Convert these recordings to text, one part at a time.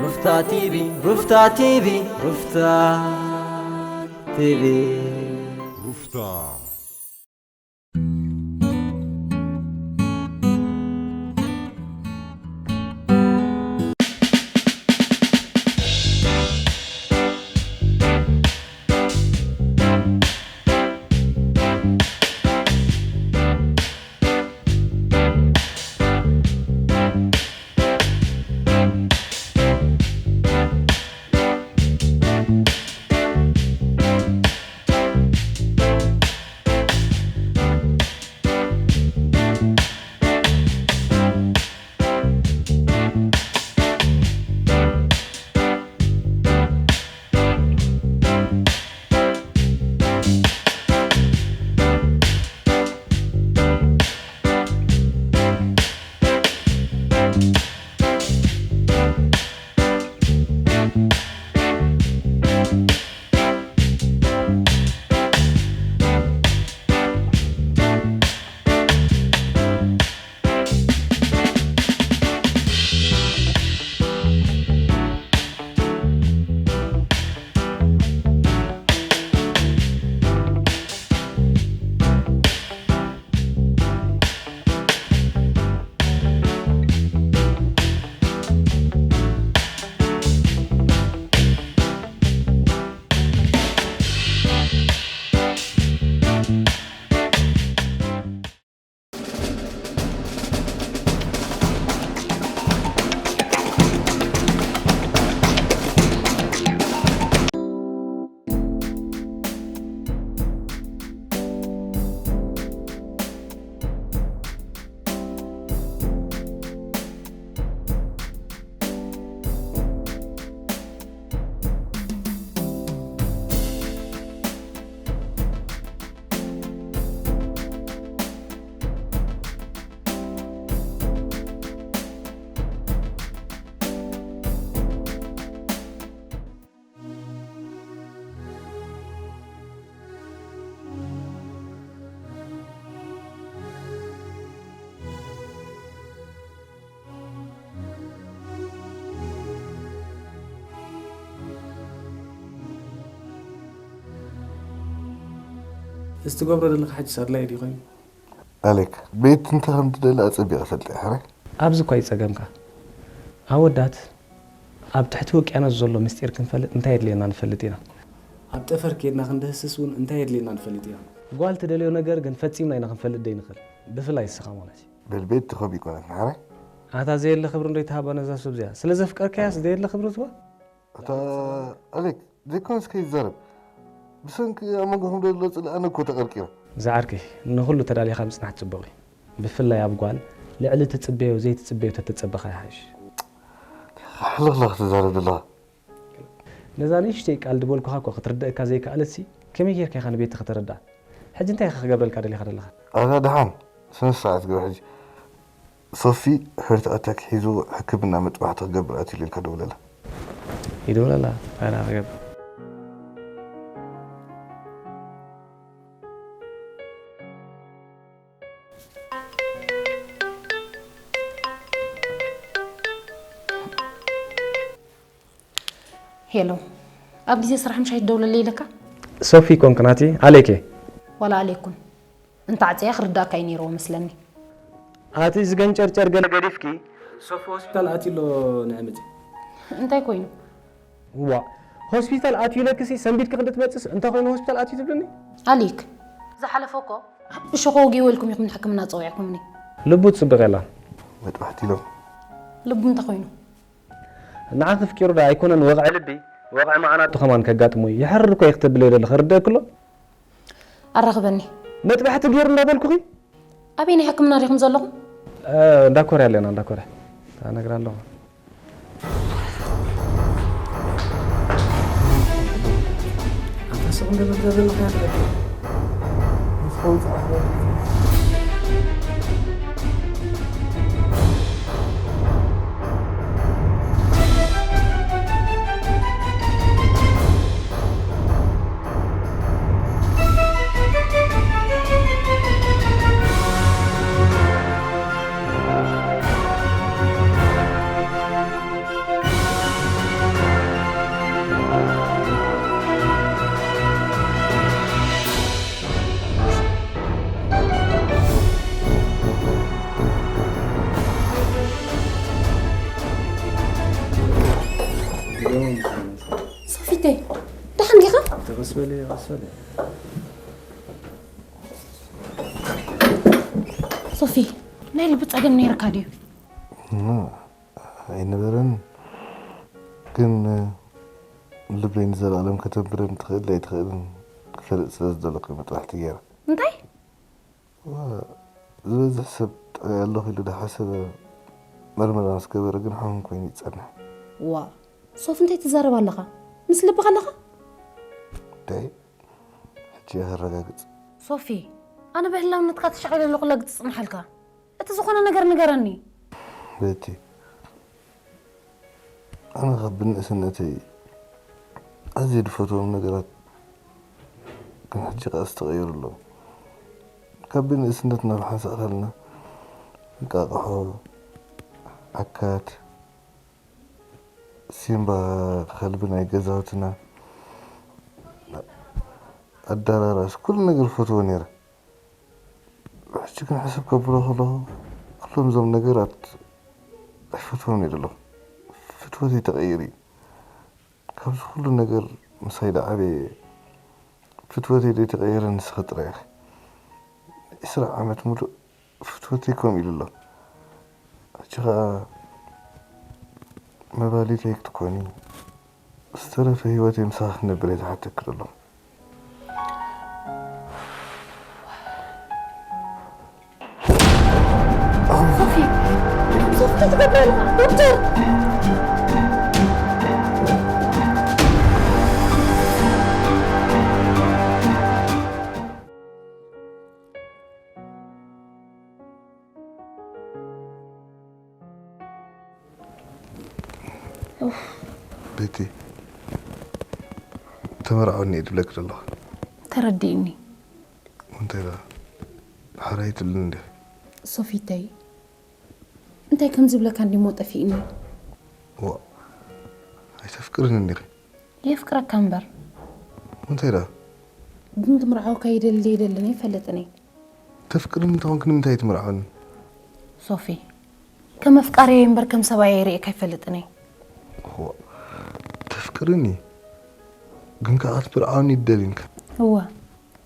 ሩፍታ ቲቪ፣ ሩፍታ ቲቪ፣ ሩፍታ ቲቪ። ሩፍታ። እዚ ትገብሮ ዘለኻ ሕጂስ ኣድላዪ ድዩ ኮይኑ? ኣሌክ፣ ቤት እንታይ ከም ትደሊ ኣጸቢቐ እፈልጥ እየ፣ ሕራይ? ኣብዚ እኳ እዩ ጸገምካ። ኣወዳት ኣብ ትሕቲ ውቅያኖስ ዘሎ ምስጢር ክንፈልጥ እንታይ የድልየና ንፈልጥ ኢና። ኣብ ጠፈር ኬድና ክንድህስስ እውን እንታይ የድልየና ንፈልጥ ኢና። ጓል ትደልዮ ነገር ግን ፈጺምና ኢና ክንፈልጥ ዘይንኽእል። ብፍላይ እስኻ ማለት እዩ። በል ቤት ትኸም ይኮነት፣ ሕራይ? ኣታ ዘየለ ክብሪ እንዶ ይተሃባ ነዛ ሰብ እዚኣ። ስለ ዘፍቀርካያስ ዘየለ ክብሪ ትባ? ኣታ ኣሌክ፣ ዘይኮነስ ከይዛረብ። ብሰንኪ ኣብ መንጎኹም ዘሎ ጽልኢ ኣነ እኮ ተቐርቂረ። ዝዓርከይ፣ ንኹሉ ተዳሊኻ ምጽናሕ ጽቡቕ እዩ። ብፍላይ ኣብ ጓል፣ ልዕሊ ትጽበዮ ዘይትጽበዮ ተተጸበኻ ይሓይሽ። ሕልኽላኽ ትዛረብ ዘለኻ። ነዛ ንእሽተይ ቃል ዝበልኩኻ እኮ ክትርደእካ ዘይከኣለትሲ፣ ከመይ ጌርካ ኢኻ ንቤቲ ከተረድኣ? ሕጂ እንታይ ኢኻ ክገብረልካ ደሊኻ ዘለኻ? ኣታ ደሓን፣ ስነ ስርዓት ግበር ሕጂ። ሶፊ ሕርትኣታ ክሒዙ ሕክምና መጥባሕቲ ክገብር ኣትዩ ኢልካ ደውለላ። ይደውለላ፣ ኣና ክገብር። ሄሎ፣ ኣብ ግዜ ስራሕ ምሻይ ትደውለለይ ኢለካ? ሶፊ ኮንክ ናቲ፣ ኣሌክ እየ። ዋላ ኣሌክ ኩን። እንተ ዓጽያ ክርዳእካ እዩ ነይርዎ መስለኒ። ኣቲ ዝገንጨርጨር ገለ ገዲፍኪ። ሶፊ ሆስፒታል ኣትዩ ኣሎ፣ ንዒ ምጺ። እንታይ ኮይኑ? ዋ፣ ሆስፒታል ኣትዩ ኢለክሲ ሰንቢድኪ ክንዲ ትመጽስ እንታይ ኮይኑ ሆስፒታል ኣትዩ ትብልኒ? ኣሊክ፣ ዝሓለፈ እኮ እሾኾ ወጊዎ ኢልኩም ኢኹም ንሕክምና ጸዊዕኩምኒ። ልቡ ትጽብቕ የላን። መጥባሕቲ ኢሎም። ልቡ እንታይ ኮይኑ? ንዓኺ ኣፍቂሩ ዶ ኣይኮነን ወቕዒ ልቢ፣ ወቕዒ መዓናጡ ከማን ከጋጥሞ እዩ። ይሕርር እኮ እዩ ክትብለይ ዘለኺ፣ ርደእኪ ኣሎ? ኣራኽበኒ። መጥባሕቲ ገይሩ እንዳበልኩኺ? ኣበይ ናይ ሕክምና ዲኹም ዘለኹም? እ፣ እንዳ ኮርያ ኣለና፣ እንዳ ኮርያ። እነግራ ኣለኹ። ኣንታ ስቕ እንደ በልካ ዘለኻ ያትረክ። ከይ ደሓን ዲኻ? ተቐስበለ ቀስበለ ሶፊ፣ ናይ ልቢ ጸገም ነይርካ ድዩ? ኣይነበረን፣ ግን ልበይ ንዘለኣለም ከተንብረን ትኽእል ኣይትኽእልን ክፈልጥ ስለ ዝደለኹ መጥባሕቲ ገይረ። እንታይ? ዝበዝሕ ሰብ ጥዑይ ኣለኹ ኢሉ ዳሓሰበ መርመራ ምስ ገበረ ግን ሕሙም ኮይኑ ይጸንሕ። ዋ፣ ሶፍ እንታይ ትዛረብ ኣለኻ? ምስ ልብኻ ኣለኻ? እንታይ? ሕጂ እየ ከረጋግጽ። ሶፊ፣ ኣነ ብህላውነትካ ተሻቒለ ኣለኹ ላግጽ ጽንሓልካ። እቲ ዝኾነ ነገር ንገረኒ። ቤቲ፣ ኣነ ካብ ብንእስነተይ ኣዝየ ዝፈትዎም ነገራት ግን ሕጂ ከኣ ዝተቐየሩ ኣለዉ። ካብ ብንእስነትና ብሓንሳእ ከልና እንቃቕሖ፣ ዓካት፣ ሲምባ ከልቢ ናይ ገዛውትና፣ ኣዳራራስ ኩሉ ነገር ፈትዎ ነይረ። ሕጂ ግን ሕስብ ከብሎ ከለኹ ኩሎም እዞም ነገራት ኣይፈትዎም እየ ዘለኹ። ፍትወተይ ተቐይሩ እዩ። ካብዚ ኩሉ ነገር ምሳይ ዝዓበየ ፍትወተይ ዘይተቐየረ ንስኺ ጥራይ ኢኺ። ዕስራ ዓመት ሙሉእ ፍትወተይ ከምኡ ኢሉ ኣሎ። ሕጂ ኸኣ መባሊተይ ክትኮኒ ዝተረፈ ህይወተይ ምሳኺ ክነብር እየ ዝሓተኪ ዘለኹ። ሶፊ፣ ሶፊ እንታይ ትገብር ኣለኻ? ዶክተር! ቤቲ፣ ተመርዓውኒ እየ ዝብለኪ ዘለኹ። ተረዲእኒ። እንታይ ደኣ? ሓራይ ትብልኒ እንዲኺ። ሶፊተይ፣ እንታይ ከም ዝብለካ እንዲሞ ጠፊእኒ። ዋ፣ ኣይተፍቅርኒ እንዲኺ። የፍቅረካ እምበር። እንታይ ደኣ? ግን ትምርዓወካ ይደሊ ይደልን ኣይፈልጥን እየ። ተፍቅርኒ እንተኾንኪ ንምንታይ ትምርዓውኒ? ሶፊ፣ ከም ኣፍቃሪየይ እምበር ከም ሰብኣየይ ርእየካ ኣይፈልጥን እየ። ዋ፣ ተፍቅርኒ ግን ከኣ ክትምርዓውኒ ይደልንካ። እወ።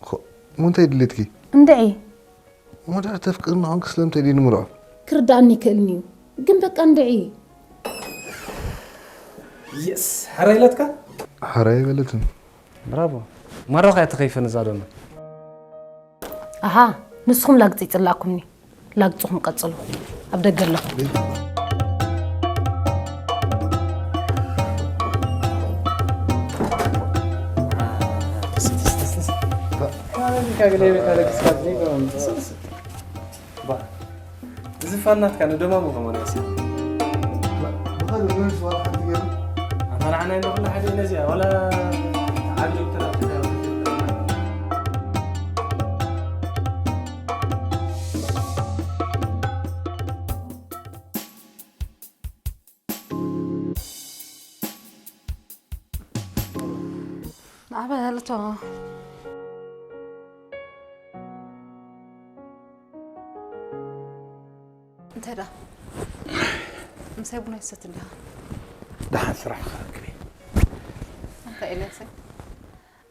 ኾ፣ እሞ እንታይ ድሌትኪ? እንድዒ። እሞ ድሕሪ ተፍቅርኒ ኾንኪ ስለምንታይ ድዩ ንምርዖ? ክርዳእኒ ይክእልኒ እዩ። ግን በቃ እንድዒ። የስ፣ ሓራይ ኢላትካ? ሓራይ ኣይበለትን። ብራቮ። ማራኻ እያ ተኸይፈ ነዛ ዶና። ኣሃ፣ ንስኹም ላግጺ ይጽላእኩምኒ። ላግጽኹም ቀጽሉ። ኣብ ደገ ኣለኹ። እዚ ፋን ናትካ ንደማሙ ከማን ያስያ። ኣታ ንዓና እንዶ ኩላ ሓደ ኢና እዚኣ፣ ዋላ ዓቢ ዶክተር ኣብ ትግራይ። ንዓበ ልቶ። እንታይ ደኣ? ምሳይ ቡና ይሰቲ እንዲኻ? ደሓን ስራሕ ክረክብ እየ። እንታይ ኤልያሰይ?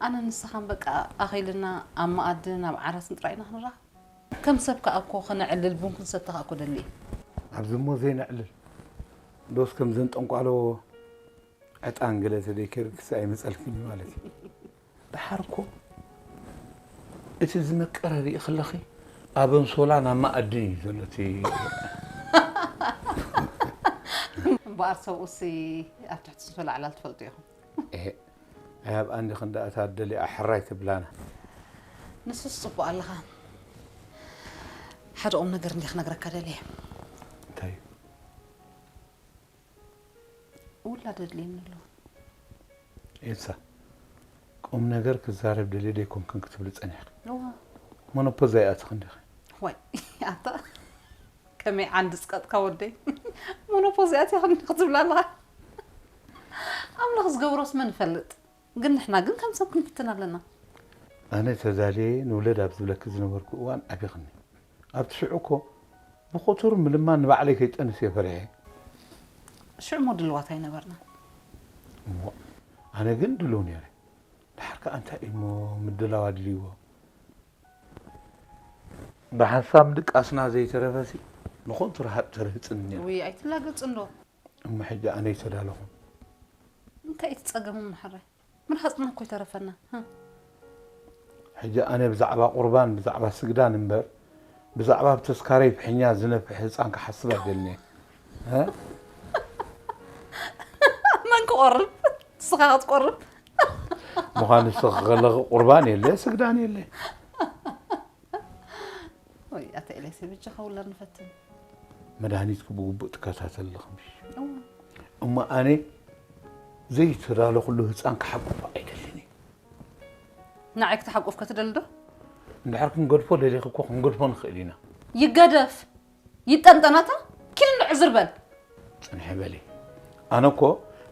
ኣነ ንስኻን በቃ ኣኺልና ኣብ መኣድን ኣብ ዓራትን ጥራይ ኢና ክንረኣኽ። ከም ሰብ ከኣ እኮ ክነዕልል ቡን ክንሰቲ ከኣ እኮ ደሊ እየ። ኣብዚ እሞ ዘይነዕልል። ዶስ ከምዘን ጠንቋሎ ዕጣን ገለ ተደይከርክስ ኣይመጸልክን እዩ ማለት እዩ። ደሓር እኮ እቲ ዝመቀረ ርኢ ከለኺ ኣብ ኣንሶላን ኣብ መኣድን እዩ ዘሎ እቲ እምበኣር ሰብኡሲ ኣብ ትሕቲ ኣንሶላ ዕላል ትፈልጡ ኢኹም። እሄ፣ ኣይ ኣብ ኣንዲ ክንዳ እታ ደሊኣ ሕራይ ትብላና። ንሱስ ጽቡቕ ኣለኻ። ሓደ ቁም ነገር እንዲ ክነግረካ ደልየ። እንታይ እዩ? ውላድ ኣድልየኒ ኣሎ። ኤልሳ፣ ቁም ነገር ክዛረብ ደልየ ደይኮንክን ክትብሊ ጸኒሕኪ። እዋ። ሞኖፖዝ ኣይኣትኽን ዲኺ? ዋይ፣ ኣታ ከመይ ዓንዲ ዝቀጥካ ወደይ። ሞኖፖዝ ኣትያ ክንዲ ክትብላ ኣለኻ። ኣምላኽ ዝገብሮስ መን ይፈልጥ? ግን ንሕና ግን ከም ሰብ ክንፍትን ኣለና። ኣነ ተዳልየ ንውለድ ኣብ ዝብለኪ ዝነበርኩ እዋን ዓቢኽኒ። ኣብቲ ሽዑ እኮ ብቐትሩ ምልማን ንባዕለይ ከይጠንስ እየ ፈሪሐ። ሽዑ እሞ ድልዋት ኣይነበርናን። እሞ ኣነ ግን ድሉው ነይረ። ድሓር ከኣ እንታይ እዩሞ ምድላው ኣድልይዎ? ብሓንሳብ ድቃስና ዘይተረፈሲ ንኾንቱ ረሃጥ ተርህጽን ነይሩ። ውይ ኣይትላገጽ እንዶ። እሞ ሕጂ ኣነ ይተዳለኹ። እንታይ እቲ ጸገሙ መሓራይ? ምርሃጽና እኮ ይተረፈና። ህም። ሕጂ ኣነ ብዛዕባ ቁርባን ብዛዕባ ስግዳን እምበር ብዛዕባ ኣብ ተስካረይ ፍሕኛ ዝነፍሕ ህፃን ክሓስብ ኣይደልን እየ። እ? መን ክቆርብ? ንስኻ ክትቆርብ? ምዃን ንስኺ ከለኺ ቁርባን የለ ስግዳን የለ። ወይ ኣተ ኤልያስ ብቻ ከውላ ንፈትን። መድሃኒትኪ ብግቡእ ትከታተሊ ኣለኺ ምሽ? እሞ ኣነ ዘይተዳለኹሉ ህፃን ክሓቁፍ ኣይደልን እየ። ንዓይ ክትሓቁፍ ክትደሊ ዶ? እንድሕር ክንገድፎ ደሊኺ እኮ ክንገድፎ ንኽእል ኢና። ይገደፍ ይጠንጠናታ ኪል ንዕዝር በል። ፅንሒ በሊ። ኣነ እኮ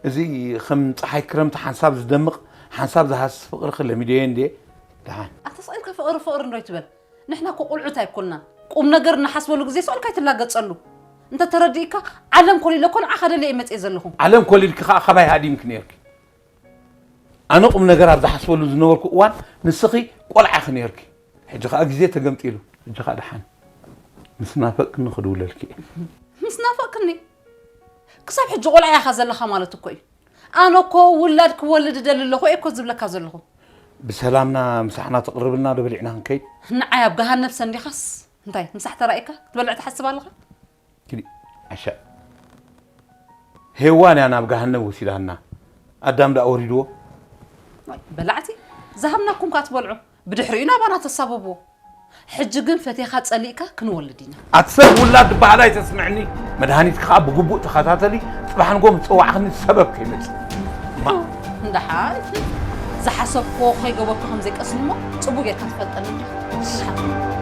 እዚ ከም ፀሓይ ክረምቲ ሓንሳብ ዝደምቕ ሓንሳብ ዝሃስስ ፍቕርኺ ለሚደዮ እንድየ። ደሓን። ኣተስቒልካ ፍቕሪ ፍቕሪ እንዶ ይትበል። ንሕና እኮ ቁልዑት ኣይኮንናን። ቁም ነገር እናሓስበሉ ግዜ ስቕ ኢልካ ኣይትላገጸሉ። እንተ ተረዲእካ ዓለም ኮሊለ እኮ ንዓኻ ደልየ እየ መጽየ ዘለኹ። ዓለም ኮሊልኪ ከኣ ካባይ ሃዲምኪ ነይርኪ። ኣነ ቁም ነገር ኣብ ዝሓስበሉ ዝነበርኩ እዋን ንስኺ ቆልዓ ኢኺ ነይርኪ። ሕጂ ከኣ ግዜ ተገምጢሉ። ሕጂ ከኣ ደሓን ምስ ናፈቅክኒ ክድውለልኪ እየ። ምስ ናፈቅክኒ? ክሳብ ሕጂ ቆልዓ ኢኻ ዘለኻ ማለት እኮ እዩ። ኣነ እኮ ውላድ ክወልድ እደሊ ኣለኹ እየ እኮ ዝብለካ ዘለኹ። ብሰላምና ምሳሕና ተቕርብልና ዶ በሊዕና ክንከይድ? ንዓይ ኣብ ገሃነብ ሰንዲኻስ እንታይ ምሳሕ ተራኢካ ክትበልዕ ትሓስብ ኣለኻ? ኪዲ ዓሻ። ሄዋን እያ ናብ ገሃነብ ወሲዳትና። ኣዳም ደኣ ወሪድዎ። በላዕቲ ዝሃብናኩም ከኣ ትበልዑ ብድሕሪኡ ናባና ተሳብብዎ። ሕጂ ግን ፈቲኻ ጸሊእካ ክንወልድ ኢና። ኣቲ ሰብ ውላድ ዝበሃል ኣይተስምዕኒ። መድሃኒትኪ ከኣ ብግቡእ ተኸታተሊ። ጽባሕ ንግሆ ምስ ጸዋዕኽኒ ሰበብ ከይመጽእ። እማ እንዳሓ ዝሓሰብክዎ ከይገበርኩ ከም ዘይቀስን እሞ ጽቡቅ ጌርካ ትፈልጠኒ እንዲኻ።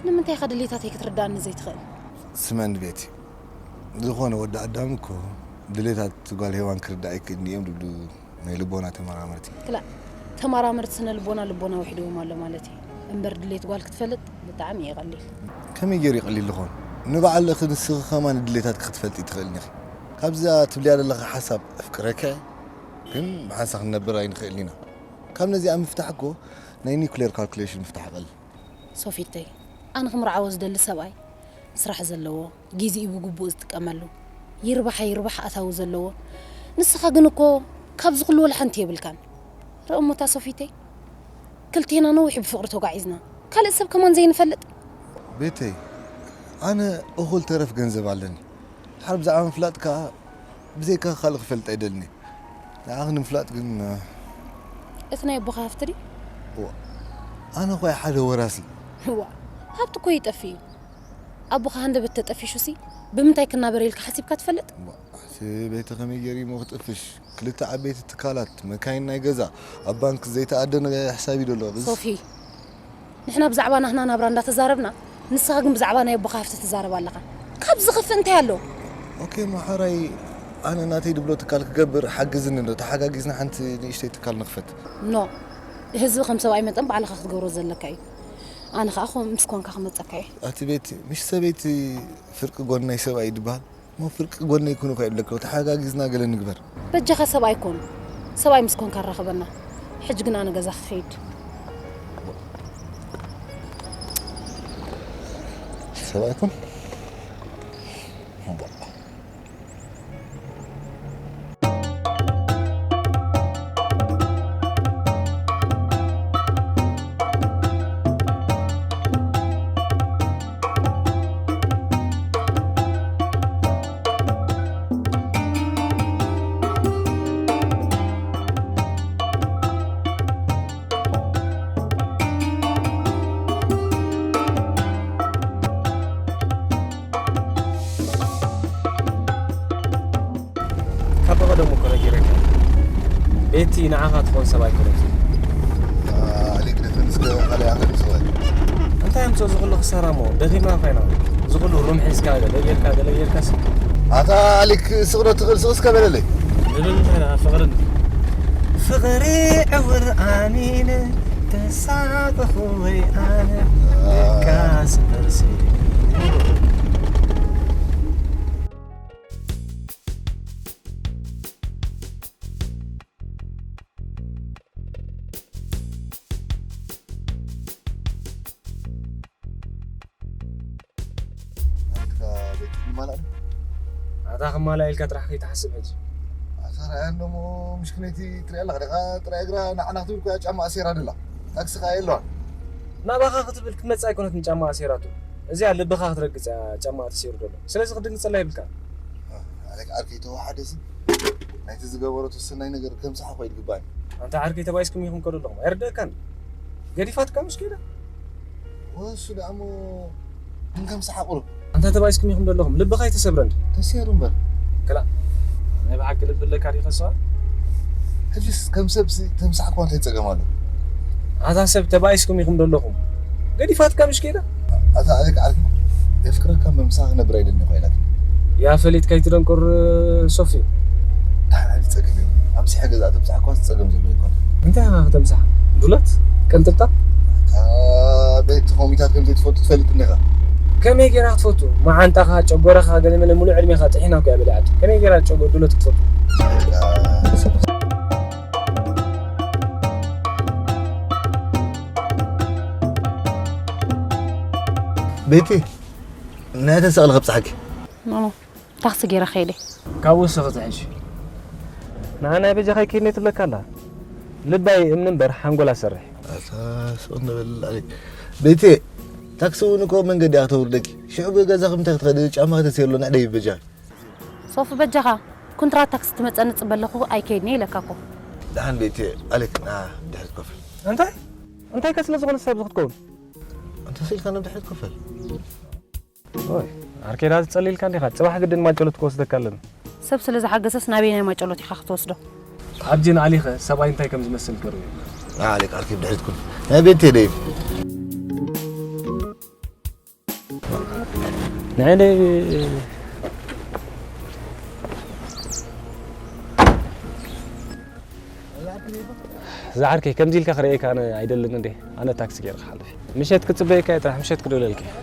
ንምንታይ ኢኻ ድሌታተይ ክትርዳእኒ ዘይትኽእል? ስምዕኒ ቤቲ፣ ዝኾነ ወዲ ኣዳም እኮ ድሌታት ጓል ሄዋን ክርዳእ ኣይክእልን እዮም ዝብሉ ናይ ልቦና ተመራመርቲ። ክላእ፣ ተመራመርቲ ስነ ልቦና ልቦና ውሒድዎም ኣሎ ማለት እዩ። እምበር ድሌት ጓል ክትፈልጥ ብጣዕሚ እዩ ቀሊል። ከመይ ገይሩ እዩ ቀሊል ዝኾን? ንባዕልኺ ንስኺ ከማን ድሌታትኪ ክትፈልጢ ኣይትኽእልን ኢኺ። ካብዛ ትብልያ ዘለኺ ሓሳብ ኣፍቅረኪ እየ፣ ግን ብሓንሳእ ክንነብር ኣይንኽእልን ኢና። ካብ ነዚኣ ምፍታሕ እኮ ናይ ኒኩሌር ካልኩሌሽን ምፍታሕ ይቐልል። ሶፊተይ፣ ኣነ ክምርዓዎ ዝደሊ ሰብኣይ ስራሕ ዘለዎ፣ ግዜኡ ብግቡእ ዝጥቀመሉ፣ ይርባሕ ኣይርባሕ ኣታዊ ዘለዎ። ንስኻ ግን እኮ ካብዚ ኩሉ ወላ ሓንቲ የብልካን። ርእ እሞ እታ ሶፊተይ፣ ክልቴና ነዊሕ ብፍቕሪ ተጓዒዝና፣ ካልእ ሰብ ከማን ዘይንፈልጥ። ቤተይ፣ ኣነ እኹል ተረፍ ገንዘብ ኣለኒ። ድሓር ብዛዕባ ምፍላጥ ከኣ ብዘይካ ካልእ ክፈልጥ ኣይደልን እየ። ንዓኺ ንምፍላጥ ግን እቲ ናይ ኣቦኻ ሃፍቲ ድዩ? እዋ፣ ኣነ እኮ ሓደ ወራሲ። እዋ፣ ሃብቲ እኮ ይጠፍእ እዩ። ኣቦኻ ሃንደበት ተጠፊሹሲ ብምንታይ ክናበር ኢልካ ሓሲብካ ትፈልጥ? እዋ፣ እቲ ቤተ ከመይ ገይሩ እሞ ክጥፍሽ? ክልተ ዓበይቲ ትካላት፣ መካይን ናይ ገዛ፣ ኣብ ባንክ ዘይተኣደነ ሕሳብ እዩ ዘሎ። ብዝ- ሶፊ፣ ንሕና ብዛዕባ ናህና ናብራ እንዳተዛረብና ንስኻ ግን ብዛዕባ ናይ ኣቦኻ ሃፍቲ ትዛረብ ኣለኻ። ካብ ዝኸፍእ እንታይ ኣሎ? ኦኬ ማሓራይ ኣነ ናተይ ድብሎ ትካል ክገብር ሓግዝኒ ዶ ተሓጋጊዝና ሓንቲ ንእሽተይ ትካል ንኽፈት። ኖ ህዝቢ ከም ሰብኣይ መጠን ባዕልኻ ክትገብሮ ዘለካ እዩ። ኣነ ከዓ ከምኡ ምስ ኮንካ ክመፀካ እየ። ኣቲ ቤቲ ምሽ ሰበይቲ ፍርቂ ጎኒ ናይ ሰብኣይ እዩ ድበሃል። እሞ ፍርቂ ጎነይ ኩኑ ከይብለካ ተሓጋጊዝና ገለ ንግበር። በጃኻ ሰብኣይ ኮን። ሰብኣይ ምስ ኮንካ ኣራኽበና። ሕጂ ግን ኣነ ገዛ ክኸይድ። ሰብኣይ ኩን። እቲ ንዓኻ ትኾን ሰብ ኣይኮነትን። ኣሊክ ደፈን እስከ ካልእ ኣኸል ሰዋይ እንታይ ኣምፅኦ ዝኽሉ ክሳራ እሞ ደኺምና ኮይና ዝኽሉ ሩም ሒዝካ ገለ ጌርካ ገለ ጌርካስ ኣታ ኣሊክ ስቕዶ ትኽእል ስቕ እስከ በለለይ ንብል እንታይ ደኣ ፍቕርን ፍቕሪ ዕውር ኣሚን ተሳቀኹ ወይ ኣነ ደቃስ በርሲ ኣንካ ቤት ማላ ኣታ ክማላ ኢልካ ጥራሕ ከይትሓስብ ሕጂ ኣታ ረኣያ እንደሞ ምሽክነይቲ ትሪኣ ኣለኻ ደኻ ጥራይ እግራ ንዓና ክትብል ኮያ ጫማ ኣሴራ ደላ ታክሲ ኸኣ የለዋን ናባኻ ክትብል ክትመጽእ ኣይኮነትን ጫማ ኣሴራቱ እዚኣ ልብኻ ክትረግጽ እያ ጫማ ተሰይሩ ዘሎ ስለዚ ክድንግጸላ የብልካ ኣለክ ዓርከይ ተዋሓደ ሲ ናይቲ ዝገበረቶ ሰናይ ነገር ከምስሓ ኮ ይድግባኒ ኣንታ ዓርከይ ተባይስኩም ኢኹም ከዶ ኣለኹም ኣይርደእካን ገዲፋትካ ምስ ከይዳ ወሱ ደኣ እሞ ግን ከምስሓ ቁሩብ ኣንታ ተባይስኩም ኢኹም ዘለኹም ልብኻ ኣይተሰብረን ተሰይሩ እምበር ክላ ናይ ብሓቂ ልቢ ኣለካ ዲኸ ሰዋ ሕጂስ ከም ሰብሲ ተምሳሕ እኳ እንታይ ጸገም ኣሎ ኣታ ሰብ ተባይስኩም ኢኹም ዘለኹም ገዲፋትካ ምሽ ከይዳ ኣታ ኣለክ ዓርኪ የፍቅረካ ምሳኻ ክነብር ኣይደልን እኮ ኢላትኒ ያ ፈሊጥካ ኣይትደንቁር ሶፊ ዳሕና ጸገም እዩ ኣምሲሐ ገዛ ተምሳሕ እኳ ጸገም ዘሎ ይኮን እንታይ ኢኻ ከተምሳሕ ዱለት ቅንጥብጣ ቤት ኮሚታት ከም ዘይትፈልጡ ትፈልጥ እንዲኻ ከመይ ጌራ ክትፈቱ መዓንጣኻ ጨጎራኻ ገለመለ ሙሉእ ዕድሜኻ ጥሒና እኮ እያ በሊዓቶ ከመይ ጌራ ጨጎ ዱለት ክትፈቱ ቤቲ ናይ ተሰቕለ ከብፅሓኪ ታክሲ ገይረ ከይደ ካብ ወሰኺ ትሕሽ ንዓናይ በጃኻ ይከይድ ነይ ትብለካ ኣላ ልባይ እምኒ እምበር ሓንጎላ ሰርሕ ኣታ ስቕ ንበል ኣሌክ ቤቲ ታክሲ እውን እኮ መንገዲ እያ ክተውርደኪ ሽዑ ብገዛኺ ምንታይ ክትኸዲ ጫማ ከተስየሎ ንዕደይ በጃኺ ሶፊ በጃኻ ኩንትራት ታክሲ ትመፀኒ ፅበ ኣለኹ ኣይከይድኒ ኢለካ እኮ ደሓን ቤቲ ኣሌክ ና ድሕሪት ኮፍ እንታይ እንታይ ከ ስለ ዝኾነ ሰብ ክትከውን እንተስኢልካ ናብ ድሕሪት ኮፈል ኦይ ዓርከይ ዳኣ ዝጸሊልካ እንዲኻ ጽባሕ ግድን ማጨሎት ክወስደካ ኣለኒ ሰብ ስለ ዝሓገሰስ ናበይ ናይ ማጨሎት ኢኻ ክትወስዶ ኣብጂ ንኣሊኸ ሰብኣይ እንታይ ከም ዝመስል ገሩ ኣሌክ ዓርከይ ብድሕሪት ኩን ናይ ቤት ደይ ንዕደይ ዝዓርከይ ከምዚ ኢልካ ክርእየካ ኣነ ኣይደልን እንዴ ኣነ ታክሲ ገይረ ክሓልፍ ምሸት ክጽበየካ እየ ጥራሕ ምሸት ክደውለልካ እየ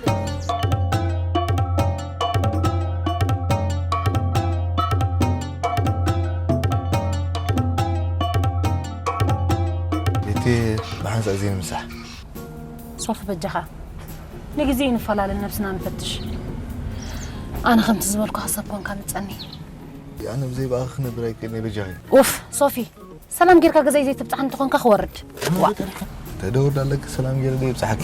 እቲ ብሓንሳእ እዚ ንምሳሕ ሶፊ በጃኻ ንግዜ ይንፈላለን ነብስና ንፈትሽ ኣነ ከምቲ ዝበልኩ ሓሳብ ኮንካ ምጸኒ ኣነ ብዘይ ብኣኺ ክነብር ኣይክእልን እየ በጃኺ ኡፍ ሶፊ ሰላም ጌርካ ገዛይ ዘይትብጻሕ እንተኾንካ ክወርድ ዋ ተደውል ኣለኪ ሰላም ጌረ ደይ ብጻሓኪ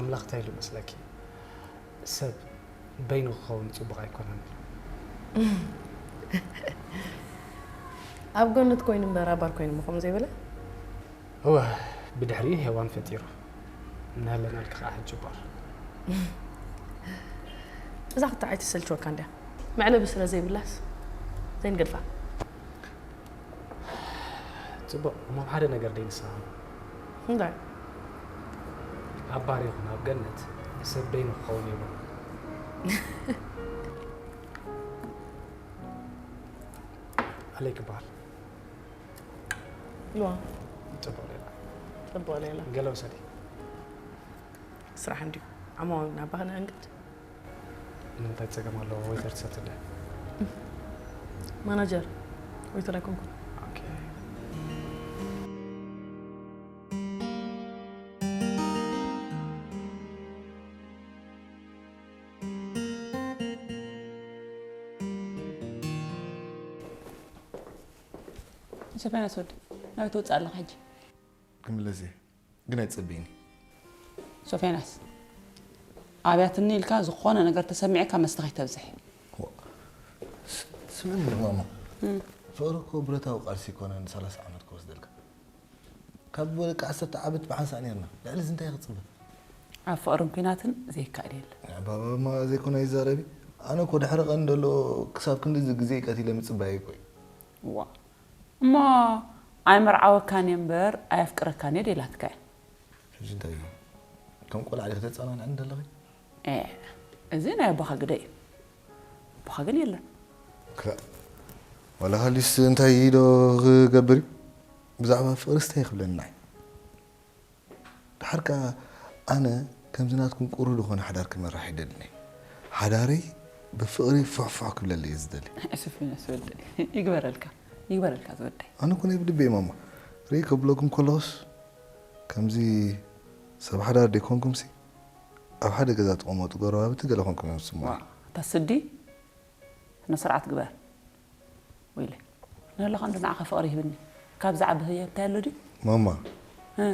ኣምላኽ እንታይ ኢሉ መስለኪ? ሰብ በይኑ ክኸውን ጽቡቕ ኣይኮነን። ኣብ ገነት ኮይኑ እምበር ኣብ ባር ኮይኑ ምኾም ዘይበለ? እወ፣ ብድሕሪኡ ሄዋን ፈጢሩ። እናለናልኪ ኸዓ ሕጂ ባር። እዛ ክትዓይ ትሰልችወካ እንድያ። መዕለቢ ስለ ዘይብላስ ዘይንገድፋ። ጽቡቕ፣ እሞ ኣብ ሓደ ነገር ደይንሰማማዕ። እንታይ? ኣብ ባር ይኹን ኣብ ገነት ሰብ በይኑ ክኸውን የብሉን። ኣለይ ክበሃል። ዋ፣ ጽቡቕ ሌላ። ጽቡቕ ሌላ። ገለ ውሰዲ። ስራሕ እንድዩ። ዓማዊል ናባኻ ንእንግድ። ንምንታይ ጸገም ኣለዎ? ወይተር ትሰትለ? ማናጀር፣ ወይተር ኣይኮንኩን። ኦኬ። ሶፍያናስ ወዲ፣ ናበይ ትወጽእ ኣለኻ ሕጂ? ክምለስ እየ፣ ግን ኣይትጸብይኒ። ሶፍያናስ፣ ኣብያትኒ ኢልካ ዝኾነ ነገር ተሰሚዕካ መስተ ከይተብዝሕ። ዋ፣ ስ-፣ ስምዕኒ ማማ፣ እም። ፍቕሪ እኮ ብረታዊ ቃልሲ ኣይኮነን፣ ሰላሳ ዓመት ክወስደልካ። ካብ ደቂ ዓሰርተ ዓመት ብሓንሳእ ኔርና። ልዕሊ እዚ እንታይ ክጽበ? ኣብ ፍቕርን ኲናትን ዘይከኣል የለን። ባባማ ዘይኮነ ይዛረቢ። ኣነ እኮ ድሕሪ ቀን ደሎ ክሳብ ክንድዚ ግዜ ቀቲለ ምጽባይ እኮ እዩ። ዋ። እሞ ኣይመርዓወካን እየ እምበር ኣየፍቅረካን እየ ዶ ኢላትካ እያ? ሕጂ እንታይ እዩ? ከም ቆልዓ ዲኺ ተጸናንዕኒ ዘለኺ? ኤ፣ እዚ ናይ ኣቦኻ ግደ እዩ። ኣቦኻ ግን የለን። ክላእ፣ ዋላ ሃልዩስ እንታይ ዶ ክገብር እዩ? ብዛዕባ ፍቕርስ እንታይ ክብለኒ ንዓይ? ደሓር ከኣ ኣነ ከምዚ ናትኩም ቁሩብ ዝኾነ ሓዳር ክመርሕ ኣይደልን እየ። ሓዳረይ ብፍቕሪ ፉሕፉሕ ክብለለይ እየ ዝደሊ። ሶፍያናስ ወደይ፣ ይግበረልካ፣ ይግበረልካ ዝወደይ። ኣነ እኮ ናይ ብልቢ እየ ማማ። ርእይ ከብለኩም ከለኹስ ከምዚ ሰብ ሓዳር ደይኮንኩምሲ ኣብ ሓደ ገዛ ትቕመጡ ጎረባብቲ ገለ ኮንኩም እዮም ዝስምዑኒ። ዋ፣ እታ ስዲ ስነ ስርዓት ግበር። ወይለ፣ ንህልኻ እንዶ ንዓኻ ፍቕሪ ይህብኒ። ካብ ዝዓቢ ህያብ እንታይ ኣሎ ድዩ? ማማ። እ።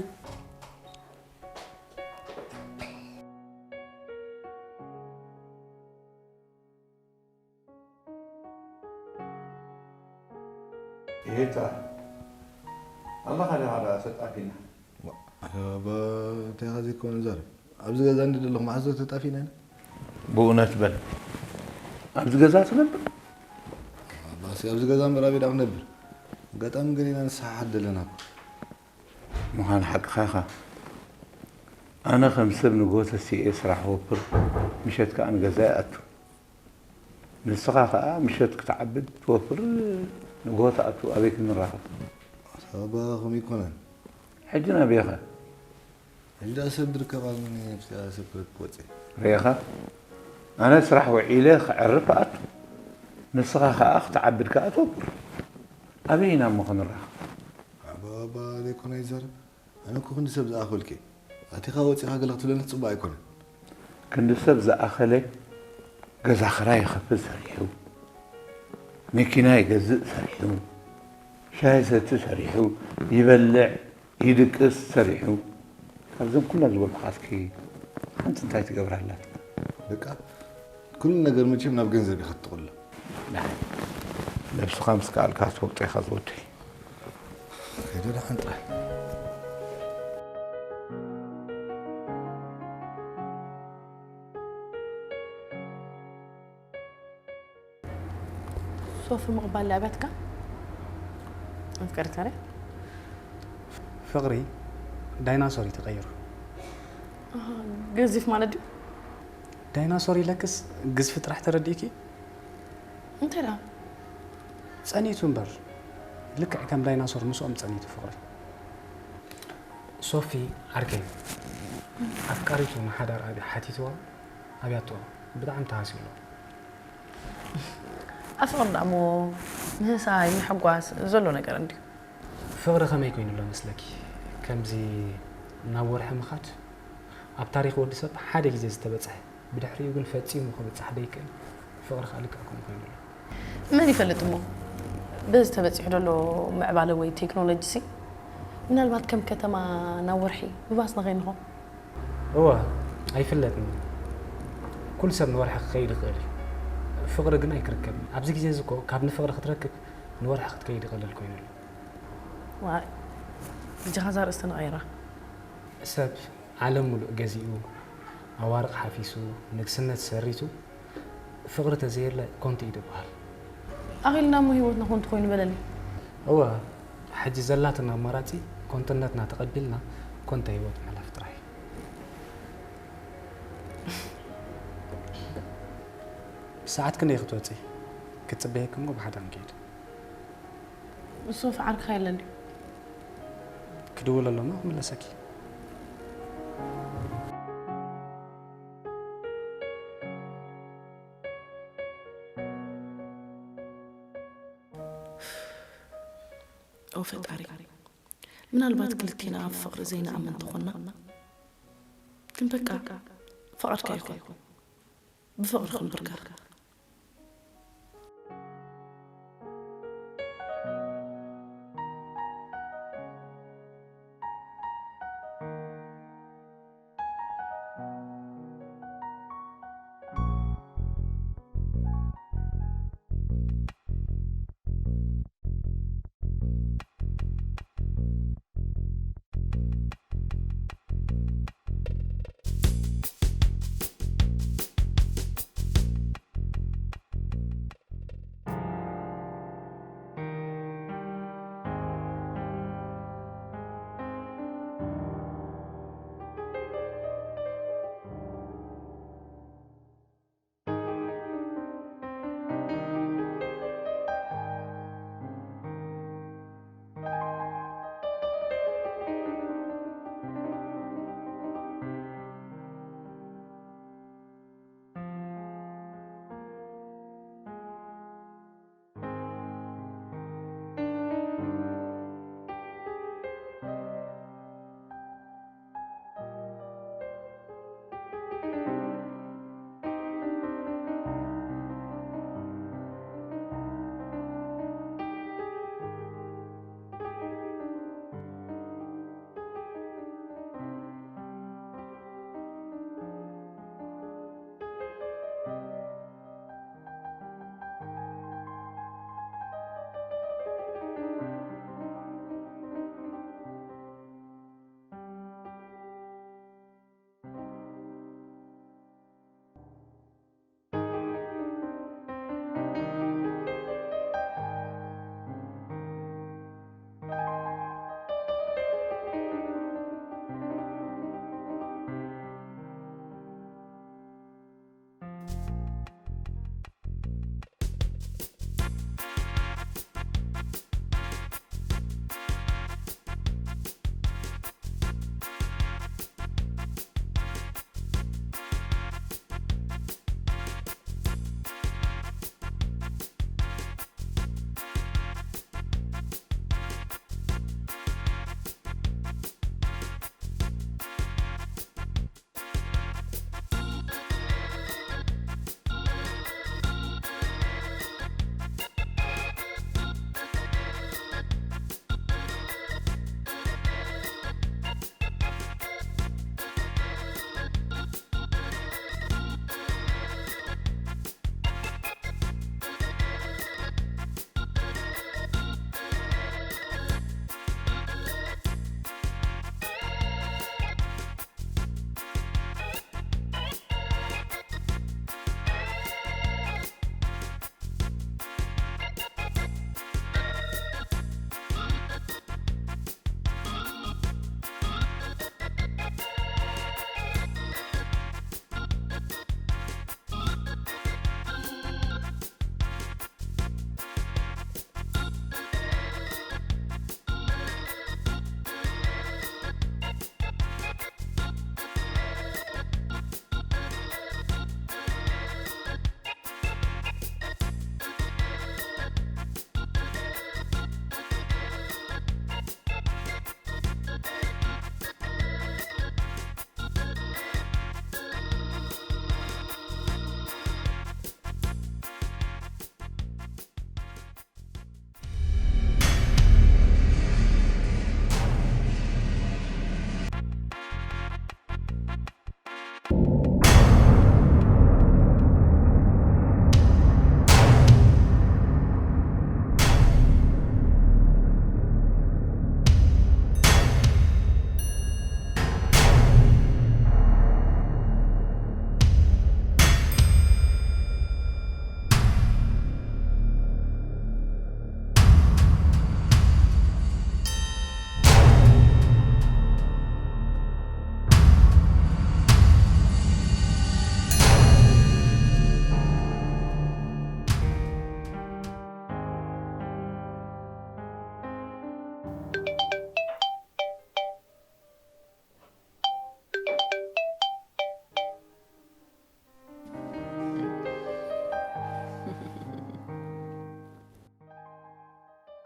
ይሄታ፣ ኣላኻ ዲኻ ደኣ ተጣፊና? ዋ፣ ኣባ፣ እንታይ ኢኻ ዘይኮነ ዛረብ? ኣብዚ ገዛ እንዲ ዘለኹ መዓዝ ዶ ተጣፊና ኢና? ብእውነት በል። ኣብዚ ገዛ ትነብር? ኣባሲ ኣብዚ ገዛ እምበር ኣበይ ደኣ ክነብር? ኣጋጣሚ ገሊና ንሰሓሓት ደለና እኮ። ምዃን ሓቅኻ ኢኻ። ኣነ ከም ሰብ ንግሆ ተሲኤ ስራሕ ወፍር፣ ምሸት ከኣ ንገዛ ይኣቱ። ንስኻ ኸኣ ምሸት ክትዓብድ ትወፍር፣ ንግሆ ትኣቱ፣ ኣበይ ክንራኸብ? ኣታ ኣባ፣ ከምኡ ኣይኮነን። ሕጂ ናበይ ኢኻ? ሕጂ ደኣ ሰብ ድርከብ ኣብ ምን ነብስኣ ሰብ ክትወጽእ? ርኢኻ? ኣነ ስራሕ ውዒለ ክዕርፍ እኣቱ። ንስኻ ኸኣ ክትዓብድ ከኣ ትወፍር። ኣበይ ኢና እሞ ክንራኸብ? ኣባ፣ ኣባ፣ ዘይኮነ ይዛረብ። ኣነ እኮ ክንዲ ሰብ ዝኣኸልኪ። ኣቲኻ ወጺኻ ገለ ክትብለኒ ጽቡቕ ኣይኮነን። ክንዲ ሰብ ዝኣኸለ ገዛ ክራይ ይኸፍል ሰሪሑ፣ መኪና ይገዝእ ሰሪሑ፣ ሻሂ ሰቲ ሰሪሑ፣ ይበልዕ ይድቅስ ሰሪሑ። ካብዘን ኩለን ዝበልኩኻትኪ ሓንቲ እንታይ ትገብራ ኣላትካ? በቃ፣ ኩሉ ነገር መቸም ናብ ገንዘብ ኢኻ ትጥቕሎ። ናይ ነብስኻ ምስ ከኣልካ ትፈልጦ ኢኻ ዝወደይ። ከይደ ደሓን ጥራይ። ሶፊ ምቕባል ኣበትካ? ኣፍቀርታ ረ? ፍቕሪ ዳይናሶር እዩ ተቐይሩ። ኣሃ፣ ገዚፍ ማለት ድዩ? ዳይናሶር ኢለክስ ግዝፊ ጥራሕ ተረዲእኪ? እንታይ ደኣ? ጸኒቱ እምበር፣ ልክዕ ከም ዳይናሶር ምስኦም ጸኒቱ ፍቕሪ። ሶፊ ዓርከይ፣ ኣፍቃሪቱ ንሓዳር ኣብያ ሓቲትዋ፣ ኣብያቶ ብጣዕሚ ተሃስዩ ኣሎ። ኣብ ፍቕሪ ደኣ እሞ ምህሳይ፣ ምሕጓስ ዘሎ ነገር እንድዩ። ፍቕሪ ከመይ ኮይኑ ኣሎ መስለኪ? ከምዚ ናብ ወርሒ ምኻድ ኣብ ታሪኽ ወዲ ሰብ ሓደ ግዜ ዝተበጽሐ፣ ብድሕሪኡ ግን ፈጺሙ ክብጻሕ ደይክእል ፍቕሪ ከኣ ልክዕ ከምኡ ኮይኑ ኣሎ። መን ይፈልጥ እሞ በዚ ተበጺሑ ዘሎ ምዕባለ ወይ ቴክኖሎጂሲ ምናልባት ከም ከተማ ናብ ወርሒ ምባስና ከይንኾን? እወ፣ ኣይፍለጥን። ኩሉ ሰብ ንወርሒ ክኸይድ ይኽእል እዩ። ፍቕሪ ግን ኣይክርከብን። ኣብዚ ግዜ እዚ እኮ ካብ ንፍቕሪ ክትረክብ ንወርሒ ክትከይድ ይቐልል ኮይኑ ኣሎ። ዋይ፣ ብጃኻ እዛ ርእስቲ ንቐይራ። ሰብ ዓለም ሙሉእ ገዚኡ፣ ኣዋርቕ ሓፊሱ፣ ንግስነት ሰሪቱ፣ ፍቕሪ ተዘየለ ኮንቱ እዩ ዝበሃል። ኣኺልና እሞ ህይወትና ኮንቱ ኮይኑ በለኒ። እወ፣ ሕጂ ዘላትና ኣማራጺ ኮንትነትና ተቐቢልና ኮንተ ህይወት ምሕላፍ ጥራይ። ሰዓት ክንደይ ክትወጺ? ክትጽበየኪ እሞ ብሓደ ክንከይድ። እሱ ፍዓርካ የለን ድዩ? ክድውለሉ እሞ ክምለሰኪ። ኦ ፈጣሪ፣ ምናልባት ክልቴና ኣብ ፍቕሪ ዘይንኣምን ተኾንና፣ ግን በቃ ፍቓድካ ይኹን፣ ብፍቕሪ ክንብርካ።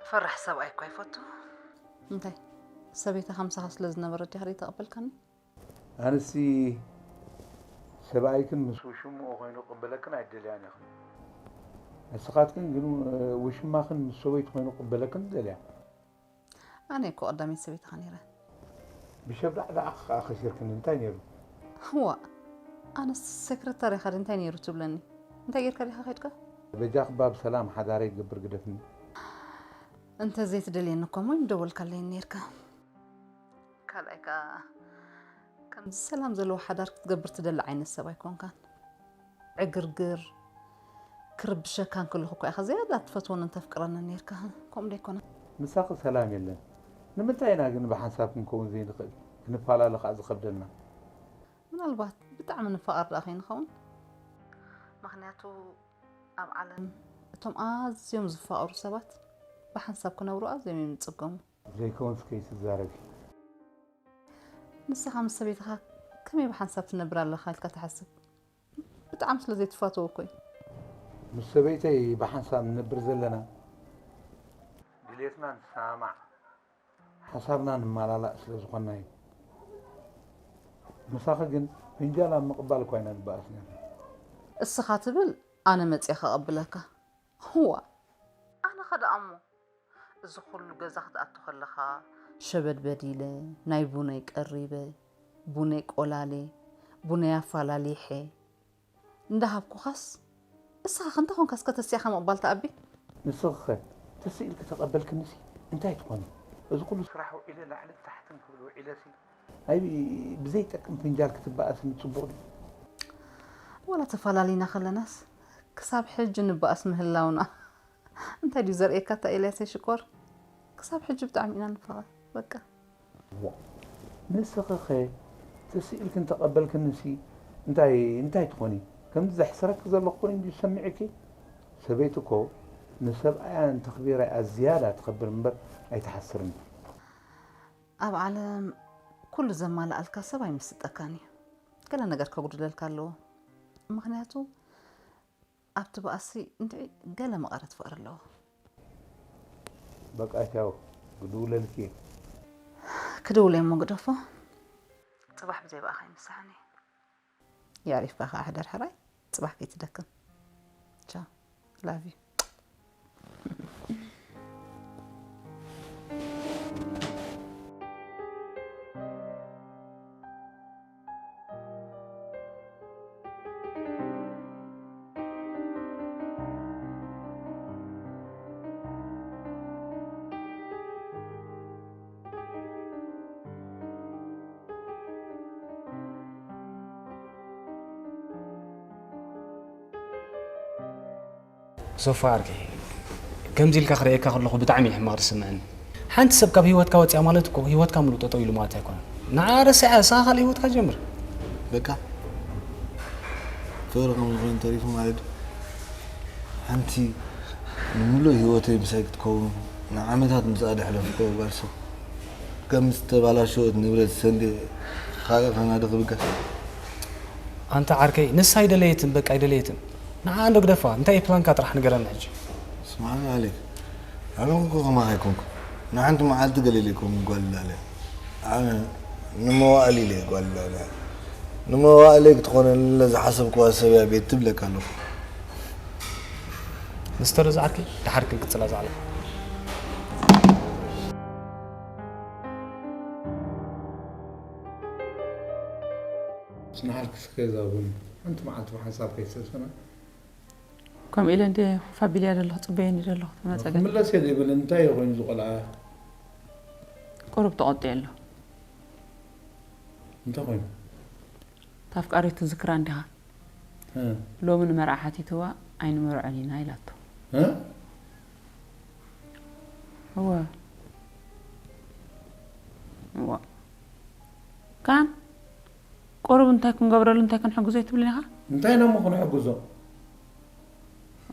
ፈራሕ ሰብኣይ እኳ ይፈቱ። እንታይ? ሰበይታ ከምሳኻ ስለ ዝነበረ ዲኻ ዘይተቐበልካኒ? ኣነሲ ሰብኣይክን ምስ ውሽምኡ ኮይኑ ቅበለክን ኣይደልያን ኢኽን። ንስኻትክን ግን ውሽማኽን ምስ ሰበይቱ ኮይኑ ቅበለክን ትደልያ። ኣነ እኮ ቀዳመይቲ ሰበይትኻ ነይረ። ብሸብዳዕዳዕኺ ከዓ ከሲርክኒ እንታይ ነይሩ? እዋ ኣነስ ሰክረታሪኻ ዶ እንታይ ነይሩ ትብለኒ? እንታይ ጌርካ ዲኻ ከድካ? በጃኽ ባ ብሰላም ሓዳረይ ክገብር ግደፍኒ። እንተ ዘይትደልየኒ እኮ እሞ ምደወልካለይን ነይርካ። ካልኣይ ከዓ ከምዚ ሰላም ዘለዎ ሓዳር ክትገብር ትደሊ ዓይነት ሰብ ኣይኮንካን። ዕግርግር ክርብሸካ እንከለኹ እኮ ኢኻ ዝያዳ ትፈትወንን ተፍቅረንን ነይርካ። ከምኡ ዶ ኣይኮነን? ምሳኺ ሰላም የለን። ንምንታይ ኢና ግን ብሓንሳብ ክንከውን ዘይንኽእል? ክንፈላለ ከዓ ዝኸብደና? ምናልባት ብጣዕሚ ንፋቐር ደኣ ከይንኸውን? ምኽንያቱ ኣብ ዓለም እቶም ኣዝዮም ዝፋቐሩ ሰባት ብሓንሳብ ክነብሩ ኣዝዮም እዮም ዝጽገሙ። ዘይከውንስ ከይትዛረቢ። ንስኻ ምስ ሰበይትኻ ከመይ ብሓንሳብ ትነብር ኣለኻ ኢልካ ትሓስብ? ብጣዕሚ ስለ ዘይትፋተዎ እኮ እዩ። ምስ ሰበይተይ ብሓንሳብ ንነብር ዘለና ድሌትና ንሰማማዕ ሓሳብና ንመላላእ ስለ ዝኾንና እዩ። ምሳኺ ግን ፍንጃል ኣብ ምቕባል እኳ ኢና ንበኣስ ነርና። እስኻ ትብል ኣነ መፅየ ከቐብለካ። እዋ ኣነ ኸ ደኣ እሞ እዚ ኩሉ ገዛ ክትኣቱ ከለኻ ሸበድበድ ኢለ ናይ ቡነይ ቀሪበ ቡነይ ቆላሌ ቡነይ ኣፋላሊሐ እንዳሃብኩኻስ እስኻ ክንተ ኾንካ እስከ ተሲእኻ ምቕባል ተኣቢ? ንስኺኸ ተስኢልኪ ተቐበልክንሲ እንታይ ትኾኒ? እዚ ኩሉ ስራሕ ውዒለ ላዕልን ታሕትን ክብል ውዒለሲ ኣይ ብዘይጠቅም ፍንጃል ክትበኣስኒ ፅቡቕ ድዩ? ዋላ ተፈላሊና ከለናስ ክሳብ ሕጂ ንበኣስ ምህላውና እንታይ ድዩ ዘርእየካ እታ ኤልያሰይ ሽኮር? ክሳብ ሕጂ ብጣዕሚ ኢና ንፋቐር በቃ። ንስኺኸ ተስኢልክን ተቐበልክንሲ እንታይ እንታይ ትኾኒ? ከምዚ ዘሕስረኪ ዘለኹ ኮይኑ እንድዩ ዝሰምዕኪ? ሰበይቲ እኮ ንሰብኣያ እንተኽቢራ እያ ዝያዳ ትኸብር እምበር ኣይትሓስርን። ኣብ ዓለም ኩሉ ዘማልኣልካ ሰብ ኣይምስጠካን እዩ። ገለ ነገር ከጉድለልካ ኣለዎ። ምኽንያቱ ኣብቲ ባእሲ እንድዒ ገለ መቐረት ፍቕሪ ኣለዎ። በቃ ቻው፣ ክድውለልኪ እየ። ክድውል እየ እሞ ግደፎ። ፅባሕ ብዘይ ብኣኻ ይምስሓኒ። የዕሪፍካ ከዓ ሕደር ሕራይ፣ ፅባሕ ከይትደክም። ቻው፣ ላቭ ዩ። ሶፋ ዓርከይ፣ ከምዚ ኢልካ ክርእየካ ከለኹ ብጣዕሚ እዩ ሕማቕ ዝስምዐኒ። ሓንቲ ሰብ ካብ ህይወትካ ወፂኣ ማለት እኮ ህይወትካ ሙሉእ ጠጠው ኢሉ ማለት ኣይኮነን። ንዓ ረሲዓ ንስኻ ካልእ ህይወትካ ጀምር። በቃ ፍቕሪ ከም ዝኾነ ተሪፉ ማለት እዩ። ሓንቲ ንምሉእ ህይወተይ ምሳይ ክትከውን ንዓመታት ምስኣ ደሕለፍኩ ጓል ሰብ ከም ዝተባላሸወት ንብረት ሰንዴ ካልእ ከናዲ ክብገስ። ኣንታ ዓርከይ ንሳ ኣይደለየትን በቃ ኣይደለየትን። ንዓ እንዶ ግደፋ፣ እንታይ እዩ ፕላንካ ጥራሕ ንገረኒ ሕጂ። ስምዓኒ ኣሌክ፣ ኣነ እኮ ከማኻ ኣይኮንኩ። ንሓንቲ መዓልቲ ገለ ኢለኩም ጓል ላለ። ኣነ ንመዋእል ኢለ ጓል ላለ። ንመዋእለይ ክትኾነኒ ዝሓሰብክዋ ሰብ እያ ቤቲ እብለካ ኣለኹ። ንስተረዛ ዓርከይ፣ ደሓር ክንቅጽላ ዛዕባ። ጽንሓልኪ እስከ እዛ ቡን ሓንቲ መዓልቲ ብሓንሳብ ከይትሰስና። ከምኡ ኢለ እንደ ኮፍ ኣቢለያ ዘለኹ፣ ጽበየኒ ዘለኹ፣ ተመጸገ። ክምለስ እየ ዘይብል እንታይ እዩ ኮይኑ እዚ ቆልዓ? ቁሩብ ተቖጢዑ ኣሎ። እንታይ ኮይኑ? እታ ኣፍቃሪቱ ትዝክራ እንዲኻ? እ። ሎሚ ንመርዓ ሓቲትዋ ኣይንመርዖን ኢና ኢላቶ። እ? እወ። እዋ። ካን ቁሩብ እንታይ ክንገብረሉ እንታይ ክንሕግዞ ኣይትብልን ኢኻ? እንታይ ኢና እሞ ክንሕግዞ?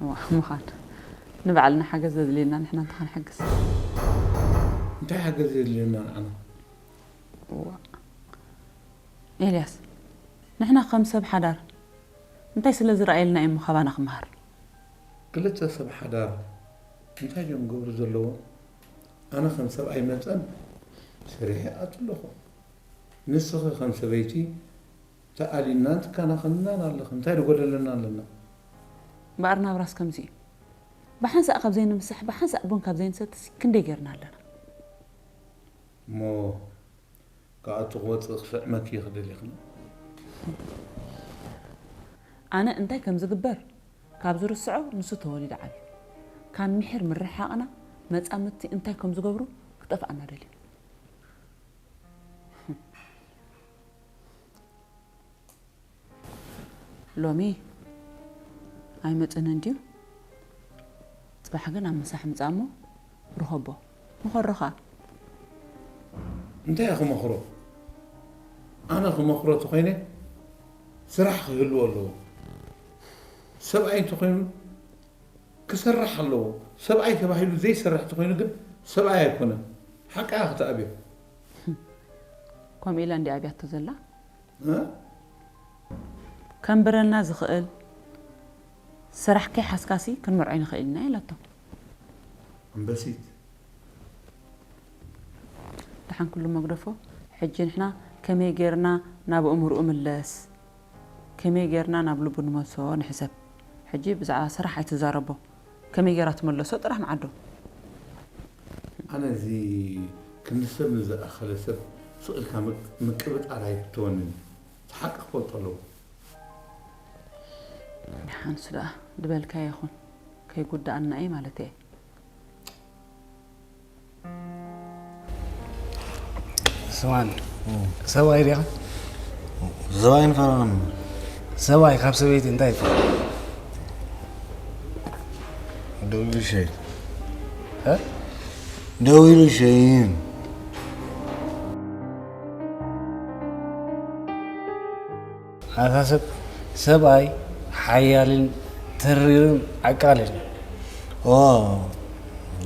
እዋ፣ ምዃን ንባዕልና ሓገዝ ዘድልየና ንሕና እንታይ ክንሕግዝ? እንታይ ሓገዝ የድልየና ንዓና? እዋ። ኤልያስ፣ ንሕና ከም ሰብ ሓዳር እንታይ ስለ ዝረኣየልና እዩ እሞ ካባና ክመሃር? ክልተ ሰብ ሓዳር እንታይ ድዮም ክገብሩ ዘለዎም? ኣነ ከም ሰብኣይ መጠን ስርሐ ኣትለኹ። ንስኺ ከም ሰበይቲ ተኣሊናን ትከናኸንናን ኣለኺ። እንታይ ዝጎደለና ኣለና? እምበኣር ናብራስ ከምዚ እዩ። ብሓንሳእ ካብ ዘይንምሳሕ፣ ብሓንሳእ ቡን ካብ ዘይንሰትስ ክንደይ ጌርና ኣለና? እሞ ካብኣ ትወፅእ ክስዕመኪ ይኽእል ይኽእል። ኣነ እንታይ ከም ዝግበር ካብ ዝርስዖ ንሱ ተወሊዱ ዓብዩ። ካብ ምሒር ምርሕሓቕና መጻምድቲ እንታይ ከም ዝገብሩ ክጠፍኣና ደልዩ። ሎሚ ኣይመጽእን እንድዩ። ጽባሕ ግን ኣብ ምሳሕ ምጻእ እሞ ርኸቦ። ምኸሮ ኸኣ። እንታይ እየ ክመኽሮ? ኣነ ክመኽሮ ተኾይነ ስራሕ ክህልዎ ኣለዎ። ሰብኣይ እንተኾይኑ ክሰርሕ ኣለዎ። ሰብኣይ ተባሂሉ ዘይሰርሕ ተኾይኑ ግን ሰብኣይ ኣይኮነን። ሓቃ ክትኣብዮ። ከምኡ ኢላ እንዲ ኣብያቶ ዘላ? እ? ከንብረልና ዝኽእል ስራሕ ከይሓዝካሲ ክንመርዖ ኣይንኽእል ኢና ኢላቶ። ኣንበሲት። ደሓን ኩሉ መግደፎ፣ ሕጂ ንሕና ከመይ ጌርና ናብ ኣእምርኡ ምለስ? ከመይ ጌርና ናብ ልቡ ንመልሶ ንሕሰብ። ሕጂ ብዛዕባ ስራሕ ኣይትዛረቦ። ከመይ ጌራ ትመለሶ ጥራሕ መዓዶ። ኣነ እዚ ክንዲ ሰብ ንዝኣኸለ ሰብ ስቕ ኢልካ ምቅ-፣ ምቅብጣር ኣይፍተወንን። እቲ ሓቂ ክፈልጦ ኣለዎ። ደሓንሱ ደኣ ዝበልካዮ ይኹን። ከይጉዳኣና እዩ ማለት እየ። ስማን፣ ሰብኣይ ዲኻ? ሰብኣይ ንፈረና እሞ። ሰብኣይ ካብ ሰበይቲ እንታይ ይፈልጥ? ደዊሉ ሸይን። እ? ደዊሉ ሸይን። ኣታ ሰብ፣ ሰብኣይ ሓያልን ተሪርን ዓቃልን እዩ። ኦ፣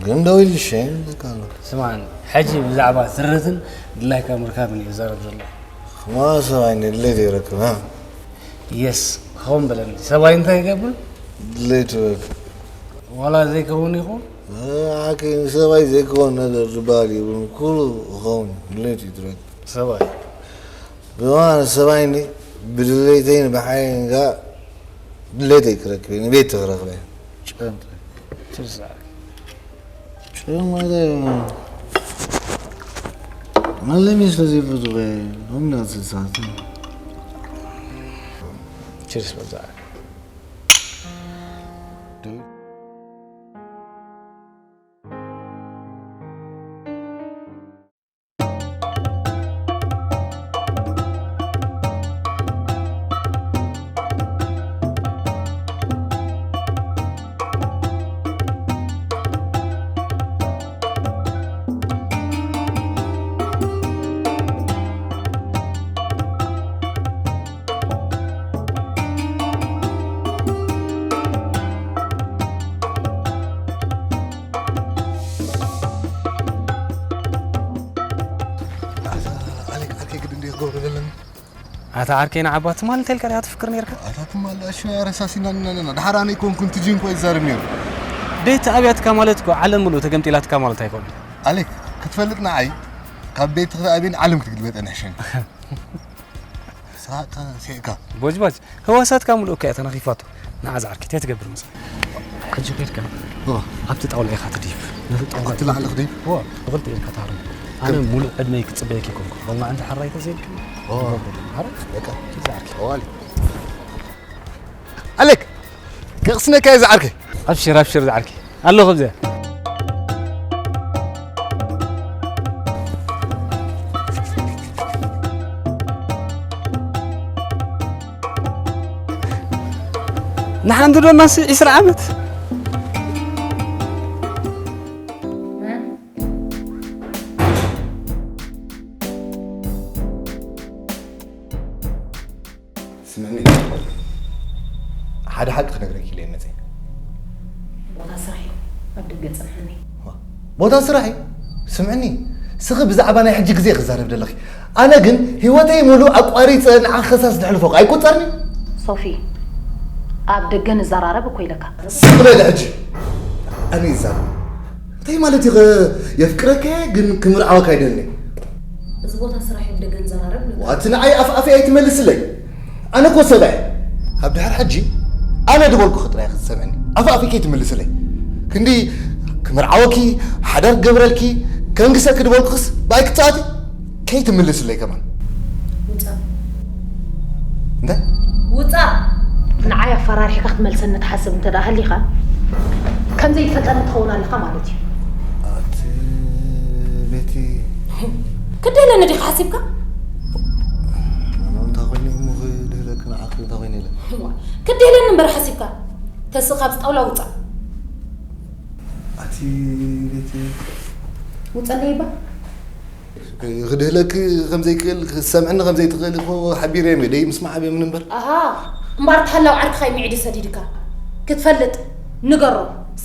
ግን ደዊሉ ሸይን በቃ ኣሎ። ስማን፣ ሕጂ ብዛዕባ ትርትን ድላይካ ምርካብን እዩ ዝዛረብ ዘሎ። ማ ሰብኣይ ንድሌት ይረክብ፣ እ? የስ፣ ክኸውን በለኒ። ሰብኣይ እንታይ ይገብር? ድሌት ይረክብ። ዋላ ዘይከውን ይኹን? እ፣ ሓቂ፣ ንሰብኣይ ዘይከውን ነገር ዝበሃል የብሉን። ኩሉ ክኸውን እዩ። ድሌት እዩ ዝረክብ። ሰብኣይ። ብማን ሰብኣይ እንዲ ብድሌተይን ብሓይን ከኣ ድሌተይ ክረክብ እየ። ንቤት ክረኽበ እየ። ጨንጠ። ትርሳዕ። ጨንጠ። ማለሚ ስለዘይፈቱ ከ፣ ሎሚ ናት ስሳት። ችርስ መብዛዕ። ኣታ ዓርከይ ዓርኬ ንዓባ ትማል እንታይ ኢልካ ዲኻ ትፍክር ነይርካ? ኣታ ትማል ኣሹ ኣረሳሲና ኣለና። ድሓር ኣነ ኣይኮንኩን፣ እቲ ጂንኮ ይዛረብ ነይሩ። ቤት ኣብያትካ ማለት እኮ ዓለም ምሉእ ተገምጢላትካ ማለት ኣይኮነን። ኣሌክ፣ ክትፈልጥ ንዓይ ካብ ቤት ክትኣብን ዓለም ክትግልበጠ ንሕሸኒ። ስራሕካ ስሒቕካ። ቦጅባጅ፣ ህዋሳትካ ምሉእ እኮ እያ ተናኺፋቶ። ንዓ ዝዓርከይ፣ እንታይ ትገብር መሰለካ? ሕጂ ከድካ እዎ። ኣብቲ ጣውላ ኢኻ ትድይብ። ነቲ ጣውላ ኣብቲ ላዕሊ ክድይብ? እዎ፣ ብኽልተ ኢድካ ትሃርም። ኣነ ከም ሙሉእ ዕድመይ ክጽበየኪ ኣይኮንኩን። ሎማዓንቲ ሕራይ ተዘይልክኒ? እዎ። ይገብረልኒ። ሓራይ? በቃ። ዝዓርከይ። እዋሊ። ኣሌክ፣ ከቕስነካ እየ ዝዓርከይ። ኣብሽር፣ ኣብሽር ዝዓርከይ። ኣሎ ኸብዚኣ። ንሓንቲ ዶ እናስ ዒስራ ዓመት? ስምዕኒ፣ ሓደ ሓቂ ክነግረኪ ኢለ እየ መፅየ። ቦታ ስራሕ እዩ፣ ኣብ ደገ ፅንሐኒ። ዋ፣ ቦታ ስራሕ እዩ? ስምዕኒ፣ ስኺ ብዛዕባ ናይ ሕጂ ግዜ ክዛረብ ደለኺ። ኣነ ግን ህይወተይ ሙሉእ ኣቋሪፀ ንዓኺ ከሳስ ድሕልፎ ኣይቁፀርኒ? ሶፊ፣ ኣብ ደገ ንዘራረብ እኮ ኢለካ። ስቕ በሊ ሕጂ። ኣነ ይዛረብ። እንታይ ማለት እዩ? የፍቅረካ እየ፣ ግን ክምርዓወካ ኣይደልን። እዚ ቦታ ስራሕ እዩ፣ ብደገ ንዘራረብ። ዋቲ ንዓይ ኣፍ ኣፈይ ኣይትመልስለይ። ኣነ እኮ ሰብኣይ፣ ካብ ድሕሪ ሕጂ ኣነ ድበልኩኺ ጥራይ ክትሰምዕኒ። ኣፍ ኣፈይ ከይትምልስለይ። ክንዲ ክምርዓወኪ፣ ሓዳር ክገብረልኪ፣ ከንግሰኪ ድበልኩኽስ ብኣይ ክትኣቲ ከይትምልስለይ ከማን። ውፃእ። እንታይ? ውፃእ። ንዓይ ኣፈራሪሕካ ክትመልሰኒ ትሓስብ እንተ ደኣ ሃሊኻ፣ ከም ዘይትፈልጠኒ ትኸውን ኣለኻ ማለት እዩ። ኣቲ ቤቲ። ክድህለኒ ዲኻ ሓሲብካ? ኣነ እንታይ ኮይነ እሞ ክድህለኪ ንዓኺ እንታይ ኮይነ ኢለ? ክድህለኒ እምበር ሓሲብካ። ተስእ ካብዚ ጣውላ ውፃእ። ኣቲ ቤቲ። ውፀለይ እባ። ክድህለኪ ከም ዘይክእል፣ ክሰምዕኒ ከም ዘይትኽእል እኮ ሓቢረ እየ። ደይ ምስማዕ ኣብየ ምን እምበር። ኣሃ፣ እምበኣር እቲ ሃላው ዓርክኻ እዩ ምዒዱ ሰዲድካ። ክትፈልጥ ንገሮ።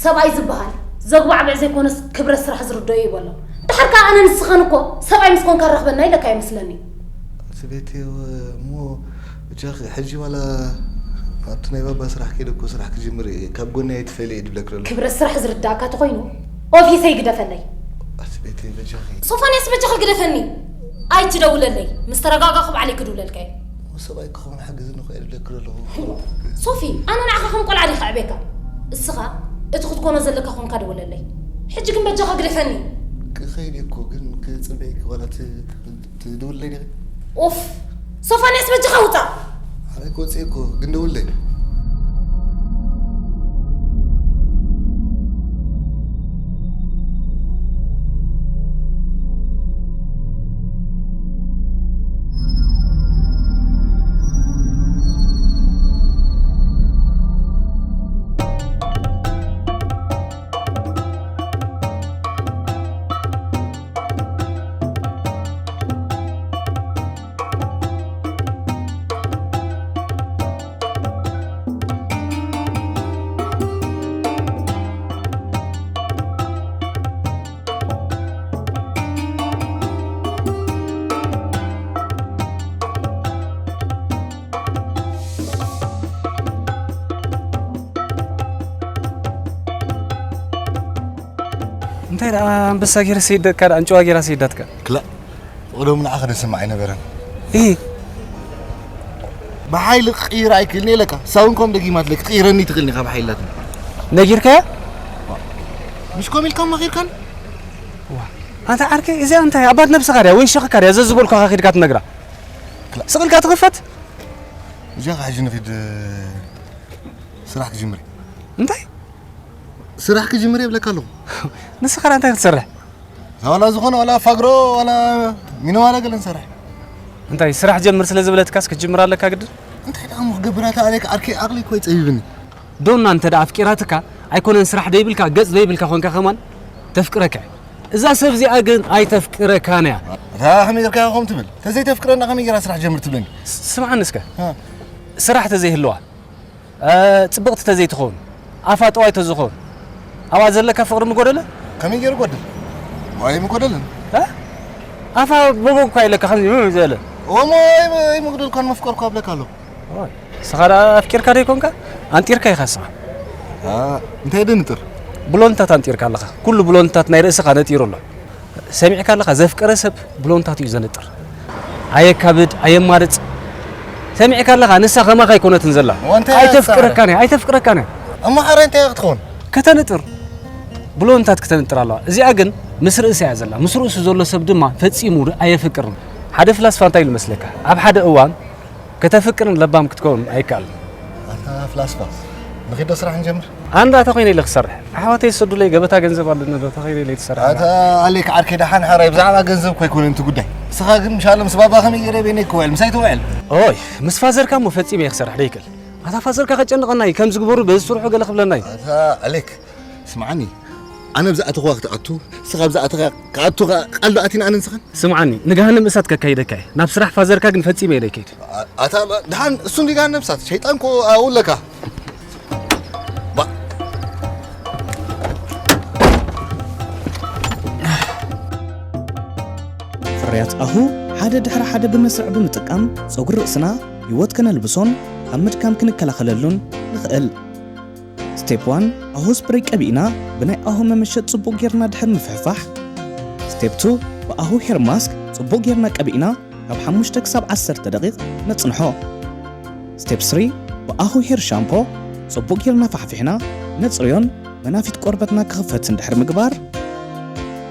ሰብኣይ ዝበሃል ዘጉባዕብዕ ዘይኮነስ ክብረት ስራሕ ዝርደኦ እዩ በሎ። ደሓር ከኣ ኣነ ንስኻን እኮ ሰብኣይ ምስ ኮንካ ንረኽበና ኢለካ ይመስለኒ። ኣቲ ቤቲ እሞ ብጃኺ ሕጂ ዋላ ኣብቲ ናይ ባባ ስራሕ ከይደ እኮ ስራሕ ክጅምር እየ። ካብ ጎኒ ኣይትፈሊ እየ ድብለኪ ዘሎ። ክብረት ስራሕ ዝርዳእካ ተኾይኑ ኦፊሰይ ግደፈለይ። ኣቲ ቤቲ በጃኺ። ሶፎንያስ በጃኻ ግደፈኒ። ኣይትደውለለይ። ምስ ተረጋጋኹ ባዕለይ ክድውለልካ እየ። እሞ ሰብኣይ ክኸውን ሓግዝኒ እኮ እየ ድብለኪ ዘለኹ። ሶፊ፣ ኣነ ንዓኻ ከም ቆልዓ ዲኻ ዕቤካ? እስኻ እቲ ክትኮኖ ዘለካ ኮንካ ደውለለይ። ሕጂ ግን በጃኻ ግደፈኒ። ክኸይድ እየ እኮ ግን ክጽበየኪ ዋላ ት-፣ ትድውለለይ ዲኺ? ኡፍ! ሶፎንያስ በጃኻ ውጻእ! ኣነ ክወጽእ እየ እኮ ግን ደውለለይ። እንታይ ደኣ ኣንበሳ ገይረ ሰይደካ ደኣ ኣንጭዋ ገይራ ሰይዳትካ? ክላእ፣ ብቕደሙ ንዓኻ ደስምዕ ኣይነበረን። እሂ። ብሓይሊ ክቕይር ኣይክእልን ኢለካ። እሳ እውን ከም ደጊማትለይ ክትቕይረኒ ትኽእልኒ ካብ ሓይላትና። ነጊርካያ? ምሽ ኮም ኢልካ ኣማኺርካን? ዋ፣ ኣንታ ዓርከይ፣ እዚኣ እንታይ? ኣባት ነብስኻ ድያ ወይ ሸኽካ ድያ? ዘዝበልኩኻ ኺድካ ትነግራ። ክላእ። ስቕ ኢልካ ትኽፈት? እዚኣ ኸዓ ሕጂ ንኺድ፣ ስራሕ ክጅምር እየ። እንታይ? ስራሕ ክጅምር እየ እብለካ ኣለኹ። ንስኻ ደኣ እንታይ ክትሰርሕ? ዋላ ዝኾነ፣ ዋላ ፋግሮ፣ ዋላ ሚነዋላ ገለ ንሰርሕ። እንታይ ስራሕ ጀምር ስለ ዝበለትካስ ክትጅምር ኣለካ ግድን? እንታይ ደኣ እሞ ክገብር ኣታ ኣሌክ፣ ዓርከይ ዓቕሊ እኮ ይጸቢብኒ። ዶና እንተ ደኣ ኣፍቂራትካ፣ ኣይኮነን ስራሕ ደይብልካ፣ ገጽ ዘይብልካ ኮንካ ከማን ተፍቅረካ እያ። እዛ ሰብ እዚኣ ግን ኣይተፍቅረካን እያ። እታ ከመይ ጌርካ ኢኻ ከምኡ ትብል? ተዘይተፍቅረና ከመይ ጌራ ስራሕ ጀምር ትብለኒ? ስ-፣ ስምዓኒ እስከ። እ። ስራሕ ተዘይህልዋ፣ እ፣ ጽብቕቲ ተዘይትኸውን፣ ኣፋ ጠዋይ ተዝኸውን፣ ኣብኣ ዘለካ ፍቕሪ ምጎደለ? ከመይ ገይሩ ጎድል? ዋይ ምጎደልን። እ? ኣፋ ቦቦ እኳ ኢለካ ከምዚ እ ዝበለ። እሞ ኣይ-፣ ኣይምጉደልኳን መፍቀርኳ እብለካ ኣለኹ። ኦይ፣ ንስኻ ደኣ ኣፍቂርካ ዶ ይኮንካ? ኣንጢርካ ኢኻ ንስኻ። ኣ፣ እንታይ ደንጥር? ብሎንታት ኣንጢርካ ኣለኻ። ኩሉ ብሎንታት ናይ ርእስኻ ነጢሩ ኣሎ። ሰሚዕካ ኣለኻ? ዘፍቀረ ሰብ ብሎንታት እዩ ዘንጥር። ኣየካብድ፣ ኣየማርጽ። ሰሚዕካ ኣለኻ? ንሳ ከማኻ ኣይኮነትን ዘላ። እሞ እንታይ ኣይተፍቅረካን እያ፣ ኣይተፍቅረካን እያ። እሞ ሓራይ እንታይ ክትኸውን? ከተንጥር። ብሎንታት ክተንጥር ኣለዋ። እዚኣ ግን ምስ ርእሳ እያ ዘላ። ምስ ርእሱ ዘሎ ሰብ ድማ ፈጺሙ ር-፣ ኣየፍቅርን። ሓደ ፍላስፋ እንታይ ኢሉ መስለካ? ኣብ ሓደ እዋን ከተፍቅርን ለባም ክትከውን ኣይከኣልን። ኣታ ፍላስፋ፣ ንኺዶ ስራሕ ንጀምር? ኣንዳ ተኾይነ ኢለ ክሰርሕ። ኣሕዋተይ ዝሰዱለይ ገበታ ገንዘብ ኣለኒ ዶ ተኾይነ ኢለ ትሰርሕ? ኣታ ኣሌክ ዓርከይ ደሓን ሓራይ ብዛዕባ ገንዘብ እኮ ኣይኮነን እቲ ጉዳይ። ንስኻ ግን ምሻሎ ምስ ባባ ከመይ ገይረ በይነይ ክውዕል? ምሳይ ትውዕል? ኦይ፣ ምስ ፋዘርካ እሞ ፈጺመ እየ ክሰርሕ ደይክእል። ኣታ ፋዘርካ ከጨንቐና እዩ፣ ከምዚ ግበሩ፣ በዚ ስርሑ ገለ ክብለና እዩ። ኣታ ኣሌክ፣ ስምዓኒ፣ ኣነ ብዛ ኣተኹዋ ክትኣቱ፣ ንስኻ ብዛ ኣተኻ ክኣቱ ቃል ዶ ኣቲና ኣነ ንስኻን? ስምዓኒ፣ ንገሃነም እሳት ከካይደካ እየ። ናብ ስራሕ ፋዘርካ ግን ፈጺመ እየ ደይከይድ። ኣ-፣ ኣታ ደሓን እሱ እንዲ ገሃነም እሳት፣ ሸይጣን እኮ ኣብኡ ኣለካ። ባ- ፍርያት ኣሁ ሓደ ድሕሪ ሓደ ብመስርዕ ብምጥቃም ጸጉሪ ርእስና ህይወት ከነልብሶን ካብ ምድካም ክንከላኸለሉን ንኽእል። እስቲ ስቴፕ ዋን፣ ኣሁ ስፕሬይ ቀቢእና ብናይ ኣሁ መመሸጥ ጽቡቕ ጌርና ድሕር ምፍሕፋሕ። ስቴፕ ቱ፣ ብኣሁ ሄር ማስክ ጽቡቕ ጌርና ቀቢእና ካብ ሓሙሽተ ክሳብ ዓሰርተ ደቂቕ ነጽንሖ። ስቴፕ ስሪ፣ ብኣሁ ሄር ሻምፖ ጽቡቕ ጌርና ፋሕፊሕና ነጽርዮን መናፊት ቆርበትና ክኽፈትን ድሕር ምግባር።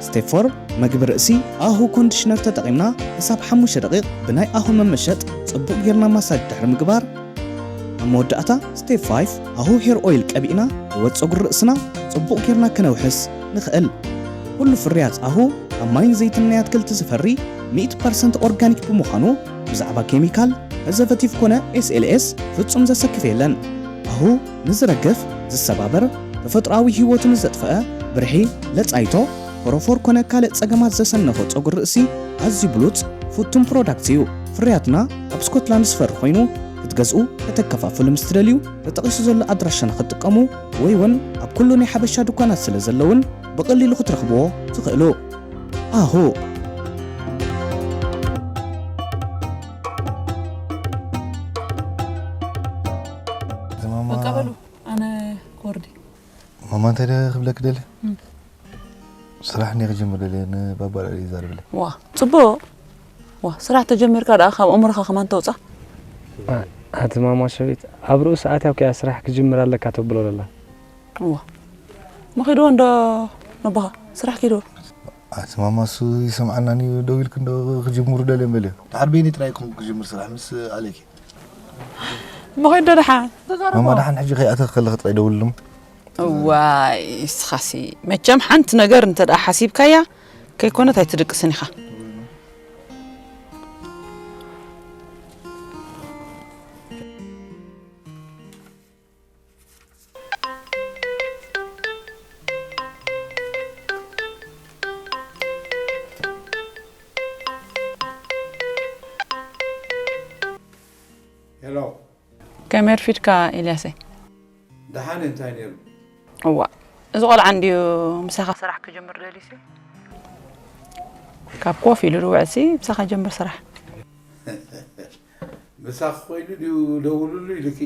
ስቴፕ ፎር፣ መግቢ ርእሲ ኣሁ ኮንዲሽነር ተጠቒምና ክሳብ ሓሙሽተ ደቂቕ ብናይ ኣሁ መመሸጥ ጽቡቕ ጌርና ማሳጅ ድሕር ምግባር። ኣብ መወዳእታ ስቴፕ ፋይፍ፣ ኣሁ ሄር ኦይል ቀቢእና ህይወት ጸጉሪ ርእስና ጽቡቕ ጌርና ከነውሕስ ንኽእል። ኩሉ ፍርያት ኣሁ ካብ ማይን ዘይትን ናይ ኣትክልቲ ዝፈሪ ሚእቲ ፐርሰንት ኦርጋኒክ ብምዃኑ ብዛዕባ ኬሚካል፣ ፕሪዘርቨቲቭ ኮነ ኤስኤልኤስ ፍጹም ዘሰክፍ የለን። ኣሁ ንዝረግፍ፣ ዝሰባበር፣ ተፈጥሮኣዊ ህይወቱ ንዘጥፍአ ብርሒ፣ ለጻይቶ፣ ፎሮፎር ኮነ ካልእ ጸገማት ዘሰነፎ ጸጉሪ ርእሲ ኣዝዩ ብሉጽ ፍቱን ፕሮዳክት እዩ። ፍርያትና ኣብ ስኮትላንድ ዝፈሪ ኮይኑ ክትገዝኡ ከተከፋፍሉ ምስ ትደልዩ ተጠቒሱ ዘሎ ኣድራሻና ክትጥቀሙ ወይ እውን ኣብ ኩሉ ናይ ሓበሻ ድኳናት ስለ ዘለውን ብቐሊሉ ክትረኽብዎ ትኽእሉ። ኣሁ። ማማ፣ በቃ በሉ፣ ኣነ ክወርድ እዩ። ማማ፣ እንታይ ደኣ ክብለኪ ደልየ? እም። ስራሕ እንድየ ክጅምር ደልየ፣ ንባባ ልዕሊ ይዛረብለይ። ዋ፣ ጽቡቕ። ዋ፣ ስራሕ ተጀሚርካ ደኣ ካብ ኣእምሮኻ ከማን ተውጻእ። ኣ-፣ ኣቲ ማማ ሸዊት፣ ኣብ ርእሱ ኣትያ እኮ እያ ስራሕ ክጅምር ኣለካ ተብሎ ዘላ። እዋ። እሞ ኺድዎ እንዶ ነቦኻ፣ ስራሕ ኪድዎ። ኣቲ ማማ፣ እሱ ይሰምዓናን እዩ፣ ደው ኢልክ እንዶ ክጅምሩ ደልዮም በልዮ። ድሓር በይነይ ጥራይ እየ ክጅምር ስራሕ ምስ ኣሌክ። እሞ ኺድ ዶ ደሓን? ማማ፣ ደሓን ሕጂ ከይኣተኽ ከለኺ ጥራይ ደውልሎም። እዋይ፣ እስኻሲ መቸም ሓንቲ ነገር እንተ ደኣ ሓሲብካያ ከይኮነት ኣይትድቅስን ኢኻ። ሄሎ። ከመይ ኣርፊድካ ኤልያሰይ? ደሓን፣ እንታይ ነይሩ? እዋ፣ እዚ ቆልዓ እንድዩ ምሳኻ ስራሕ ክጅምር ደሊሲ? ካብ ኮፍ ኢሉ ዝውዕልሲ ምሳኻ ጀምር ስራሕ። ምሳኺ ኮይሉ ድዩ ደውልሉ ኢሉኪ?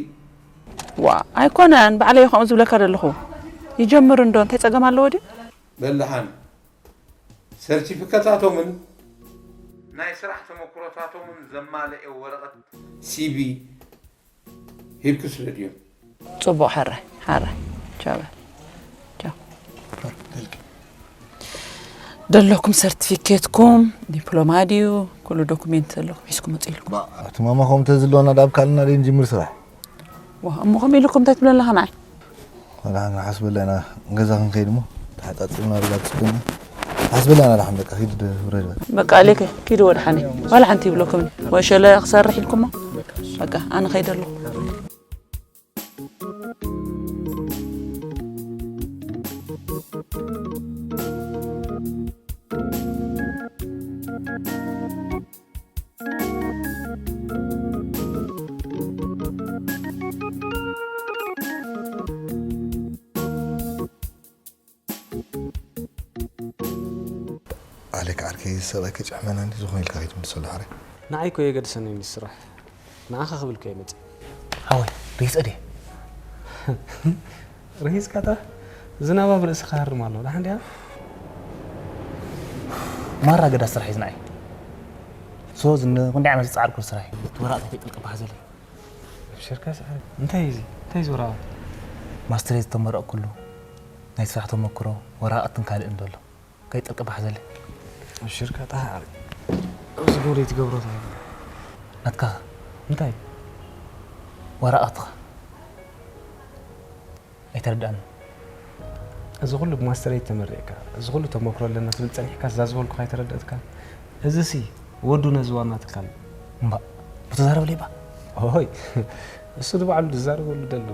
ዋ፣ ኣይኮነን፣ ባዕለይ ከምኡ ዝብለካ ዘለኹ። ይጀምር እንዶ፣ እንታይ ጸገም ኣለዎ ድዩ? በል ደሓን። ሰርቲፊከታቶምን ናይ ስራሕ ተመክሮታቶምን ዘማልኤ ወረቐት፣ ሲቪ፣ ሂብኪ ስደድዮም። ጽቡቕ፣ ሕራይ፣ ሕራይ። ቻው በል። ቻው። ደለኩም ሰርቲፊኬትኩም፣ ዲፕሎማ ድዩ፣ ኩሉ ዶኩሜንት ዘለኩም ሒዝኩም መጽእ ኢልኩም። ባ-፣ ኣቲ ማማ፣ ከምኡ ተዝህልወና፣ ዳብ ካልእና ደይ ንጅምር ስራሕ። ዋ፣ እሞ ከምኡ ኢልኩም እንታይ ትብለና ንዓይ? ዋላ ንሓስበላ ኢና፣ ገዛ ክንከይድ እሞ ተሓጻጺብና ሪላክስ ኮይና ንሓስበላ ኢና። ደሓን በቃ ኪድ ውረድ በቃ። በቃ ኣሌከ ኪድ ወድሓኒ። ዋላ ሓንቲ ይብለኩም ወይ ሸለ ክሰርሕ ኢልኩሞ። በቃ ኣነ ኸይደ ኣለኹ። ኣሌክ ዓርከይ፣ ሰብኣይ ከይጨሕመና እንዲ ዝኾነ ኢልካ ከይትምልሰሉ ሓራይ። ንዓይ እኮ የገድሰኒ እዩ ስራሕ። ንዓኻ ክብል እኮ እየ መፅእ። ሓወይ፣ ርሂፀ ድየ? ርሂፅካ ጥራሕ? ዝናብ ኣብ ርእስኻ ይሃርም ኣሎ። ደሓን ድያ? ማራ ገዳ ስራሕ እዩ ዝንዓይ። ሶ ዝነ ክንደይ ዓመት ዝፀዓርኩ ስራሕ እዩ። እቲ ወረቐት ከይጥልቅብካ ሓዘለይ። ኣብሽርካ ሰዓረ። እንታይ እዩ እዚ? እንታይ እዩ እዚ ወረቐት? ማስተሬት ዝተመረቕኩሉ ናይ ስራሕ ተመክሮ ወረቓቕትን ካልእን ዘሎ። ከይጥልቅብካ ሓዘለይ። ኣብሽርካ ጣሃ ዓሪ። ኣብዚ ግብሪ ትገብሮ እንታይ? ናትካ እንታይ? ወረቓቕትኻ። ኣይተረድኣንን። እዚ ኩሉ ብማስተሬት ተመሪቕካ፣ እዚ ኩሉ ተመክሮ ኣለና ትብል ጸኒሕካ፣ እዛ ዝበልኩኻ ኣይተረድኣትካን። እዚሲ ወዱ ነዚ ዋና ትካል። እምባእ፣ ብተዛረበለይ እባ። ኦይ፣ እሱ ንባዕሉ ዝዛረበሉ ደሎ።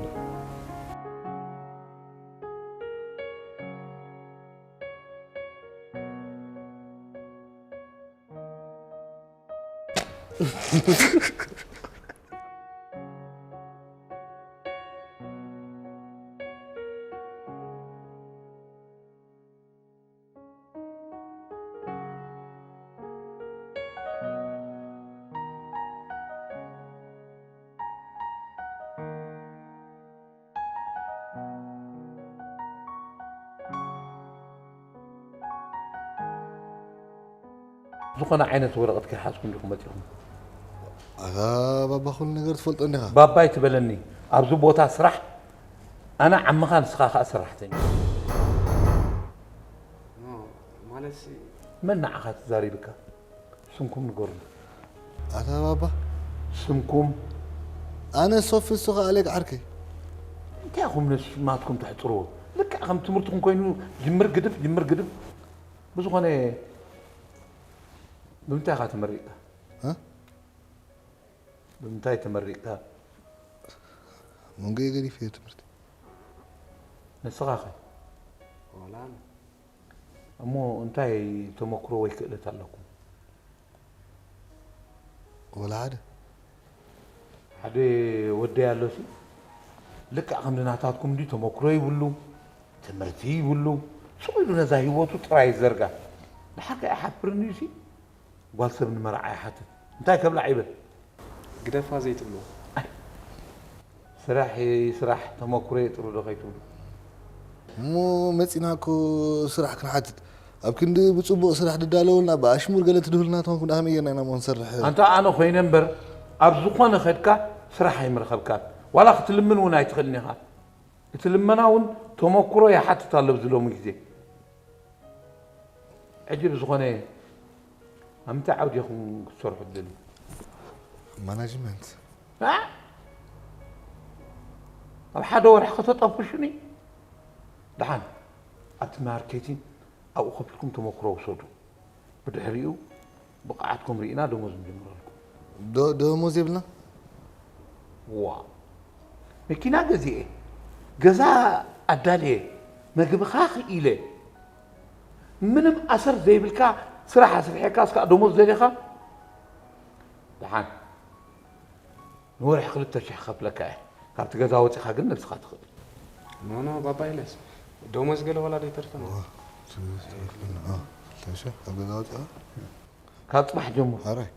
ዝኾነ ዓይነት ወረቐት ከይሓዝኩም ዲኹም መጺኹም? ኣታ ባባ ኩሉ ነገር ትፈልጦ እንዲኻ። ባባይ ትበለኒ ኣብዚ ቦታ ስራሕ ኣነ ዓምኻ ንስኻ ከኣ ሰራሕተኛ። ማለት መን ንዓኻ ተዛሪብካ? ስምኩም ንገሩኒ። ኣታ ባባ ስምኩም ኣነ ሶፊ እሱ ከኣ ኣሌክ ዓርከይ። እንታይ ኢኹም ነስማትኩም ተሕፅርዎ? ልክዕ ከም ትምህርትኩም ኮይኑ ጅምር ግድፍ ጅምር ግድፍ። ብዝኾነ ብምንታይ ኢኻ ተመሪቕካ? እ? ብምንታይ ተመሪቕካ? መንጎየ ገዲፈዮ ትምህርቲ። ንስኻ ኸ? ዋላ ኣነ እሞ እንታይ ተመክሮ ወይ ክእለት ኣለኩም? ወላ ሓደ። ሓደ ወደይ ኣሎሲ ልክዕ ከምዚ ናታትኩም እንዲ ተመክሮ ይብሉ፣ ትምህርቲ ይብሉ፣ ስቕ ኢሉ ነዛ ህይወቱ ጥራይ ይዘርጋ። ንሓቂ ኣይሓፍርን እዩሲ ጓል ሰብ ንመርዓ ይሓትት። እንታይ ከብላዕ ይብል? ግደፋ ዘይትብልዎ። ስራሕ ስራሕ ተመክሮ የጥሩ ዶ ከይትብሉ? እሞ መፂና እኮ ስራሕ ክንሓትት ኣብ ክንዲ ብፅቡቕ ስራሕ ድዳለውልና ብኣሽሙር ገለ ትድህሉና ተኾንኩም ደኣ ከመይ ጌርና ኢና እሞ ንሰርሕ? ኣንታ ኣነ ኮይነ እምበር ኣብ ዝኾነ ከድካ ስራሕ ኣይምረኸብካን። ዋላ ክትልምን እውን ኣይትኽእልን ኢኻ። እቲ ልመና እውን ተመክሮ ይሓትት ኣሎ ኣብዚ ሎሚ ግዜ። ሕጂ ብዝኾነ ኣብ ምንታይ ዓውዲ ኢኹም ክትሰርሑ ትደልዩ? ማናጅመንት። ኣ? ኣብ ሓደ ወርሒ ከተጠፍሹኒ? ደሓን ኣብቲ ማርኬቲን ኣብኡ ከፊትኩም ተመክሮ ውሰዱ። ብድሕሪኡ ብቕዓትኩም ርኢና ደሞዝ ንጅምረልኩም። ዶ- ደሞዝ የብልና። ዋ መኪና ገዚኤ፣ ገዛ ኣዳልየ፣ መግብኻ ክኢለ፣ ምንም ኣሰር ዘይብልካ ስራሕ ኣስርሐካ እስካ ደሞዝ ደሊኻ? ደሓን ንወርሒ ክልተ ሽሕ ክኸፍለካ እየ። ካብቲ ገዛ ወፂኻ ግን ነብስኻ ትኽእል። ኖኖ ባባ ኢለስ ደሞዝ ገለ ዋላ ዘይተርፈና። ዋ፣ ስ- ስ- አ፣ ክልተ ሽሕ ካብ ገዛ ወፂኻ? ካብ ፅባሕ ጀምሩ። ኣራይ።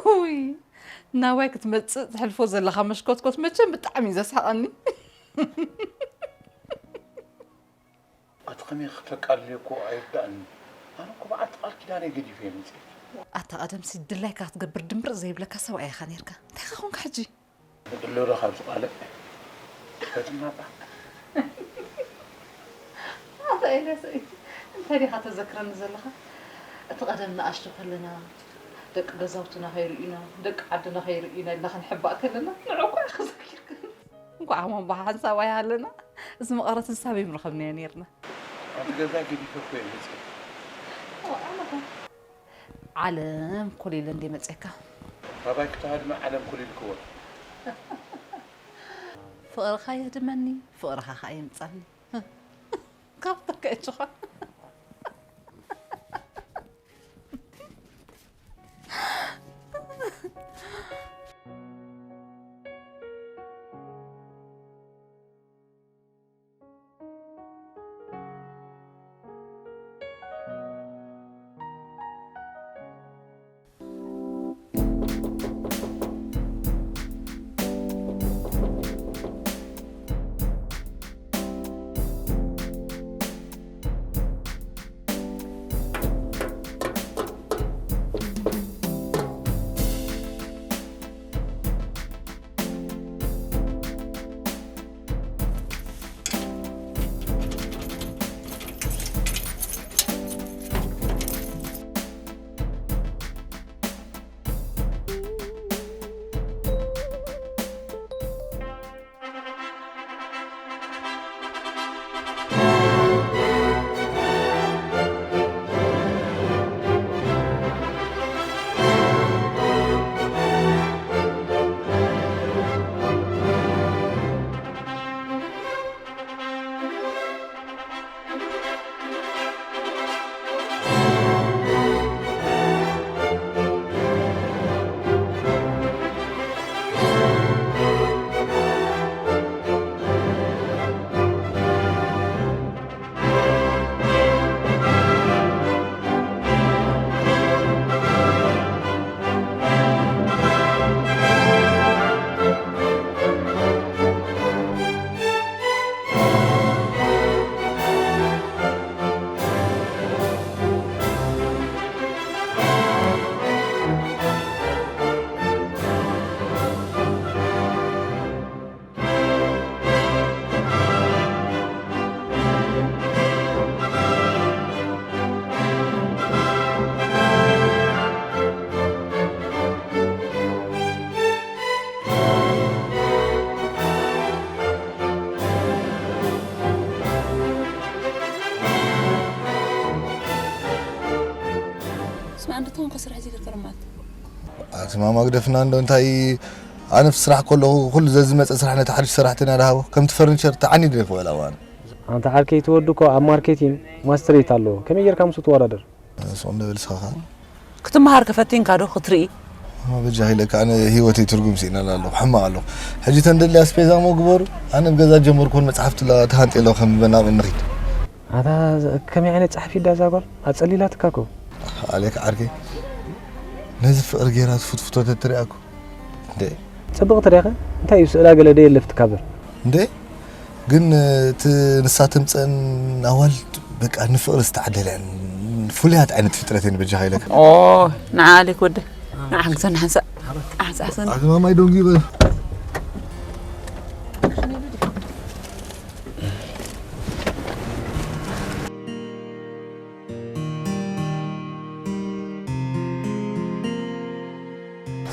ውይ ናባይ ክትመፅእ ትሕልፎ ዘለኻ መሽኮትኮት መቸም ብጣዕሚ እዩ ዘስሕቐኒ። ኣቲ ከመይ ክተቃልልዮ እኮ ኣይርዳእኒ። ኣነ እኮ በዓልቲ ቃል ኪዳነይ ገዲፈ እየ መፅኤ። ኣታ ቀደምሲ ድላይካ ክትገብር ድምብርፅ ዘይብለካ ሰብኣይ ኢኻ ነርካ እንታይ ኸኾንካ ሕጂ? ንቅሎ ዶ ካብ ዝቃልዕ? ሕትናባ ኣታ ኤልያስ እንታይ ዲኻ ተዘክረኒ ዘለኻ? እቲ ቀደም ንኣሽቱ ከለና ደቂ ገዛውትና ከይርእዩና ደቂ ዓድና ከይርእዩና ኢልና ክንሕባእ ከለና ንዕቁ ኢኻ ዘኪርካ። እንኳዕ ከማን ብሓንሳብ ኣይሃለና እዚ መቐረት እንሳብ ይምረኸብናዮ ነርና። ኣቲ ገዛ ገዲፈ እኮ እየ መፅኤ። ዓለም ኮሊለ እንዴ መፅካ። ካባይ ክትሃድመ ዓለም ኮሊልክዎ። ፍቕርኻ የህድመኒ ፍቕርኻ ኸዓ የምፃኒ። ካብታ ከእችኻ። ስማዕ፣ እንዶ ተኾንኮ ስራሕ ዘይከርከር ማለት። ኣቲ ማማ ግደፍና እንዶ፣ እንታይ፣ ኣነ ኣብ ስራሕ ከለኹ ኩሉ ዘዝመፀ ስራሕ ነቲ ሓድሽ ሰራሕተኛ ዝሃቦ፣ ከምቲ ፈርኒቸር ተዓኒደ ይኽእል ኣዋን። ኣንታ ዓርከይ፣ እቲ ወዲ እኮ ኣብ ማርኬቲንግ ማስተሬት ኣለዎ። ከመይ ጌርካ ምስኡ ትወዳደር? ስቕ እንዶ በል ንስኻ ኸዓ። ክትመሃር ከፈቲንካ ዶ ክትርኢ? ኣማ በጃ ኢለካ፣ ኣነ ህይወተይ ትርጉም ስኢነላ ኣለኹ፣ ሕማቕ ኣለኹ። ሕጂ ተን ደልያ ኣስፔዛ እሞ ግበሩ። ኣነ ኣብ ገዛ ጀመርኩን መጽሓፍቲ ላ-፣ ተሃንጤ ኣለኹ፣ ከም መናቕ ንኺድ። ኣታ ከመይ ዓይነት ጸሓፊት ዳ እዛ ጓል? ኣጸሊላትካ እኮ። ኣሌክ ዓርከይ፣ ነዚ ፍቕሪ ጌራ ትፍትፍቶ ተትሪኣ እኮ። እንዴ? ጽብቕቲ ዲኻ? እንታይ እዩ ስእላ ገለ ዶ የለፍትካ በር? እንዴ? ግን እቲ ንሳ ተምጸን ኣዋልድ በቃ ንፍቕሪ ዝተዓደለ እየን። ፍሉያት ዓይነት ፍጥረት እየን በጃኻ ኢለካ። ኦ፣ ንዓ ኣሌክ ወደ። ንዓ ክንሰን ሓንሳእ። ኣሕሳስን። ኣዝማማይ ዶንጊ በል።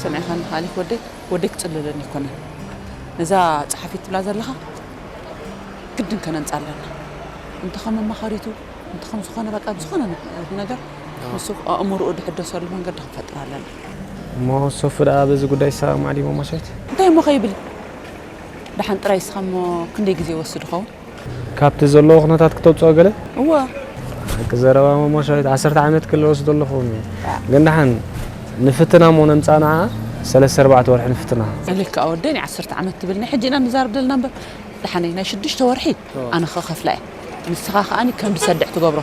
ሰሚዕካኒ ኣሌክ ወደይ፣ ወደይ ክጽልለኒ ኣይኮነን። ነዛ ጸሓፊት ትብላ ዘለኻ ግድን ከነምጻ ኣለና። እንተ ከም መማኸሪቱ፣ እንተ ከም ዝኾነ በቃ ብዝኾነ ነ-፣ ነገር ኣዎ። ንሱ ኣእምሮኡ ድሕደሰሉ መንገዲ ክንፈጥር ኣለና። እሞ ሶፊ ደኣ በዚ ጉዳይ ይሰማማዕ ድዩ መማሻይት? እንታይ እሞ ከይብል? ደሓን ጥራይ እስኻ እሞ ክንደይ ግዜ ይወስድ ይኸውን? ካብቲ ዘለዎ ኩነታት ክተውፅኦ ገለ? እወ። ሓቂ ዘረባ መማሻይት ዓሰርተ ዓመት ክልወስ ዘለኹ። ግን ደሓን ንፍትና እሞ ነምፃ ንዓ ሰለስተ ኣርባዕተ ወርሒ ንፍትና። ልክኣ ወደይ ናይ ዓሰርተ ዓመት ትብል ናይ ሕጂ ኢና ንዛረብ ዘለና እምበር ደሓነይ ናይ ሽዱሽተ ወርሒ ኣነ ክኸፍላ እየ። ንስኻ ከኣኒ ከም ዝሰድዕ ትገብሮ።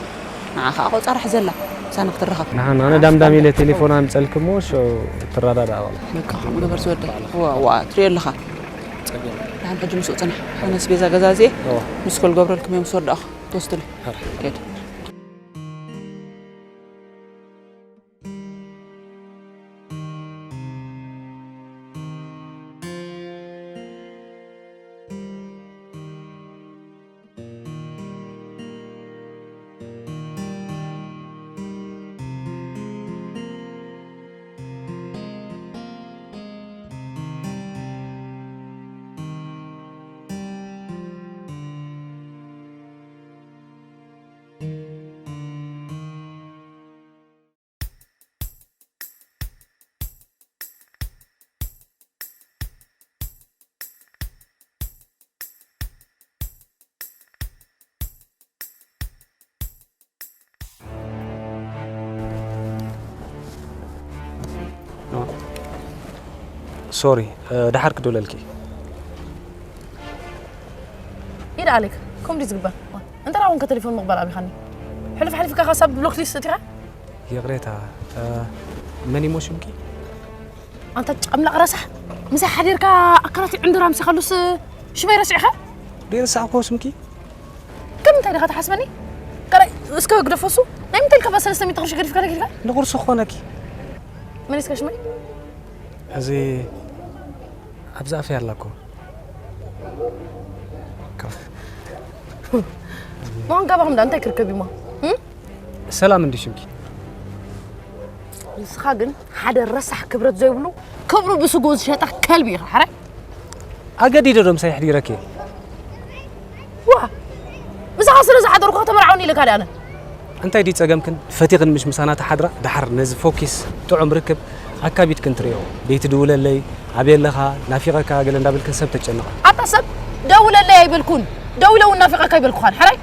ንዓ ከኣ ቆፃ ራሕ ዘላ ምሳና ክትራኸብ። ንሓን ኣነ ዳምዳም ኢለ ቴሌፎን ኣምፀልኪ እሞ ሸው ትረዳዳእ በላ። በቃ ከምኡ ገበር ዝወደይ። እዋ፣ እዋ፣ ትሪኦ ኣለኻ። ደሓን ሕጂ ምስኡ ፅናሕ። ኣነ ኣስቤዛ ገዛዚኤ እዋ። ምስ ኮል ገብረልኩም እዮም ምስ ወዳእኹ ትወስድሉ። ኬድ። ሶሪ፣ እ፣ ደሓር ክድውለልኪ። ኢድ ኣሌክ፣ ከምኡ ድዩ ዝግበር? እንተ ደኣ ኮንካ ቴሌፎን ምቕባል ኣቢኻኒ። ሕልፍ ሓሊፍካ ካብ ሳብ ብሎክ ሊስት እቲኻ? ይቕሬታ፣ እ፣ መን እሞ ሽምኪ? ኣንታ ጨምላቕ ረሳሕ፣ ምሳይ ሓዲርካ ኣካላት ዕንድራ ምሳኻሉስ ሽመይ ረሲዕኻ? ደይረሳዕክዎ ስምኪ? ከም እንታይ ዲኻ ትሓስበኒ? ካልኣይ እስከ ግደፎሱ፣ ናይ ምንታይ ኢልካ ብኣሰለስተ ሚእቲ ቅርሺ ገዲፍካ ለኪልካ? ንቑርሲ ክኾነኪ። መሊስካ ሽመይ? እዚ ኣብዚ ኣፈይ ኣላ እኮ። መሆን ጋባኹም ዳ እንታይ ክርከብ እሞ? እም? ሰላም እንዲ ሽምኪ። ንስኻ ግን ሓደ ረሳሕ ክብረት ዘይብሉ ክብሩ ብስግኡ ዝሸጠ ከልቢ ኢኻ፣ ሓራይ? ኣገዲደ ዶ ምሳይ ኣሕዲረኪ? ዋ! ምሳኻ ስለ ዝሓደርኩ ከተመርዓውኒ ኢለ ካልእ ኣነ። እንታይ ድዩ ጸገምክን? ፈቲኽን ምሽ ምሳና ትሓድራ? ደሓር ነዚ ፎኪስ ጥዑም ርክብ ኣካቢድክን ትርእዮ። ደይትድውለለይ፣ ኣበይ ኣለኻ፣ ናፊቐካ ገለ እንዳበልክን ሰብ ተጨንቓ። ኣታ ሰብ ደውለለይ ኣይበልኩን። ደው ኢለ እውን ናፊቐካ ኣይበልኩኻን። ሓራይ?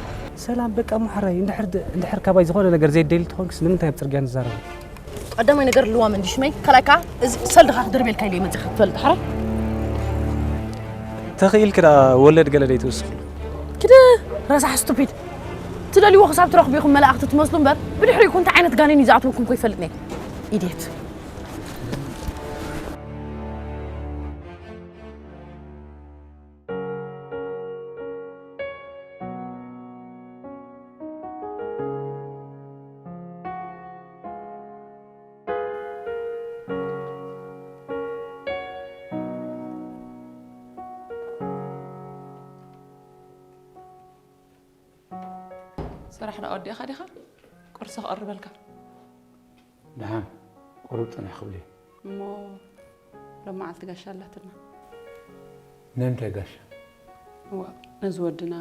ሰላም በቃ እሞ ሓራይ፣ እንድሕር ድ-፣ እንድሕር ካባይ ዝኾነ ነገር ዘይደሊ ትኾንክስ ንምንታይ ኣብ ጽርግያ ንዛረብ? ቀዳማይ ነገር ልዋም እንዲ ሽመይ፣ ካልኣይ ከኣ እዚ ሰልድኻ ክድርቤልካ ኢለ መጺኻ ክትፈልጥ ሓራይ። ተኽኢልክ ደኣ ወለድ ገለ ደይትውስኽ። ክድ ረሳሕ ስቱፒድ። ትደልይዎ ክሳብ ትረኽቡ ኢኹም መላእኽቲ ትመስሉ እምበር ብድሕሪኡ እንታይ ዓይነት ጋኔን እዩ ዝኣትወኩም እኮ ይፈልጥ ነይ። ኢድየት። ስራሕ ደኣ ወዲእኻ ዲኻ? ቁርሲ ክቐርበልካ። ደሓን ቁሩብ ጽንሕ ክብል እየ። እሞ ሎም መዓልቲ ጋሻ ኣላትና። ናይ ምንታይ ጋሻ? እዋ ነዚ ወድና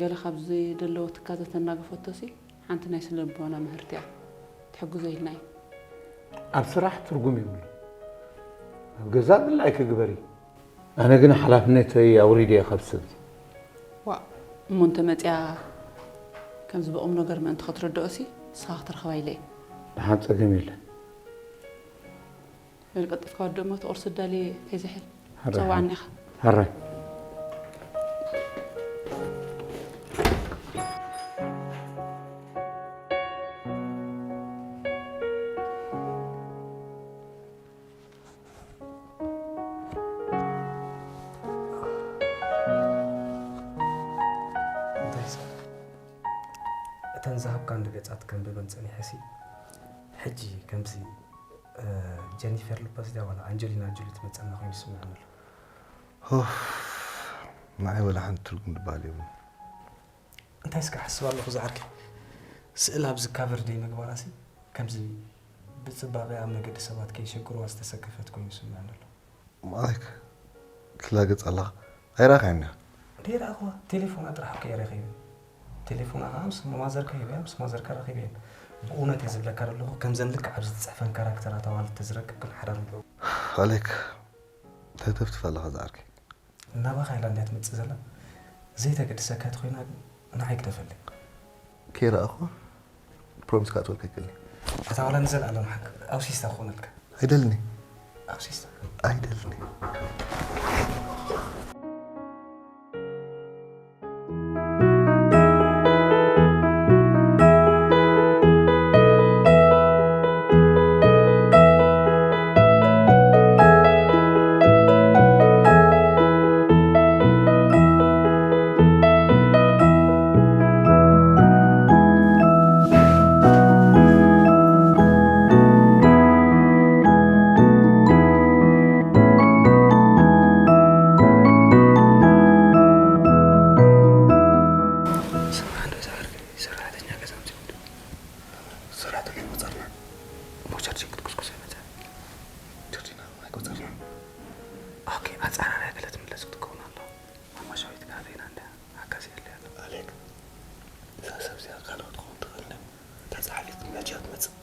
ገለ ካብ ዝደለዎ ትካዘ ተናገፈቶሲ ሓንቲ ናይ ስነ ልቦና ምህርቲ እያ። ትሕግዞ ኢልና እዩ። ኣብ ስራሕ ትርጉም የብሉ። ኣብ ገዛ ብላይክ ግበሪ። ኣነ ግን ሓላፍነተይ ኣውሪደ እየ ካብ ሰብ። ዋእ እሞ እንተ መጺኣ ከምዚ ብቑም ነገር ምእንቲ ክትርድኦሲ ንስኻ ክትረኽባ ኢለ እየ። ደሓን ጸገም የለን። በል ቀልጢፍካ ወዲ እሞ እቲ ቁርሲ ኣዳልየ ከይዝሕል ሕራይ፣ ጸውዓኒ ኢኻ። ሕራይ። እንታይ ሰብ? እተን ዝሃብካን ገጻት ከንብበን ጸኒሐሲ፣ ሕጂ ከምዚ ጀኒፈር ሎፐዝ ድያ ዋላ ኣንጀሊና ጆሊ ትመጸና ኮይኑ ይስምዐኒ ኣሎ። ኡፍ፣ ንዓይ ወላ ሓንቲ ትርጉም ዝበሃል የብሉን። እንታይ እስከ ሓስብ ኣለኹ ዝዓርከይ፣ ስእል ኣብዚ ካቨር ደይ ምግባራሲ ከምዚ ብጽባቐ ኣብ መገዲ ሰባት ከይሸግርዋ ዝተሰከፈት ኮይኑ ይስምዐኒ ኣሎ። ማይክ ትላገጽ ኣለኻ ኣይረኣኻያን ዲኻ? ደይረኣኽዋ፣ ቴሌፎና ጥራሕ እኮ እየ ረኺበ። ቴሌፎና ከዓ ምስ ማዘርካ ሂበያ፣ ምስ ማዘርካ ረኺበየን። ብእውነት እየ ዝብለካ ዘለኹ፣ ከምዘን ልክዕ ኣብዚ ዝጽሕፈን ካራክተራት ኣዋልድ ተዝረክብ ግን ሓራም እዩ። ኣሌክ እንታይ ተፍትፍ ኣለኻ ዝዓርከይ? ናባኻ ኢላ እንድያ ትመጽእ ዘላ። ዘይተገድሰካ ተኾይና ግን ንዓይ ግደፈለይ። ከይረኣኹ ፕሮሚስ ክኣትወልካ ኣይክእልን እየ። ኣታ ዋላ ንዘለኣለም ሓቅ ኣውሲስታ ክኾነልካ። ኣይደልን እየ። ኣውሲስታ። ኣይደልን እየ። ሰራሕተኛ ገዛ ኣምፂኡ። ሰራሕተኛ ቆፀርና። እሞ ቻርጅን ክትኩስኩስ ኣይመፀን። ቻርጅና ኣይቆፀርና። ኦኬ፣ ኣፃራርያ ገለ ትምለስ ክትከውን ኣሎ። ኣማሻዊት ጋዜና እንዳ ሓጋዚ የለ ኣሎ። ኣሌክ፣ እዛ ሰብ እዚኣ ካልኦት ትኸውን ትኽእል እንዳ። ተፃሓፊት መጃ ትመፅእ።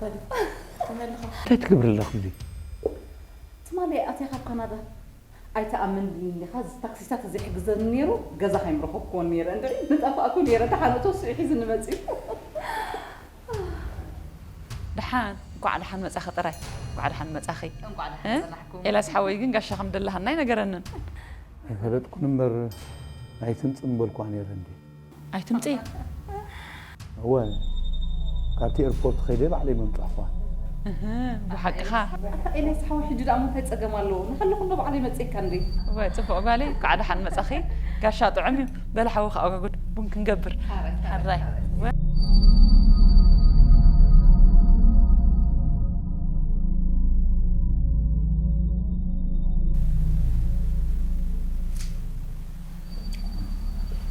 እንታይ ትገብሪ ኣለኹ እዚ? ትማሊ ኣትያ ካብ ካናዳ ኣይትኣምን ኢኻ። እዚ ታክሲታት ዘይሕግዘኒ ነይሩ፣ ገዛ ከይምረኸብኩዎ ነይረ። እንድዒ ምጠፋእኩ ነይረ። ደሓን እቶ ስኡ ሒዝኒ መጺኡ። ደሓን፣ እንኳዕ ደሓን መጻኺ ጥራይ። እንኳዕ ደሓን መጻኺ። እንኳዕ ደሓን እ? ጸናሕኩም። ኤልያስ ሓወይ ግን ጋሻ ከም ደለሃና ኣይነገረንን። ኣይፈለጥኩን እምበር ኣይትምጽእ ምበልኳ ነይረ እንዴ። ኣይትምጽእ? እወ፣ ካብቲ ኤርፖርት ከይደ ባዕለይ መምጻእኳ። እህ፣ ብሓቅኻ። ኤልያስ ሓወይ፣ ሕጂ ደኣ እንታይ ጸገም ኣለዎ? ንሃለኹ እንዶ ባዕለይ መጽእካ እንዴ። እወ፣ ጽቡቕ ጓለይ፣ እንኳዕ ደሓን መጻኺ። ጋሻ ጥዑም እዩ። በል ሓዊ ከኣ ወጋጉድ ቡን ክንገብር። ሓራይ፣ ሓራይ። ሓራይ።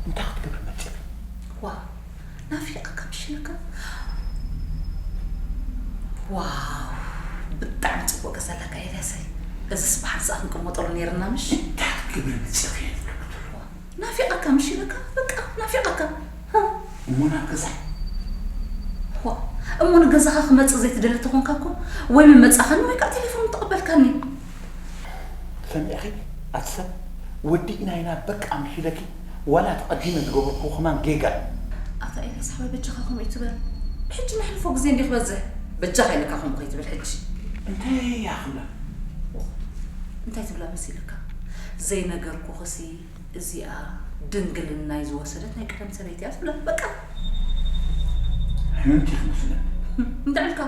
እንታይ ክትገብሪ መጺኺ? ዋው፣ ናፊቐካ ምሽ ኢለካ። ዋው፣ ብጣዕሚ ጽቡቕ ገዛ ኣለካ ኤልያሰይ። እዝስ ብሓንሳእ ክንቅመጠሉ ነይርና ምሽ? እንታይ ክትገብሪ መጺኺ? ናፊቐካ ምሽ ኢለካ፣ በቃ ናፊቐካ። ሃ? እሞ ናብ ገዛይ? ዋው፣ እሞ ንገዛኻ ክመጽእ ዘይትደሊ ተኾንካ እኮ ወይ ምመጻኻኒ ወይ ከዓ ቴሌፎን ምተቐበልካኒ። ሰሚዕኺ ኣቲ ሰብ፣ ወዲእና ኢና በቃ ምሽ ኢለኪ፣ ዋላ ተቐዲመ ዝገበርክዎ ከማን ጌጋ እዩ። ኣታ ኤልያስ ሓወይ በጃኻ ከምኡ ኣይትበል። ሕጂ ነሕልፎ ግዜ እንድዩ ክበዝሕ። በጃኻ ኢለካ ከምኡ ከይትብል ሕጂ። እንታይ እያ ክብላ? እንታይ ትብላ መሲልካ? ዘይነገርኩኽሲ እዚኣ ድንግልናይ ዝወሰደት ናይ ቀደም ሰበይቲ እያ ትብላ። በቃ። ሕምምቲ ትመስለኒ። እንታይ ኢልካ?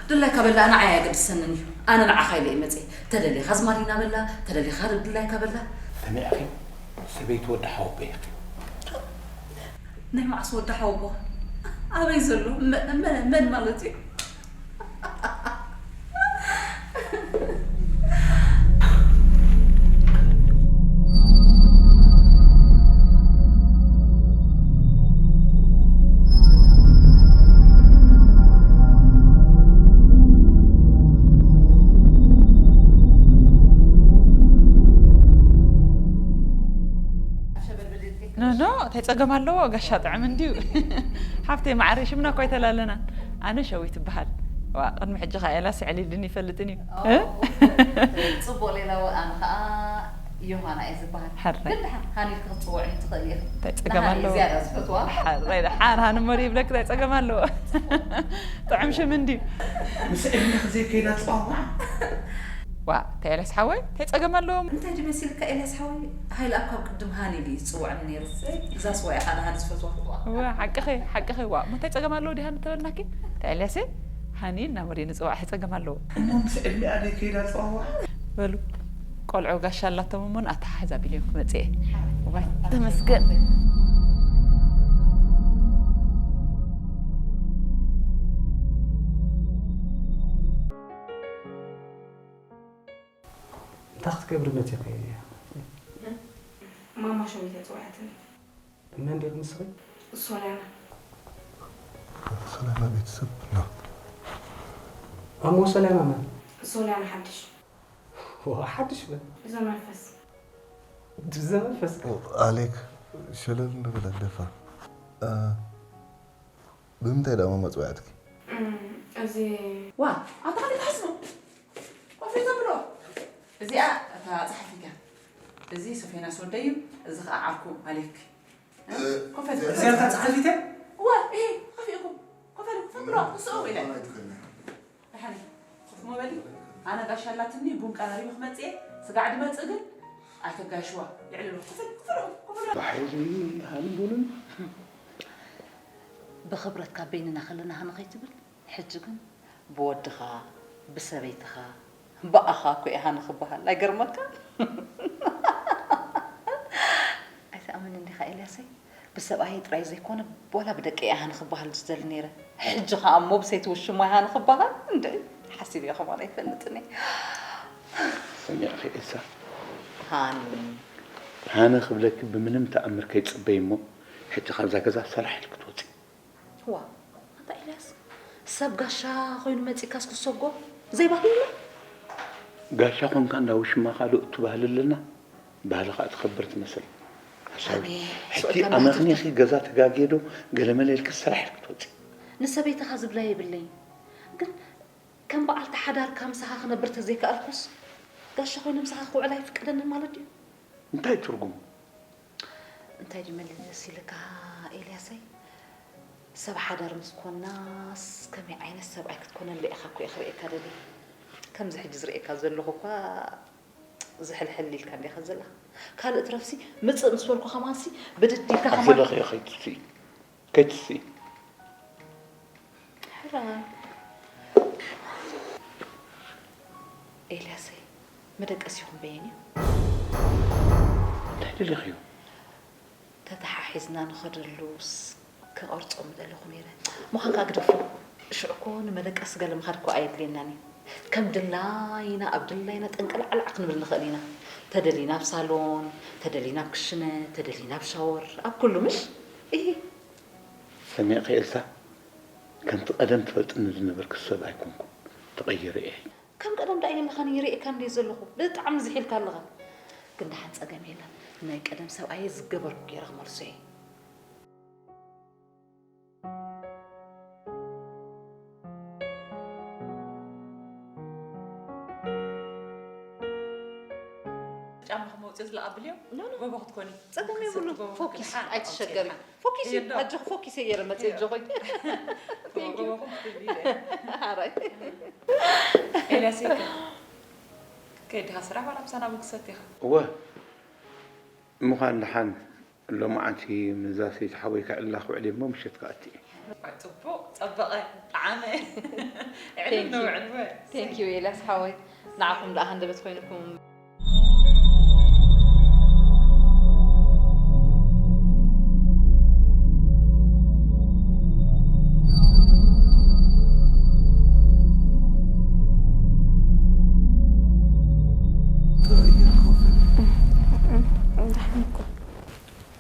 ድላይካ በላ ንዓይ ኣየገድሰንን እዩ። ኣነ ንዓኻ ኢለ እየ መፅየ። ተደሊኻ ኣዝማሪና በላ፣ ተደሊኻ ድላይካ በላ። ሰሚዕኺ? ሰበይቲ ወዲ ሓወቦ ኢኺ። ናይ መዓስ ወዲ ሓወቦ? ኣበይ ዘሎ? መ-፣ መ-፣ መን ማለት እዩ? ኖ፣ ኖ፣ እንታይ ጸገም ኣለዎ? ጋሻ ጥዑም እንድዩ። ሓፍተይ መዓረይ፣ ሽምና እኳ ኣይተላለናን። ኣነ ሸዊት ይበሃል። ዋ፣ ቅድሚ ሕጂ ኸኣ ኤልያስ ኣዕሊሉኒ ይፈልጥን እዩ። ኦ፣ እ? ጽቡቕ ሌላዊ፣ ኣነ ኸኣ ዮሃና እየ ዝበሃል። ሕራይ። ግን ደሓር ሃኒ ኢልኪ ክትጽውዕኒ ትኽእሊ ኢኺ። እንታይ ጸገም ንሃኒ ኣለዎ? ዝያዳ ዝፈትዋ። ሕራይ፣ ደሓር ሃኒ እሞ ይብለኪ፣ እንታይ ጸገም ኣለዎ? ጥዑም ሽም እንድዩ። ምስ ዕድመኺ ዘይከይዳ ጽዋዋዕ። ዋ፣ እንታይ ኤልያስ ሓወይ፣ እንታይ ጸገም ኣለዎ? እንታይ ድዩ መሲልካ ኤልያስ ሓወይ? ሃይለ ኣብ ካብ ቅድም ሃኒ ድዩ ዝጽውዐኒ ነይሩ? እዛ ስዋ እያ ኣነ ሃኒ ዝፈትዋ። ዋ፣ ሓቅኺ፣ ሓቅኺ። ዋ፣ እሞ እንታይ ጸገም ኣለዎ ድዩ ሃኒ ተበልናኪ? እንታይ ኤልያሰይ፣ ሃኒ ኢልና እሞ ድዩ ንጽዋዕ፣ እንታይ ጸገም ኣለዎ? እሞ ምስ ዕድሚኣ ደይ ከይዳ ጸዋውዓ? በሉ፣ ቆልዑ ጋሻ ኣላቶም እሞ ንኣተሓሕዛ ቢልዮም ክመጽእ እየ። ዋይ፣ ተመስገን። እንታይ ክትገብሪ መጺኺ? ማማ ሸዊት እያ ጸዊዓትኒ። መን ዲኺ ንስኺ? ሶልያና። ሶልያና ቤተሰብ ነው። ኣሞ ሶልያና መን? ሶልያና ሓድሽ። ዋ፣ ሓድሽ መን? ዘመንፈስ። ዘመንፈስ። ኣሌክ፣ ሸለል ንበል ኣለፋ። እ፣ ብምንታይ ደኣ ማማ ጸዊዓትኪ? እም፣ እዚ ዋ፣ ኣታ ካልእ ትሓስቡ? ኮፍ ኢልካ ብሎ። እዚኣ እታ ጸሓፊት እያ። እዚ ሶፊያናስ ወደይ እዩ። እዚ ኸኣ ዓርኩ ኣሌክ። እ፣ ኮፍ ኢልካ። እዚኣ እታ ጸሓፊት እያ? እዋ፣ እሂ፣ ኮፍ ኢልኩም። ኮፍ ኢልኩም፣ ኮፍ ኢልኩም። ንስኡ ኢለ። ኣይትኽእልን። ደሓን እዩ። ኮፍ ሞ በሊ። ኣነ ጋሻ ኣላትኒ፣ ቡን ቀራሪበ ክመጽእ እየ። ስጋዕ ድመጽእ ግን ኣይተጋይሽዋ። ልዕሊ ኢሉ። ኮፍ ኢሉ፣ ኮፍ ኢሉ፣ ኮፍ ኢሉ። ባሕሪ ሃኒ ቡንን። ብኽብረት ካብ በይንና ከለና ሃኒ ከይትብል፣ ሕጂ ግን ብወድኻ፣ ብሰበይትኻ፣ ብኣኻ እኮ እየ ሃኒ ክበሃል። ኣይገርመካን? ኣይትኣምንን ዲኻ ኤልያሰይ? ብሰብኣየይ ጥራይ ዘይኮነ፣ ዋላ ብደቀይ እየ ሃኒ ክበሃል ዝደሊ ነይረ። ሕጂ ኸኣ እሞ ብሰይቲ ውሽማይ ሃኒ ክበሃል? እንድዒ፣ ሓሲበዮ ከማን ኣይፈልጥን እየ። ሰሚዕኺ ኤልሳ? ሃኒ። ሃኒ ክብለኪ ብምንም ተኣምር ከይትጽበዪ እሞ፣ ሕጂ ካብዛ ገዛ ሰራሕ ኢልኪ ትወጺ። ዋ፣ ኣታ ኤልያስ፣ ሰብ ጋሻ ኮይኑ መጺእካስ ክትሰጎ ዘይባህልና? ጋሻ ኮንካ እንዳ ውሽማ ካልእ እቱ ባህሊ ኣለና። ባህሊ ኸኣ ትኸብር ትመስል። ሓሳዊ። ኣሜ፣ ሕጂ ስቕ ኢልካ ኣመኽኒኺ ገዛ ተጋግየ ዶ ገለመለ ኢልኪ ስራሕ ኢልኪ ትወጺ። ንሰበይትኻ ዝብላ የብለይን። ግን ከም በዓልቲ ሓዳርካ ምሳኻ ክነብር ተዘይከኣልኩስ፣ ጋሻ ኮይነ ምሳኻ ክውዕል ኣይፍቀደንን ማለት ድዩ? እንታይ ትርጉሙ? እንታይ ድዩ መለስ ኢልካ ኤልያሰይ? ሰብ ሓዳር ምስ ኮናስ ከመይ ዓይነት ሰብኣይ ክትኮነለይ ኢኻ እኮ እየ ክርእየካ ደልየ። ከምዚ ሕጂ ዝርእየካ ዘለኹ እኳ ዝሕልሕል ኢልካ እንዲኻ ዘለኻ። ካልእ ትረፍሲ ምጽእ ምስ በልኩ ከማንሲ ብድድ ኢልካ ከማን ኣኺለኽዮ ከይትስኢ ከይትስኢ። ሕራይ ኤልያሰይ፣ መደቀሲኹም በየን እዩ? እንታይ ደሊኽዮ? ተተሓሒዝና ንኸደሉስ ክቐርጾ ምደለኹ ነይረ። ምዃን ከኣ ግደፎ። ሽዑ እኮ ንመደቀሲ ገለ ምኻድ እኮ ኣየድልየናን እዩ። ከም ድላይና ኣብ ድላይና ጠንቀላዕላዕ ክንብል ንኽእል ኢና። ተደሊና ኣብ ሳሎን፣ ተደሊና ኣብ ክሽነ፣ ተደሊና ኣብ ሻወር፣ ኣብ ኩሉ ምሽ? እሂ። ሰሚዕኺ ኤልሳ፣ ከምቲ ቀደም ትፈልጥኒ ዝነበርኪ ሰብ ኣይኮንኩን። ተቐይረ እየ። ከም ቀደም ደኣ የለኻን ይርእየካ እንድየ ዘለኹ። ብጣዕሚ ዝሒልካ ኣለኻ። ግን ደሓን ጸገም የለን። ናይ ቀደም ሰብኣየይ ዝገበርኩ ገይረ ክመልሶ እየ። ጫማኹም ኣውፅኦ ዝለኣብልዮ No, no. ጎቦ ክትኮኒ ጸገም የብሉን። ፎኪስ ኣይትሸገሪ። ፎኪስ ኣጆኺ ፎኪስ እየ መፅእ ኣጆኺ። Thank you. ሓራይ። ኤልያስ ከይድኻ ስራሕ ዋላ ምሳና ምግሰት ኢኻ። እወ ምዃን ደሓን ሎማዓንቲ ምዛ ሰይቲ ሓወይ ከዕልላ ክውዕል እየ እሞ ምሸት ክኣቲ እየ። ጽቡቕ ጸበቐ ጠዓመ። እዕልል ንውዕል እወ። Thank you ኤልያስ ሓወይ ንዓኹም ደኣ ሃንደበት ኮይንኩም።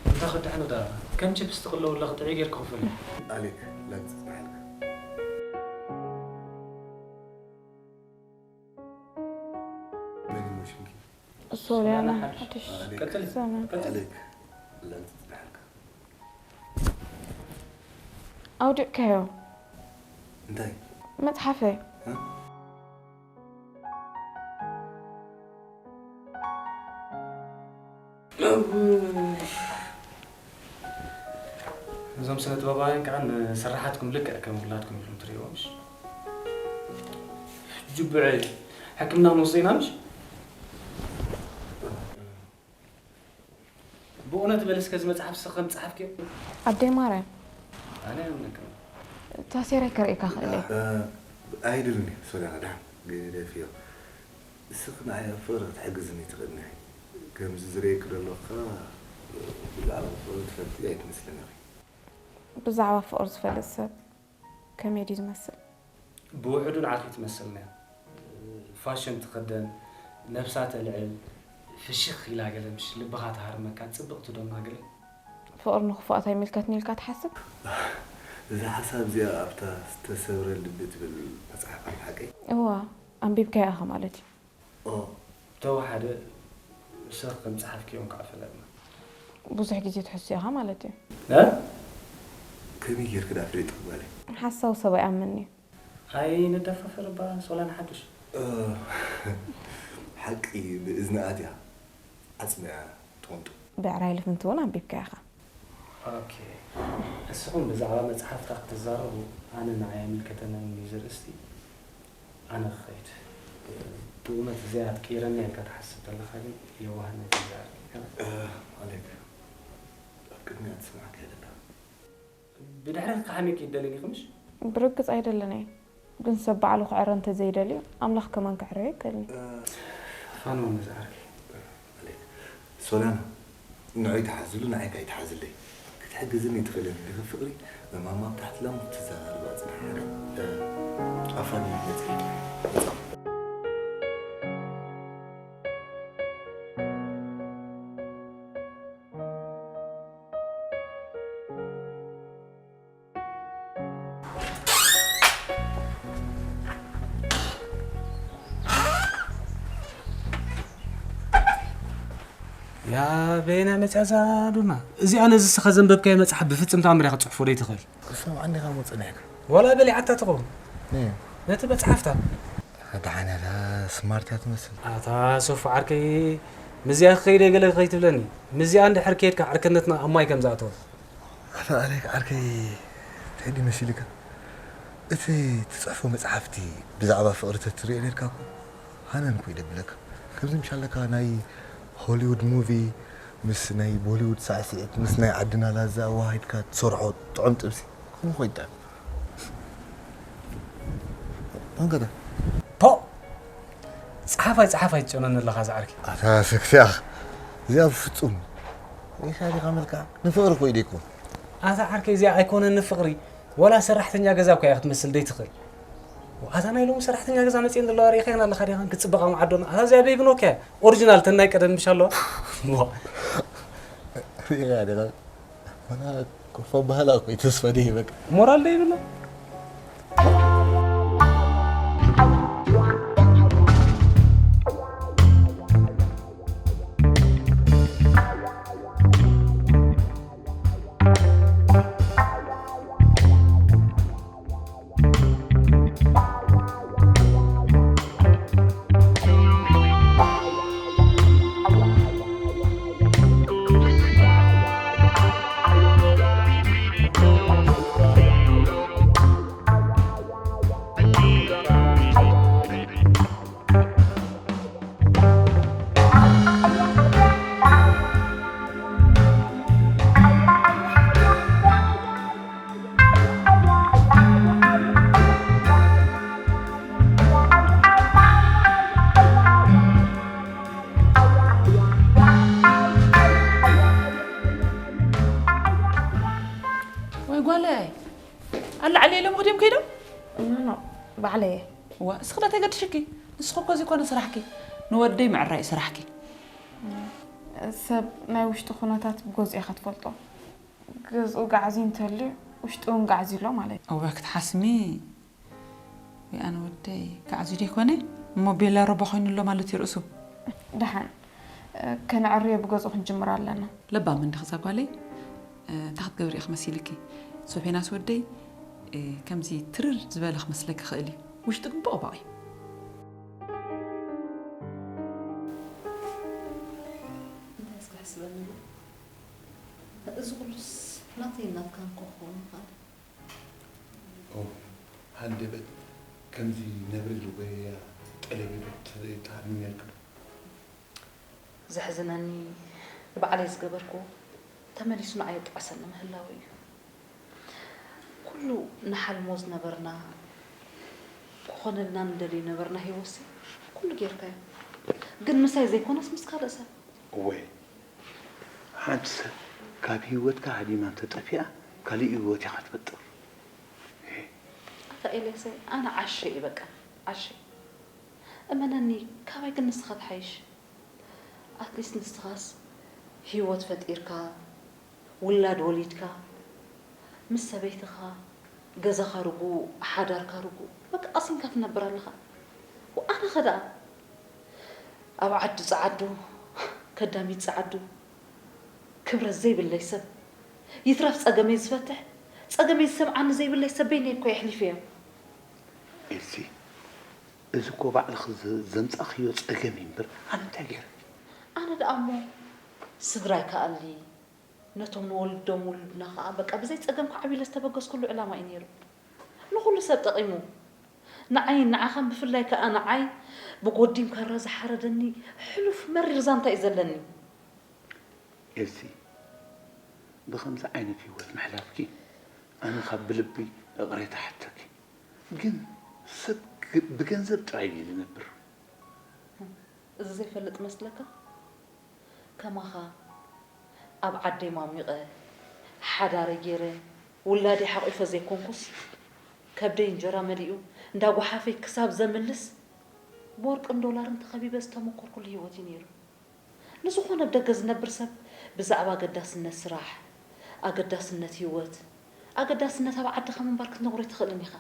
እንዳ ክዳሕኑ ዳ ከም ችፕስ ትቕለውላ ክትዒ ጌርካ ክፈል። ኣሌክ ላግጽ ጽናሕልካ። መን ይሞ ሽምኪ? ሶልያና ሓድሽ ኣሌክ ዘመን። ኣሌክ ላግጽ ጽናሕልካ። ኣውዲቕካዮ እንታይ? መጽሓፈይ። እ? እዞም ስነ ጥበባውያን ከዓ ንስራሓትኩም ልክዕ ከም ውላድኩም ኢኹም ትርእይዎ ምሽ? ጅቡዐ ሕክምና ክንወስዶ ኢና ምሽ? ብእውነት በል እስከ እዚ መጽሓፍ ንስኺ ከም ዝጸሓፍክዮ? ኣደይ ማርያም። ኣነ ኣይኣምነክን። ታሴረይ ከርእየካ ክእል እየ። ኣይድልን እዩ ሶልያና፣ ደሓን ግደፍዮ። ንስኺ ንዓይ ኣብ ፍቕሪ ክትሕግዝኒ ትኽእሊ ኢኺ። ከምዚ ዝርእየኪ ዘለኹ ከኣ ብዛዕባ ፍቕሪ ትፈልጢ ኣይትመስልን ኢኺ። ብዛዕባ ፍቕሪ ዝፈልጥ ሰብ ከመይ ድዩ ዝመስል? ብውሕዱ ንዓኺ ትመስልና እያ። ፋሽን ትኽደን፣ ነብሳ ተልዕል፣ ፍሽኽ ኢላ ገለ ምሽ ልብኻ ትሃርመካ፣ ጽብቕቲ ዶ እማ ገለ። ፍቕሪ ንኽፉኣት ኣይምልከትን ኢልካ ትሓስብ? እዛ ሓሳብ እዚኣ ኣብታ ዝተሰብረ ልቢ ትብል መጽሓፍ ኣላ ሓቀይ? እዋ፣ ኣንቢብካያ ኢኻ ማለት እዩ። ኦ፣ ተወሓደ ንስኺ ከም ጸሓፍክዮም ከዓ ፈለጥና። ብዙሕ ግዜ ትሕሱ ኢኻ ማለት እዩ። እ? ከመይ ጌርኪ ደኣ ፈሊጥኪ ጓለይ? ሓሳዊ ሰብ ኣይኣምንን እዩ። ኣይንደፋፈር እባ ሶላን ሓዱሽ። ሓቂ ብእዝኒ ኣትያ ዓጽሚ እያ ትቑንጥም። ብዕራይ ልፍንቲ እውን ኣንቢብካያ ኢኻ። ኦኬ። ንስኹም ብዛዕባ መጽሓፍታ ክትዛረቡ ኣነ ንዓይ ኣይምልከተንን እዩ ዘርእስቲ። ኣነ ክኸይድ። ብእውነት እዚኣ ትቅይረኒ ኢልካ ትሓስብ ተለኻ ግን የዋህነት እዩ ዘርኢ። ኣሌክ ኣብ ቅድሚያ ትስምዓካ እያ ዘለኻ። ብድሕረይ ክሓምየኪ ይደልን ኢኺ ምሽ? ብርግጽ ኣይደልን እየ። ግን ሰብ ባዕሉ ክዕረ እንተዘይደልዩ ኣምላኽ ከማን ከዕርዮ ኣይክእልን እዩ። ፋኖ ንዝዓርፍ። ሶላና ንዑይ ተሓዝሉ ንዓይ ካይ ተሓዝለይ ክትሕግዝኒ ትኽእልን ዲኺ ፍቕሪ መማማ ኣብ ታሕቲ ላሞ ክትዘራርባ ጽንሓ ኣፋኒ መጽ ያ በየናይ መጽያ እዛ ዱና? እዚኣ ነዚ እስኻ ዘንበብካዮ መጽሓፍ ብፍጽም ተኣምር እያ ክትጽሕፎ ደይትኽእል። ክሰምዓኒ ኢኻ እሞ ጸኒሕካ። ዋላ በሊዓታ ትኸውን። ነ ነቲ መጽሓፍታ። ኣታ ሓነታ ስማርት እያ ትመስል። ኣታ ሶፍ ዓርከይ፣ ምስዚኣ ክኸይደ ገለ ከይትብለኒ። ምስዚኣ እንድሕር ከይድካ ዕርከነትና ኣብ ማይ ከም ዝኣተወ። ኣታ ኣሌክ ዓርከይ፣ እንታይ ድዩ መሲልካ? እቲ ትጽሕፎ መጽሓፍቲ ብዛዕባ ፍቕሪ ተትርእዮ ነርካ እኮ ሃነን እኮ እዩ ደብለካ። ከምዚ ምሽ ኣለካ ናይ ሆሊውድ ሙቪ ምስ ናይ ቦሊውድ ሳዕስዒት ምስ ናይ ዓድና ላዛ ኣወሃሂድካ ትሰርሖ ጥዑም ጥብሲ ከምኡ እኮ ይጥዕም። ኣንገዳ ፖ! ጸሓፋይ ጸሓፋይ ትጨነኒ ኣለኻ ዝዓርኪ። ኣታ ስክቲ ኣኽ እዚኣ ብፍጹም ሬሳ ዲኻ መልክዓ ንፍቕሪ እኮ ኢለ እኮ። ኣታ ዓርከይ እዚኣ ኣይኮነን ንፍቕሪ ወላ ሰራሕተኛ ገዛ እኮ እያ ክትመስል ደይትኽእል። ኣታ ናይ ሎሚ ሰራሕተኛ ገዛ መፅየን ዘለዋ ርኢኻየን ኣለኻ ዲኻን ክፅበቓ መዓዶና ኣታ እዚኣ ቤቢ ኖኪያ ኦሪጂናል ተን ናይ ቀደም ምሽ ኣለዋ። ዋ። ሪኢኻ ዲኻ? ወላ ኮፋ ባህላ እኮ እዩ ተስፋ ደይበቃ። ሞራል ደይብላ። ወይ ጓለይ ኣላዓሊ ኢሎም ክድዮም ከይዶም? ኖ ኖ ባዕለየ። እዋ እስኺ ዶ ተገድሽኪ? ንስኺ እኮ እዚ ኮነ ስራሕኪ ንወደይ ምዕራይ እዩ ስራሕኪ። ሰብ ናይ ውሽጡ ኩነታት ብገዝኡ ኢኻ ትፈልጦ። ገዝኡ ጋዕዚ እንተልዩ ውሽጡ እውን ጋዕዚ ኣሎ ማለት እዩ። እወ ክትሓስሚ ወይ ኣነ ወደይ ጋዕዚ ዶ ይኮነ እሞ ቤላ ሮባ ኮይኑ ኣሎ ማለት እዩ ርእሱ። ደሓን ከነዕርዮ ብገዝኡ ክንጅምር ኣለና። ለባም እንዲኺ እዛ ጓለይ። እንታይ ክትገብሪ ኢኺ መሲልኪ? ሶፌናስ ወደይ ከምዚ ትርር ዝበለ ክመስለኪ ይኽእል እዩ። ውሽጡ ግን ቦቕባቕ እዩ። እንታይ እስኪ ሕስበኒ። እዚ ኩሉስ ናተይን ናትካን እኮ ክኸውን ይኽእል። ኦህ ሃንደበት ከምዚ ነብሪ ዝጎየያ ጠለቤ ዶ ትሃድሚ ነርኪ ዶ? ዘሕዝነኒ ንባዕለይ ዝገበርክዎ ተመሊሱ ንዓይ ይጥዕሰኒ ምህላዉ እዩ። ኩሉ ንሓልሞ ዝነበርና ክኾነልና ንደልዮ ነበርና ሂወትሲ ኩሉ ጌርካዮ ግን ምሳይ ዘይኮነስ ምስ ካልእ ሰብ። እወ ሓንቲ ሰብ ካብ ሂወትካ ሃዲማ እንተጠፊኣ ካሊእ ሂወት ኢኻ ትፈጥር። ኣታ ኤልያሰይ ኣነ ዓሸ እየ በቃ ዓሸ እመነኒ ካባይ ግን ንስኻ ትሓይሽ። ኣትሊስት ንስኻስ ሂወት ፈጢርካ ውላድ ወሊድካ ምስ ሰበይትኻ ገዛኻ ርጉእ ሓዳርካ ርጉእ በቃ ቀሲንካ ትነብር ኣለኻ። ኣነኸ ደኣ ኣብ ዓዲ ጸዓዱ ከዳሚት ጸዓዱ ክብረት ዘይብለይ ሰብ ይትረፍ ጸገመይ ዝፈትሕ ጸገመይ ዝሰምዓኒ ዘይብለይ ሰብ በይነይ እኮ የሕሊፈዮ። ኤልሲ እዚ እኮ ባዕልኺ ዘምጻእኽዮ ጸገም እዩ እምበር ኣነ እንታይ ገይረ? ኣነ ደኣ እሞ ስድራይ ክኣሊ ነቶም ንወልዶም ውሉድና ከኣ በቃ ብዘይ ጸገም ክዓብዩ ኢለ ዝተበገስኩሉ ዕላማ እዩ ነይሩ። ንኹሉ ሰብ ጠቒሙ። ንዓይን ንዓኻን ብፍላይ ከኣ ንዓይ ብጎዲም ካራ ዝሓረደኒ ሕሉፍ መሪር ዛንታ እዩ ዘለኒ። ኤልሲ ብኸምዚ ዓይነት ህይወት ምሕላፍኪ ኣነ ካብ ብልቢ እቕሬታ እሓተኪ። ግን ሰብ ብገንዘብ ጥራይ ድዩ ዝነብር? እዚ ዘይፈልጥ መስለካ? ከማኻ ኣብ ዓደይ ሟሚቐ፣ ሓዳረይ ገይረ፣ ውላደይ ሓቒፈ ዘይኮንኩስ፣ ከብደይ እንጀራ መሊኡ እንዳጓሓፈይ ክሳብ ዘምልስ፣ ብወርቅን ዶላርን ተኸቢበ ዝተመኮርኩሉ ህይወት እዩ ነይሩ። ንዝኾነ ብደገ ዝነብር ሰብ ብዛዕባ ኣገዳስነት ስራሕ፣ ኣገዳስነት ህይወት፣ ኣገዳስነት ኣብ ዓድኻ ምንባር ክትነግሮ ኣይትኽእልን ኢኻ።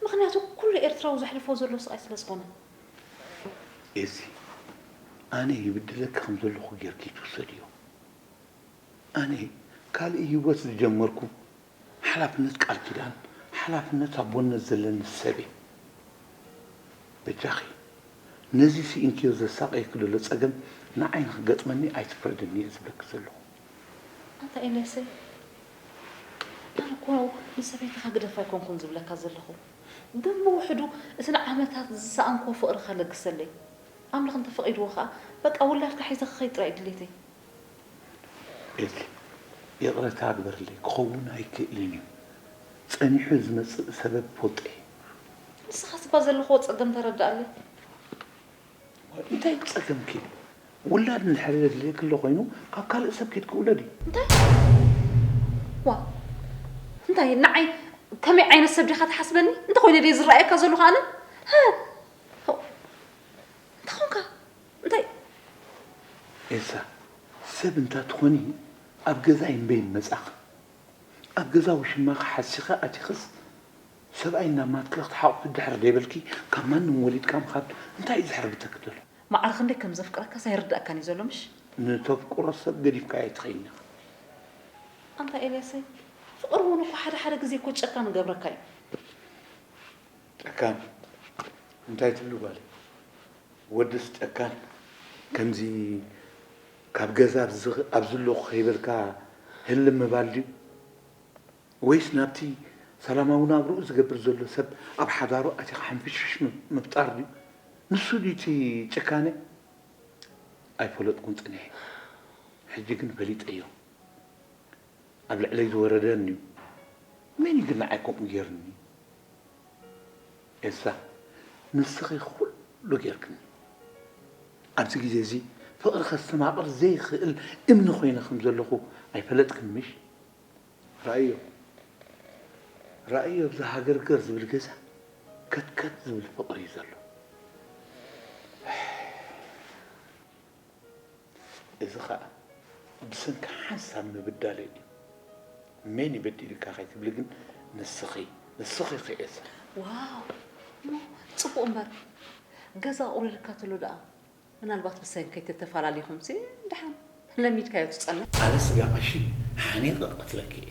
ምኽንያቱ ኩሉ ኤርትራዊ ዘሕልፎ ዘሎ ስቓይ ስለ ዝኾነ። ኤዚ፣ ኣነ ይብድለኪ ከም ዘለኹ ጌርኪ ኣይትውሰድዮ። ኣነ ካልእ ህይወት ዝጀመርኩ ሓላፍነት ቃል ኪዳን፣ ሓላፍነት ኣቦነት ዘለኒ ሰብ እየ። በጃኺ፣ ነዚ ስኢንክዮ ዘሳቐየኪ ዘሎ ጸገም ንዓይ ንኽገጥመኒ ኣይትፍረድኒ እየ ዝብለኪ ዘለኹ። ኣንታ ኤልያሰይ፣ ኣነ እኮ ንሰበይትኻ ግደፋ ኣይኮንኩን ዝብለካ ዘለኹ። ግን ብውሕዱ እቲ ንዓመታት ዝሰኣንክዎ ፍቕርኻ ለግሰለይ። ኣምላኽ እንተፈቒድዎ ኸኣ በቃ ውላድካ ሒዘ ክኸይድ ጥራይ እዩ ድሌተይ። ኤልሲ፣ ይቕረታ ግበርለይ፣ ክኸውን ኣይክእልን እዩ። ጸኒሑ ዝመጽእ ሰበብ ፈልጦ እየ። ንስኻስ እኳ ዘለኽዎ ጸገም ተረድኣለይ። እንታይ እዩ ጸገምኪ? ውላድ እንድሕር የድልየኪ ኣሎ ኮይኑ ካብ ካልእ ሰብ ኬድኪ ውለዲ። እንታይ? ዋ፣ እንታይ ንዓይ ከመይ ዓይነት ሰብ ዲኻ ትሓስበኒ? እንተኾይነ ድየ ዝረኣየካ ዘለኹ ኣነ? እንታይ ኾንካ? እንታይ? ኤልሳ፣ ሰብ እንታትኾኒ ኣብ ገዛይ እምበይ መጻኺ። ኣብ ገዛ ውሽማኺ ሓሲኺ ኣቲኽስ ሰብኣይ እናማትክለኽ ትሓቑፊ ድሕር ደይበልኪ ካብ ማንም ወሊድካ ምኻድ እንታይ እዩ ዘሕርብተኪ ዘሎ? ማዕረ ክንደይ ከም ዘፍቅረካስ ኣይርድኣካን እዩ ዘሎ ምሽ? ንተፍቅሮ ሰብ ገዲፍካዮ ኣይትኸይድን ኢኻ። ኣንታ ኤልያሰይ፣ ፍቕሪ እውን እኮ ሓደ ሓደ ግዜ እኮ ጨካን ይገብረካ እዩ። ጨካን እንታይ ትብሊ ጓለይ? ወድስ ጨካን ከምዚ ካብ ገዛ ኣብዚ ኣለኹ ከይበልካ ህልም ምባል ድዩ? ወይስ ናብቲ ሰላማዊ ናብርኡ ዝገብር ዘሎ ሰብ ኣብ ሓዳሩ ኣቲኻ ሕንፍሽፍሽ ምፍጣር ድዩ? ንሱ ድዩ እቲ ጭካነ? ኣይፈለጥኩን ጸኒሐ። ሕጂ ግን ፈሊጠዮ። ኣብ ልዕለይ ዝወረደ እንድዩ። መን እዩ ግን ንዓይ ከምኡ ገይሩኒ? ኤልሳ፣ ንስኺ ኩሉ ገይርክኒ። ኣብዚ ግዜ እዚ ፍቕሪ ከስተማቕር ዘይኽእል እምኒ ኮይነ ከም ዘለኹ ኣይፈለጥክን ምሽ? ረኣዮ፣ ረኣዮ ኣብዚ ሃገርገር ዝብል ገዛ ከትከት ዝብል ፍቕሪ እዩ ዘሎ። እዚ ኸኣ ብሰንኪ ሓንሳብ ምብዳለይ እዩ። መን እዩ በዲሉካ ከይትብሊ ግን ንስኺ፣ ንስኺ ኢኺ ኤልሳ። ዋው እሞ ጽቡቕ እምበር ገዛ ኣቑሪርካ ተሎ ደኣ ምናልባት ብሰንከይ ተተፈላለኹምሲ ደሓን ለሚድካዮ ትጸንሕ። ኣነ ስጋ ቀሺ ሓኒቐ እቐትለኪ እየ።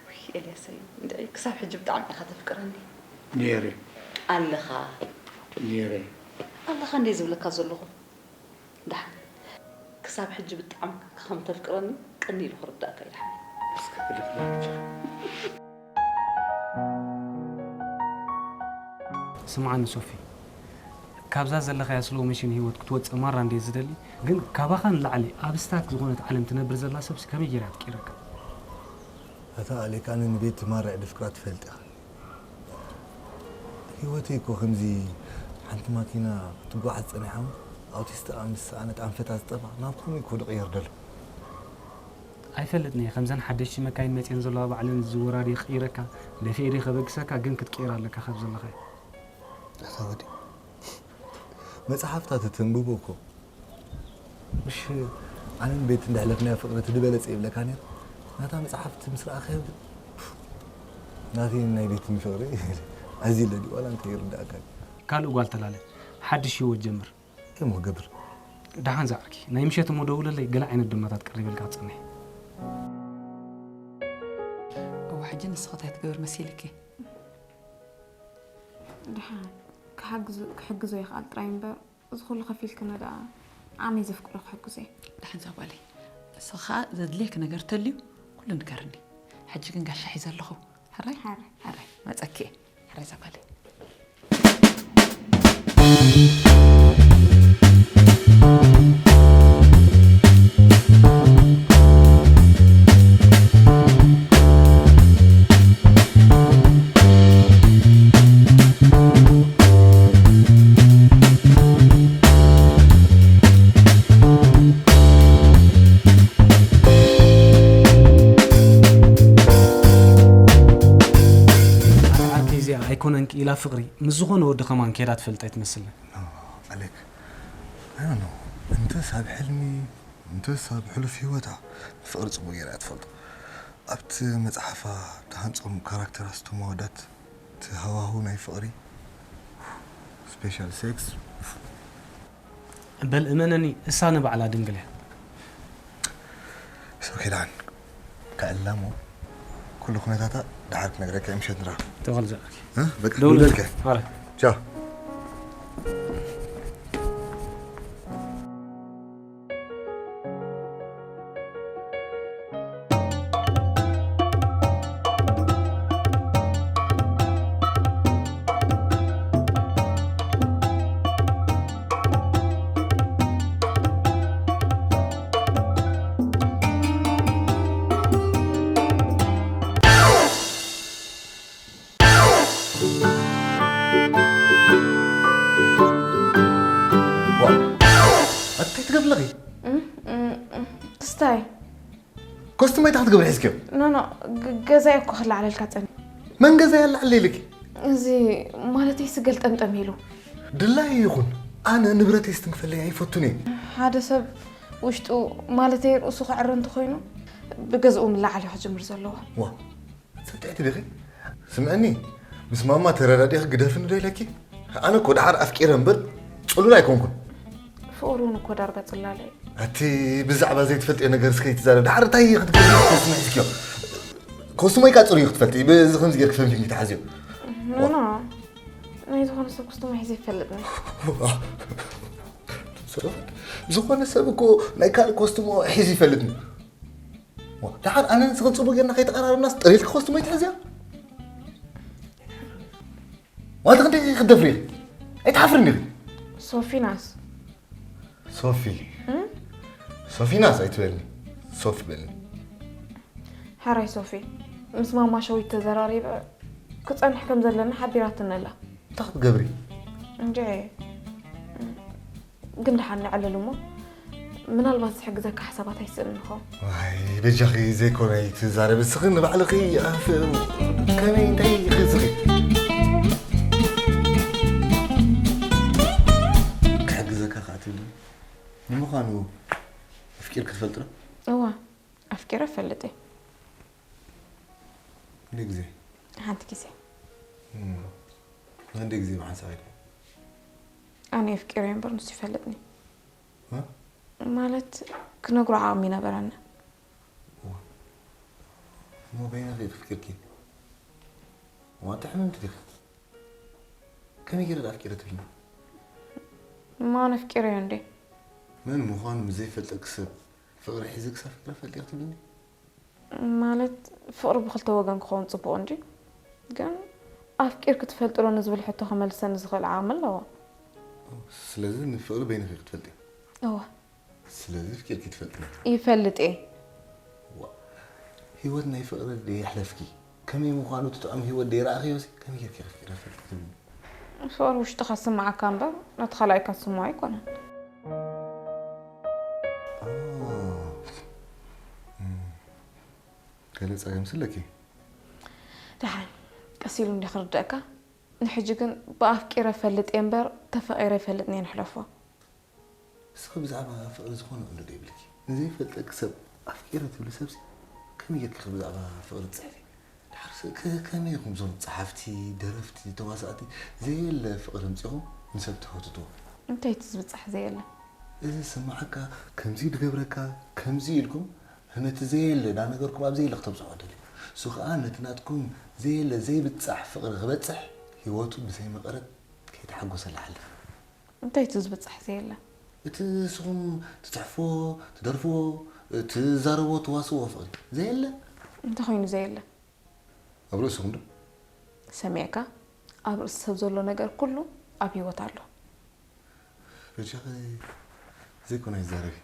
ውይ ኤልያሰይ እንድዒ ክሳብ ሕጂ ብጣዕሚ ኢኻ ተፍቅረኒ። ነይረ። ኣለኻ። ነይረ። ኣለኻ እንድየ ዝብለካ ዘለኹ። ደሓን ክሳብ ሕጂ ብጣዕሚ ከም ተፍቅረኒ ቅኒ ኢሉ ክርዳእካ እዩ ደሓን። እስከ ክልፍና ብቻ። ስምዓኒ ሶፊ፣ ካብዛ ዘለኻያ ስሎው ሞሽን ህይወት ክትወጽእ ማራ እንድየ ዝደሊ፣ ግን ካባኻ ንላዕሊ ኣብስትራክት ዝኾነት ዓለም ትነብር ዘላ ሰብሲ ከመይ ገይራ እያ ትቅይረካ? ኣታ ኣሌክ፣ ኣነ ንቤቲ ማራ እየ ደፍቅራ ትፈልጥ ኢኻ። ህይወተይ እኮ ከምዚ ሓንቲ ማኪና ክትጓዓዝ ጸኒሓ እሞ ኣውቲስትኣ ምስ ሰኣነት ኣንፈታ ዝጠፍኣ ናብ ከምኡ እዩ ክወድቕ ይርደሎ። ኣይፈልጥን እየ ከምዘን ሓደሽቲ መካይን መፅየን ዘለዋ ባዕለን ዝዝውራ ድየ ክቕይረካ ደፊኤ ድየ ከበግሰካ ግን ክትቅየር ኣለካ ካብ ዘለኻዮ። ኣታ ወዲ መፅሓፍታ ተተንብቦ እኮ ምሽ ኣነን ቤት እንዳሕለፍናዮ ፍቕሪ እቲ ዝበለፀ ይብለካ ነይሩ ናታ መፅሓፍቲ ምስ ረኣኸ ናተይን ናይ ቤትን ፍቕሪ ኣዝለ ድዩ ዋላ እንታይ ይርዳእካ ካልእ ጓል ተላለ ሓድሽ ህይወት ጀምር እሞ ገብር ደሓን ዝዓርኪ ናይ ምሸት እሞ ደውለለይ ገለ ዓይነት ድማታት ቀሪበልካ ክጸንሕ እዋ ሕጂ ንስኺ እንታይ ትገብር መሲልኪ ደሓን ክሕግዞ ይኽኣል ጥራይ እምበር እዚ ኩሉ ከፊልክኒ ደኣ ዓመይ ዘፍቅሮ ክሕግዞ እየ ደሓን ዛጓለይ ንስኻ ዘድልየኪ ነገር ተልዩ ኩሉ ንገርኒ ሕጂ ግን ጋሻ ሒዘ ኣለኹ ሕራይ ሕራይ መጸኪ እየ ሕራይ ዛጓለይ ኣይኮነን ክኢላ ፍቕሪ ምስ ዝኾነ ወዲ ከማን ከይዳ ትፈልጥ ኣይትመስልን። ኣሌክ I don't know እንተስ ኣብ ሕልሚ እንተስ ኣብ ሕሉፍ ህይወታ ንፍቕሪ ጽቡቕ ገይራ እያ ትፈልጦ። ኣብቲ መጽሓፋ እትሃንጾም ካራክተራት እቶም ኣወዳት እቲ ሃዋህው ናይ ፍቕሪ ስፔሻል ሴክስ በል እመነኒ እሳ ንባዕላ ድንግል እያ። ሰው ኪዳን ከዕላሞ ኩሉ ኩነታታ ድሓር ክነግረካ ምሸት ንራ ተኸል ዘረኪ በቃ ደውለልከ ቻው ኣታይ ትገብለኺ? ክስታይ ኮስትሞ ኣይታ ክትገብሪ ሒዝክዮ? ኖኖ ገዛይ እኮ ክላዓለልካ ፀኒ መን ገዛ ያላዓለ ኢልኪ? እዚ ማለተይ ስገል ጠምጠም ኢሉ ድላይ ይኹን ኣነ ንብረተይ ስትንክፈለይ ኣይፈቱን እየ። ሓደ ሰብ ውሽጡ ማለተይ ርእሱ ክዕረ እንተኮይኑ ብገዝኡ ምልዓል እዩ ክጅምር ዘለዎ። ዋ ሰብትዕቲ ዲኺ? ስምዕኒ ምስ ማማ ተረዳዲኺ ግደፍኒ ዶ ኢለኪ? ኣነ እኮ ደሓር ኣፍቂረ እምበር ፅሉል ኣይኮንኩን። ፍቕሪ እውን እኮ ዳርጋ ፅላለ እዩ። ኣቲ ብዛዕባ ዘይትፈልጥዮ ነገር እስከ ይትዛረብ። ደሓር እንታይ ክትገብሪ ኮስሞ ሒዝክዮ? ኮስሞ ኢልካ ፅሩይ ክትፈልጢ በዚ ከምዚ ጌርኪ ፈንፊንኪ ተሓዝዮ። ኖኖ ናይ ዝኾነ ሰብ ኩስትሞ ሒዘ ይፈልጥኒ። ዝኾነ ሰብ እኮ ናይ ካልእ ኮስትሞ ሒዙ ይፈልጥኒ። ደሓር ኣነ ንስኽን ፅቡቅ ጌርና ከይተቀራረብናስ ጥሪልኪ ኮስትሞ ይትሕዝያ? ዋንተ ክንደይ ክትደፍሪ ኢኺ? ኣይትሓፍርን ኢኺ? ሶፊናስ ሶፊ ሶፊናስ ኣይትበልኒ። ሶፊ በልኒ። ሓራይ ሶፊ ምስ ማማ ሸዊት ተዘራሪበ ክጸንሕ ከም ዘለና ሓቢራትኒ ኣላ። እንታይ ክትገብሪ? እንጂ ግን ደሓን ንዕልል እሞ ምናልባት ዝሕግዘካ ሓሳባት ኣይስእንን ይኸውን። ዋይ በጃኺ ዘይኮነ ኣይትዛረቢ እስኺ ንባዕልኺ ኣፍ ከመይ እንታይ ኢኺ እስኺ ክሕግዘካ ከዓ ትብሊ ንምዃኑ ኣፍቂርኪ ትፈልጢ ዶ? እዋ ኣፍቂረ እፈልጥ እየ። ክንደይ ግዜ? ሓንቲ ግዜ። ክንደይ ግዜ ብሓንሳብ ኢልኪ? ኣነ ኣፍቂረ እምበር ንሱ ይፈልጥኒ። ማለት ክነግሮ ዓቕሚ ይነበረኒ። እሞ በይንኺ ኢኺ ኣፍቂርኪ? እዋ ኣንታ ሕምምቲ ዲኺ? ከመይ ገይረ ደኣ ኣፍቂረ ትብልኒ? እሞ ኣነ ኣፍቂረዮ እንዴ? መን ምዃኑ ምስ ዘይፈልጠኪ ሰብ ፍቕሪ ሒዘ ክሳብ ፍቕሪ ኣፈልጥዮ ክትብልኒ? ማለት ፍቕሪ ብኽልተ ወገን ክኸውን ፅቡቕ እንጂ ግን ኣፍቂርኪ ትፈልጢ ዶ ንዝብል ሕቶ ክመልሰኒ ዝኽእል ዓቕሚ ኣለዎ። ስለዚ ንፍቕሪ በይንኺ ክትፈልጥዮ? እወ። ስለዚ ኣፍቂርኪ ትፈልጢ? ይፈልጥ እየ። ዋእ ህይወት ናይ ፍቕሪ ደየሕለፍኪ ከመይ ምዃኑ እቲ ጥዑም ህይወት ደይረኣኽዮሲ ከመይ ጌርኪ ኢኺ ኣፍቂረ ትፈልጢ ትብልኒ? ፍቕሪ ውሽጥኻ ዝስምዓካ እምበር ነቲ ካልኣይካ ዝስምዖ ኣይኮነን። ገለ ጸገምሲ ኣለኪ? ደሓን ቀስ ኢሉ እንድየ ክርድኣካ። ንሕጂ ግን ብኣፍቂረ እፈልጥ እየ እምበር ተፈቒረ ኣይፈልጥን እየ ንሕለፎ። እስኺ ብዛዕባ ፍቕሪ ዝኾነ ቁንዶ ዶ ይብልኪ? ንዘይፈልጠኪ ሰብ ኣፍቂረ ትብሊ ሰብሲ ከመይ ጌርኪ ኢኺ ብዛዕባ ፍቕሪ ትጽሕፊ? ድሓርሲ ከ- ከመይ ኢኹም እዞም ጸሓፍቲ፣ ደረፍቲ፣ ተዋሳእቲ ዘየለ ፍቕሪ ኣምጺኹም ንሰብ ትህውትትዎ? እንታይ እቲ ዝብጻሕ ዘየለ? እዚ ዝስምዓካ ከምዚ ድገብረካ ከምዚ ኢልኩም ነቲ ዘየለ እናነገርኩም ኣብ ዘየለ ክተብጽሕዎ ትደልዩ። እሱ ኸኣ ነቲ ናትኩም ዘየለ ዘይብጻሕ ፍቕሪ ክበጽሕ ህይወቱ ብዘይ መቐረት ከይተሓጎሰላ ይሓልፍ። እንታይ እቲ ዝብጻሕ ዘየለ? እቲ ንስኹም ትጽሕፍዎ፣ ትደርፍዎ፣ ትዛረብዎ፣ ትዋስእዎ ፍቕሪ ዘየለ? እንታይ ኮይኑ ዘየለ? ኣብ ርእስኹም ዶ? ሰሚዕካ? ኣብ ርእሲ ሰብ ዘሎ ነገር ኩሉ ኣብ ህይወት ኣሎ። በጃኺ ዘይኮነ ኣይዛረቢ።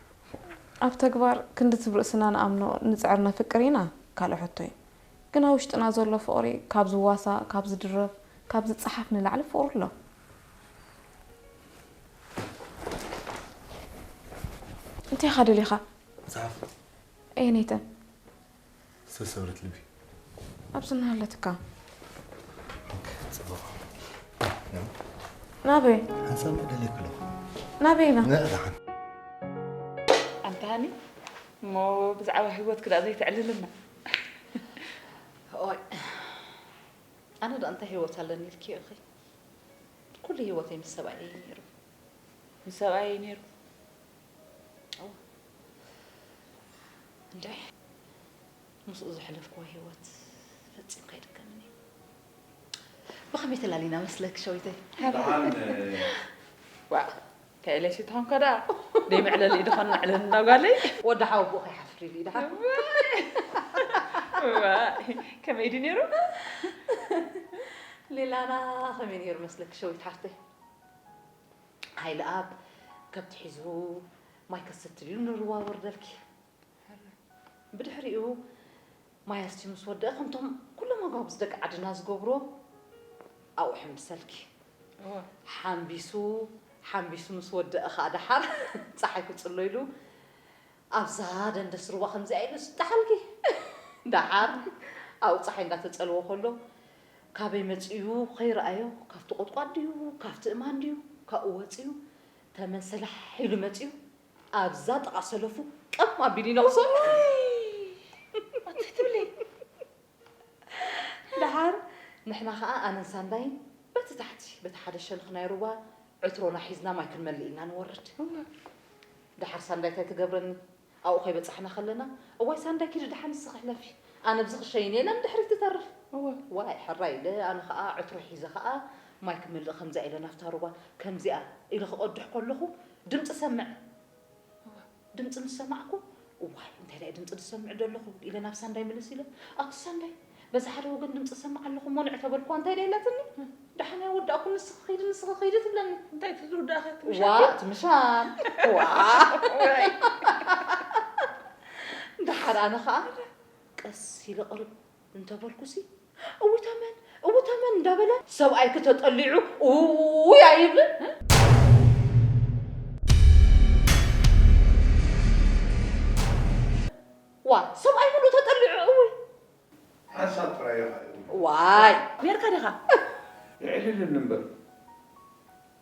ኣብ ተግባር ክንድቲ ብርእስና ንኣምኖ ንጽዕር ነፍቅር ኢና ካልእ ሕቶ እዩ። ግን ኣብ ውሽጥና ዘሎ ፍቕሪ ካብ ዝዋሳእ፣ ካብ ዝድረፍ፣ ካብ ዝጸሓፍ ንላዕሊ ፍቕሪ ኣሎ። እንታይ ኢኻ ደሊኻ? መጽሓፍ። ኣየነይተን? ዝተሰብረት ልቢ። ኣብዚ እናሃለትካ። ጽቡቕ። ናበይ? ሓንሳብ ደልየኪ ኣለኹ። ናበይ ኢና? ንዕዳሓን። ኣንታ ሃኒ እሞ ብዛዕባ ህይወትኪ ደኣ ዘይተዕልልና። ኦይ ኣነ ደኣ እንታይ ህይወት ኣለኒ ኢልኪ ኢኺ? ኩሉ ህይወተይ ምስ ሰብኣየይ ነይሩ። ምስ ሰብኣየይ ነይሩ። እዋ እንድዒ ምስኡ ዘሕለፍክዎ ህይወት ፈጺምካ ኣይድገምን እዩ። ብኸመይ ተላሊና መስለኪ ሸዊተይ? ደሓን ዋእ እንታይ ኢለሲ ተኾንካ ደኣ ደይ መዕለሊ ድኾን መዕለሊ እንዳ ጓለይ። ወዲ ሓወቦ ከይሓፍር ኢሉ እዩ ደሓን። ዋእ ከመይ ድዩ ነይሩ? ሌላና ከመይ ነይሩ መስለኪ ሸዊት ሓፍተይ? ሃይለኣብ ከብቲ ሒዙ ማይ ከሰትል ኢሉ ንሩባ ወርደልኪ። ብድሕሪኡ ማይ ኣስትዩ ምስ ወደአ ከምቶም ኩሎም ኣጓጉዝ ደቂ ዓድና ዝገብርዎ ኣብኡ ሕምብሰልኪ። ሓምቢሱ ሓምቢሱ ምስ ወደአ ኸኣ ደሓር ጸሓይ ክጽሎ ኢሉ ኣብዛ ደንደስ ሩባ ከምዚኣ ኢሉ ስጣሓልኪ። ደሓር ኣብኡ ጸሓይ እንዳተጸልወ ከሎ ካበይ መጺኡ ከይረኣዮ፣ ካብቲ ቁጥቋጥ ድዩ ካብቲ እማን ድዩ ካብኡ ወጺኡ ተመን ሰላሕ ኢሉ መጺኡ ኣብዛ ጥቓ ሰለፉ ቀም ኣቢሉ ይነቕሶ። ኣቲ ትብሊ። ደሓር ንሕና ኸኣ ኣነን ሳንዳይን በቲ ታሕቲ በቲ ሓደ ሸነኽ ናይ ሩባ ዕትሮና ሒዝና ማይ ክንመልእ ኢልና ንወርድ። እወ። ደሓር ሳንዳይ እንታይ ትገብረኒ? ኣብኡ ከይበጻሕና ከለና፣ "እዋይ ሳንዳይ ኪዲ ደሓን ንስኺ ሕለፊ፣ ኣነ ኣብዚ ክሸይን እየ" ኢላ ንድሕሪት ትተርፍ። እወ። ዋይ ሕራይ ኢለ ኣነ ኸኣ ዕትሮ ሒዘ ኸኣ ማይ ክመልእ ከምዚኣ ኢለ ናብታ ሩባ ከምዚኣ ኢለ ክቐድሕ ከለኹ ድምጺ ሰምዕ። ድምጺ ምስ ሰማዕኩ፣ "እዋይ፣ እንታይ ደኣ ድምጺ ዝሰምዕ ዘለኹ?" ኢለ ናብ ሳንዳይ ምልስ ኢለ፣ "ኣቲ ሳንዳይ፣ በዚ ሓደ ወገን ድምጺ እሰምዕ ኣለኹ እሞ ንዒ" ተበልኩዋ፣ እንታይ ደኣ ኢላትኒ? "ደሓን ኣይወዳእኩን፣ ንስኺ ኸይዲ፣ ንስኺ ኸይዲ" ትብለኒ። እንታይ እቲ ዝውዳእኻ ዋ፣ ትምሻል? ትምሻል። ዋ። ወይ። ደሓር ኣነ ኸኣ ቀስ ኢለ ቅርብ እንተበልኩሲ፣ "እዊ ተመን፣ እዊ ተመን" እንዳበለ ሰብኣይኪ ተጠሊዑ እውይ ኣይብልን? ዋ፣ ሰብኣይ ምሉ ተጠሊዑ እውይ። ሓንሳብ ጥራይ ኢኻ እውይ። ዋይ። ኔርካ ዲኻ? የዕልልን እምበር፣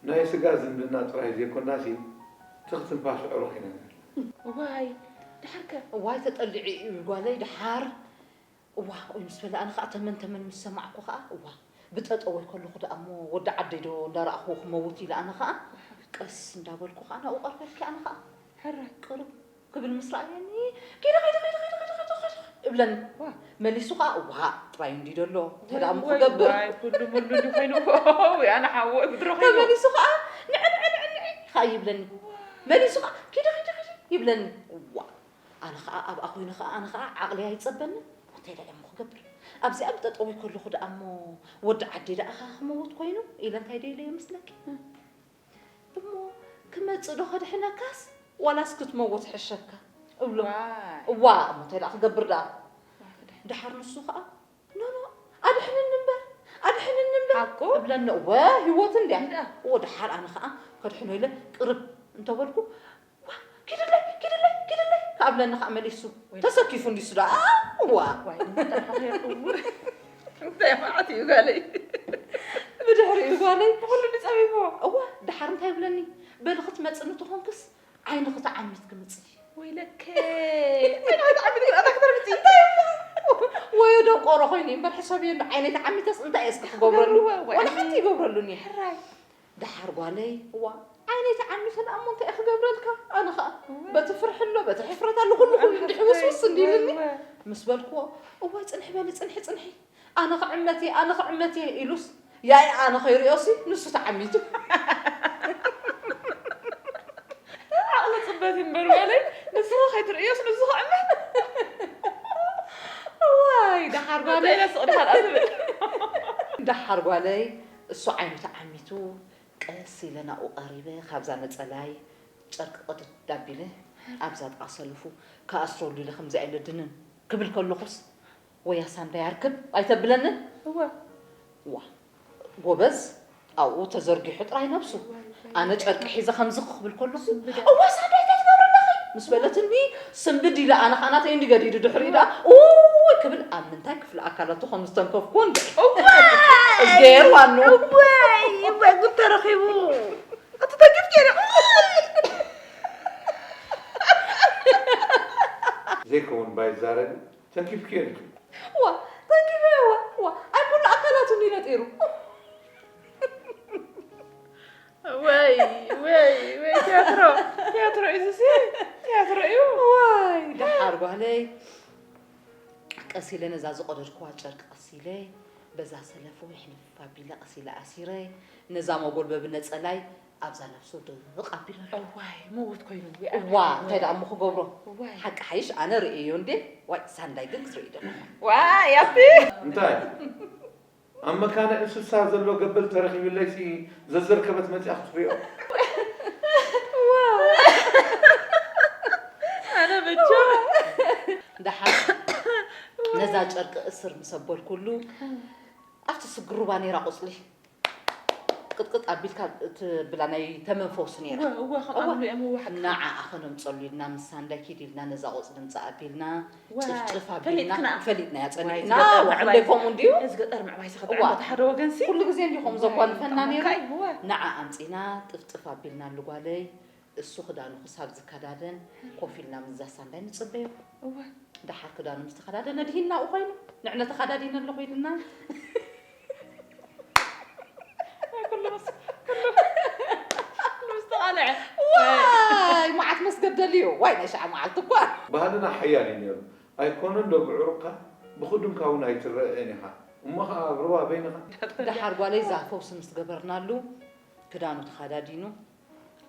ናይ ስጋ ዝምድና ጥራይ ዘይኮናሲ፣ ትኽ ትንፋስ ኣዕሩኽ ኢና ዘለና። ዋይ፣ ደሓርከ? ዋይ፣ ተጠሊዑ እዩ ጓለይ፣ ደሓር። እዋ፣ ኡይ ምስ በለ፣ ኣነ ኸኣ ተመን ተመን ምስ ሰማዕኩ ኸኣ፣ እዋ፣ ብጠጠወይ ከለኹ ደኣ እሞ ወዲ ዓደይ ዶ እንዳረኣኽዎ ክመውት ኢለ፣ ኣነ ኸኣ ቀስ እንዳበልኩ ኸኣ ናብኡ ቀርበልኪ፣ ኣነ ኸኣ ሕራይ ቅርብ ክብል ምስ ረኣየኒ፣ "ኪዲ፣ ኪዲ፣ ኪዲ" እብለኒ። ዋ። መሊሱ ኸኣ፣ "እዋ፣ ጥራይ እንዲ ደሎ፣ እንታይ ደኣ እሞ ወይ፣ ክገብር?" ዋይ፣ ኩሉ ሙሉ እንዲ ኮይኑ፣ ወይ፣ ኣነ ሓወይ ብድሮ ኮይኑ። ተመሊሱ ኸኣ፣ "ንዕ፣ ንዕ፣ ንዕ፣ ንዕ" ኸኣ ይብለኒ። መሊሱ ኸኣ፣ "ኪዲ፣ ኪዲ፣ ኪዲ" ይብለኒ። እዋ። ኣነ ኸኣ ኣብኣ ኮይነ ኸኣ ኣነ ኸኣ ዓቕሊ ኣይጸበንን። እንታይ ደኣ እሞ ክገብር? ኣብዚኣ ብጠጠወይ ከለኹ ደኣ እሞ ወዲ ዓደይ ደኣ ኸኣ ክመውት ኮይኑ ኢለ እንታይ ደይለ ይመስለኪ? እም። እሞ ክመጽእ ዶ ከድሕነካስ ዋላስ ክትመውት ሕሸካ? እብሎ። ዋይ። እዋ፣ እሞ እንታይ ደኣ ክገብር ደኣ? ዋይ፣ ክድሕን። ደሓር ንሱ ኸኣ፣ "ኖ፣ ኖ፣ ኣድሕንኒ እምበር፣ ኣድሕንኒ እምበር" ሓቁ? እብለኒ። እወ፣ ህይወት እንድያ። እንዳ። እወ፣ ደሓር ኣነ ኸኣ ከድሕኖ ኢለ ቅርብ እንተበልኩ፣ "ዋ፣ ኪድለይ፣ ኪድለይ፣ ኪድለይ" ክኣብለኒ ኸኣ መሊሱ። ወይ። ተሰኪፉ እንዲሱ ደኣ፣ እዋ። ዋይ፣ ንምንታይ ሓፈር? እውይ። እንታይ መዓት እዩ ጓለይ? ብድሕሪኡ ጓለይ። ብኹሉ ድጸቢብዎ። እዋ፣ ደሓር እንታይ ይብለኒ? "በሊ ክትመጽኒ ተኾንክስ ዓይንኺ ተዓሚት ክምጽእ እዩ." ወይለከ። ዓይንኺ ተዓሚት ግን ኣታ ክትርምጺ። እንታይ እሞ? ወዮ ደንቆሮ ኮይኑ እዩ እምበር ሕሰብዮ እንዶ ዓይነይ ተዓሚተስ እንታይ እየ እስከ ክገብረሉ? ክገብርዎ፣ ወይ። ዋላ ሓንቲ ይገብረሉን እየ። ሕራይ። ደሓር ጓለይ፣ እዋ፣ ዓይነይ ተዓሚተ ደኣ እሞ እንታይ እየ ክገብረልካ? ኣነ ኸኣ፣ እወ። በቲ ፍርሒ ኣሎ፣ በቲ ሕፍረት ኣሎ፣ ኩሉ ኩሉ እወ፣ እንዲ ሕውስውስ እንዲልኒ። እወ። ምስ በልክዎ፣ እዋይ፣ ጽንሒ በሊ፣ ጽንሒ፣ ጽንሒ። ኣነ ክዕመት እየ፣ ኣነ ክዕመት እየ ኢሉስ፣ ያኢ ኣነ ከይርእዮሲ፣ ንሱ ተዓሚቱ። ዓቕሊ ጽበት እዩ እምበር በለይ፣ ንስኺ ከይትርእዮስ፣ ንሱ ክዕመት። እዋይ፣ ደሓር እንታይ ጓለይ። ኢለ ስቕ ደሓር እያ ትብል? ደሓር ጓለይ፣ እሱ ዓይኑ ተዓሚቱ፣ ቀስ ኢለ ናብኡ ቀሪበ፣ ካብዛ ነጸላይ ጨርቂ ቅድድ ኣቢለ፣ ኣብዛ ጥቓ ሰለፉ ክኣስረሉ ኢለ ከምዚኣ ኢለ ድንን ክብል ከለኹስ፣ "ወያ ሳንዳይ ኣርክብ ኣይተብለንን?" እወ። ዋ፣ ጎበዝ፣ ኣብኡ ተዘርጊሑ ጥራይ ነብሱ። ኣነ ጨርቂ ሒዘ ከምዚ ክብል ከለኹ፣ ስንብደ። "እዋ ሳንዳይ እንታይ ትገብሪ ኣለኺ?" ምስ በለትኒ፣ ስንብድ ኢለ ኣነ ኸኣ ናተይ እንዲ ገዲዱ ድሕሪኡ ደኣ፣ "ኡይ" ክብል ኣብ ምንታይ ክፍሊ ኣካላቱ ከም ዝተንከፍኩ እንድዒ። እዋይ! እዝጌር ዋኑ። እዋይ! እዋይ! ጉድ ተረኺቡ። ኣቲ ተንኪፍኪ ዲኺ? ዘይከውን ባይ ዛረቢ፣ ተንኪፍኪ ዲኺ? ዋ፣ ተንኪፈ፣ ዋ፣ ዋ፣ ኣይ ኩሉ ኣካላቱ እንዲ ነጢሩ። ወይ፣ ወይ፣ ወይ፣ ቲያትሮ፣ ቲያትሮ እዩ እዚሲ፣ ቲያትሮ እዩ። ዋይ፣ ደሓር ጓለይ። ቀስ ኢለ ነዛ ዝቐደድክዋ ጨርቂ ቀስ ኢለ በዛ ሰለፎ ሕልፍ ኣቢለ ቀስ ኢለ ኣሲረ፣ ነዛ መጎልበቢ ነጸላይ ኣብዛ ነብሱ ድቕቕ ኣቢለ ኣለኹ። እዋይ፣ ምዉት ኮይኑ፣ እዋ፣ እንታይ ደኣ እሞ ክገብሮ? እዋይ። ሓቂ ሓይሽ ኣነ ርእየዮ እንዴ? ዋይ፣ ሳንዳይ ግን ክትርኢ ደለኹ። ዋይ፣ ኣቲ! እንታይ? ኣብ መካነ እንስሳ ዘሎ ገበል ተረኺብለይሲ ዘዘርከበት መጺኣ ክትሪኦ። ዋው! ኣነ ብቻ። ደሓር ነዛ ጨርቂ እስር ምስ ኣበልኩሉ፣ ኣብቲ ስግር ሩባ ነይራ ቁጽሊ። ቅጥቅጥ ኣቢልካ ትብላ ናይ ተመን ፈውሲ ነይራ። እወ እወ ካብ ኣምሉ እዮም እወ ሓቂ ንዓኣ ከነምፀሉ ኢልና ምስ ሳንዳይ ኪድ ኢልና ነዛ ቆፅሊ ምፃእ ኣቢልና ዋይ፣ ጭፍጭፍ ኣቢልና ፈሊጥክና። ፈሊጥናያ ዋይ፣ ፀኒሕና ዝገጠር ዋዕለ ምዕባይ- ከምኡ እንድዩ እዚ ገጠር ምዕባይ እዋ። ዝኸተል ሓደ ወገን ሲ ኩሉ ግዜ እንዲኹም ዘጓንፈና ነይሩ ታመካ እዩ እወ ንዓኣ ኣምፂና ጥፍጥፍ ኣቢልና ኣሉ ጓለይ እሱ ክዳኑ ክሳብ ዝከዳደን ኮፍ ኢልና ምዛ ሳንዳይ ንፅበዮ እወ ደሓር ክዳኑ ምስ ተኸዳደነ ድሂና ኡ ኮይኑ ንዕነ ተኸዳዲነ ኣለኹ ኢልና ኩሉ ምስ ኩሉ ምስ ተቓልዐ ዋይ መዓት መስገደል እዩ ዋይ ናይ ሸዓ መዓልቲ እኳ ባህልና ሓያል እዩ ነይሩ ኣይኮነን ዶ ብዕሩቕካ ብኽዱንካ እውን ኣይትረአን ኢኻ እሞ ኸዓ ኣብ ሩባ በይንኻ ደሓር ጓለይ እዛ ፈውሲ ምስ ገበርናሉ ክዳኑ ተኸዳዲኑ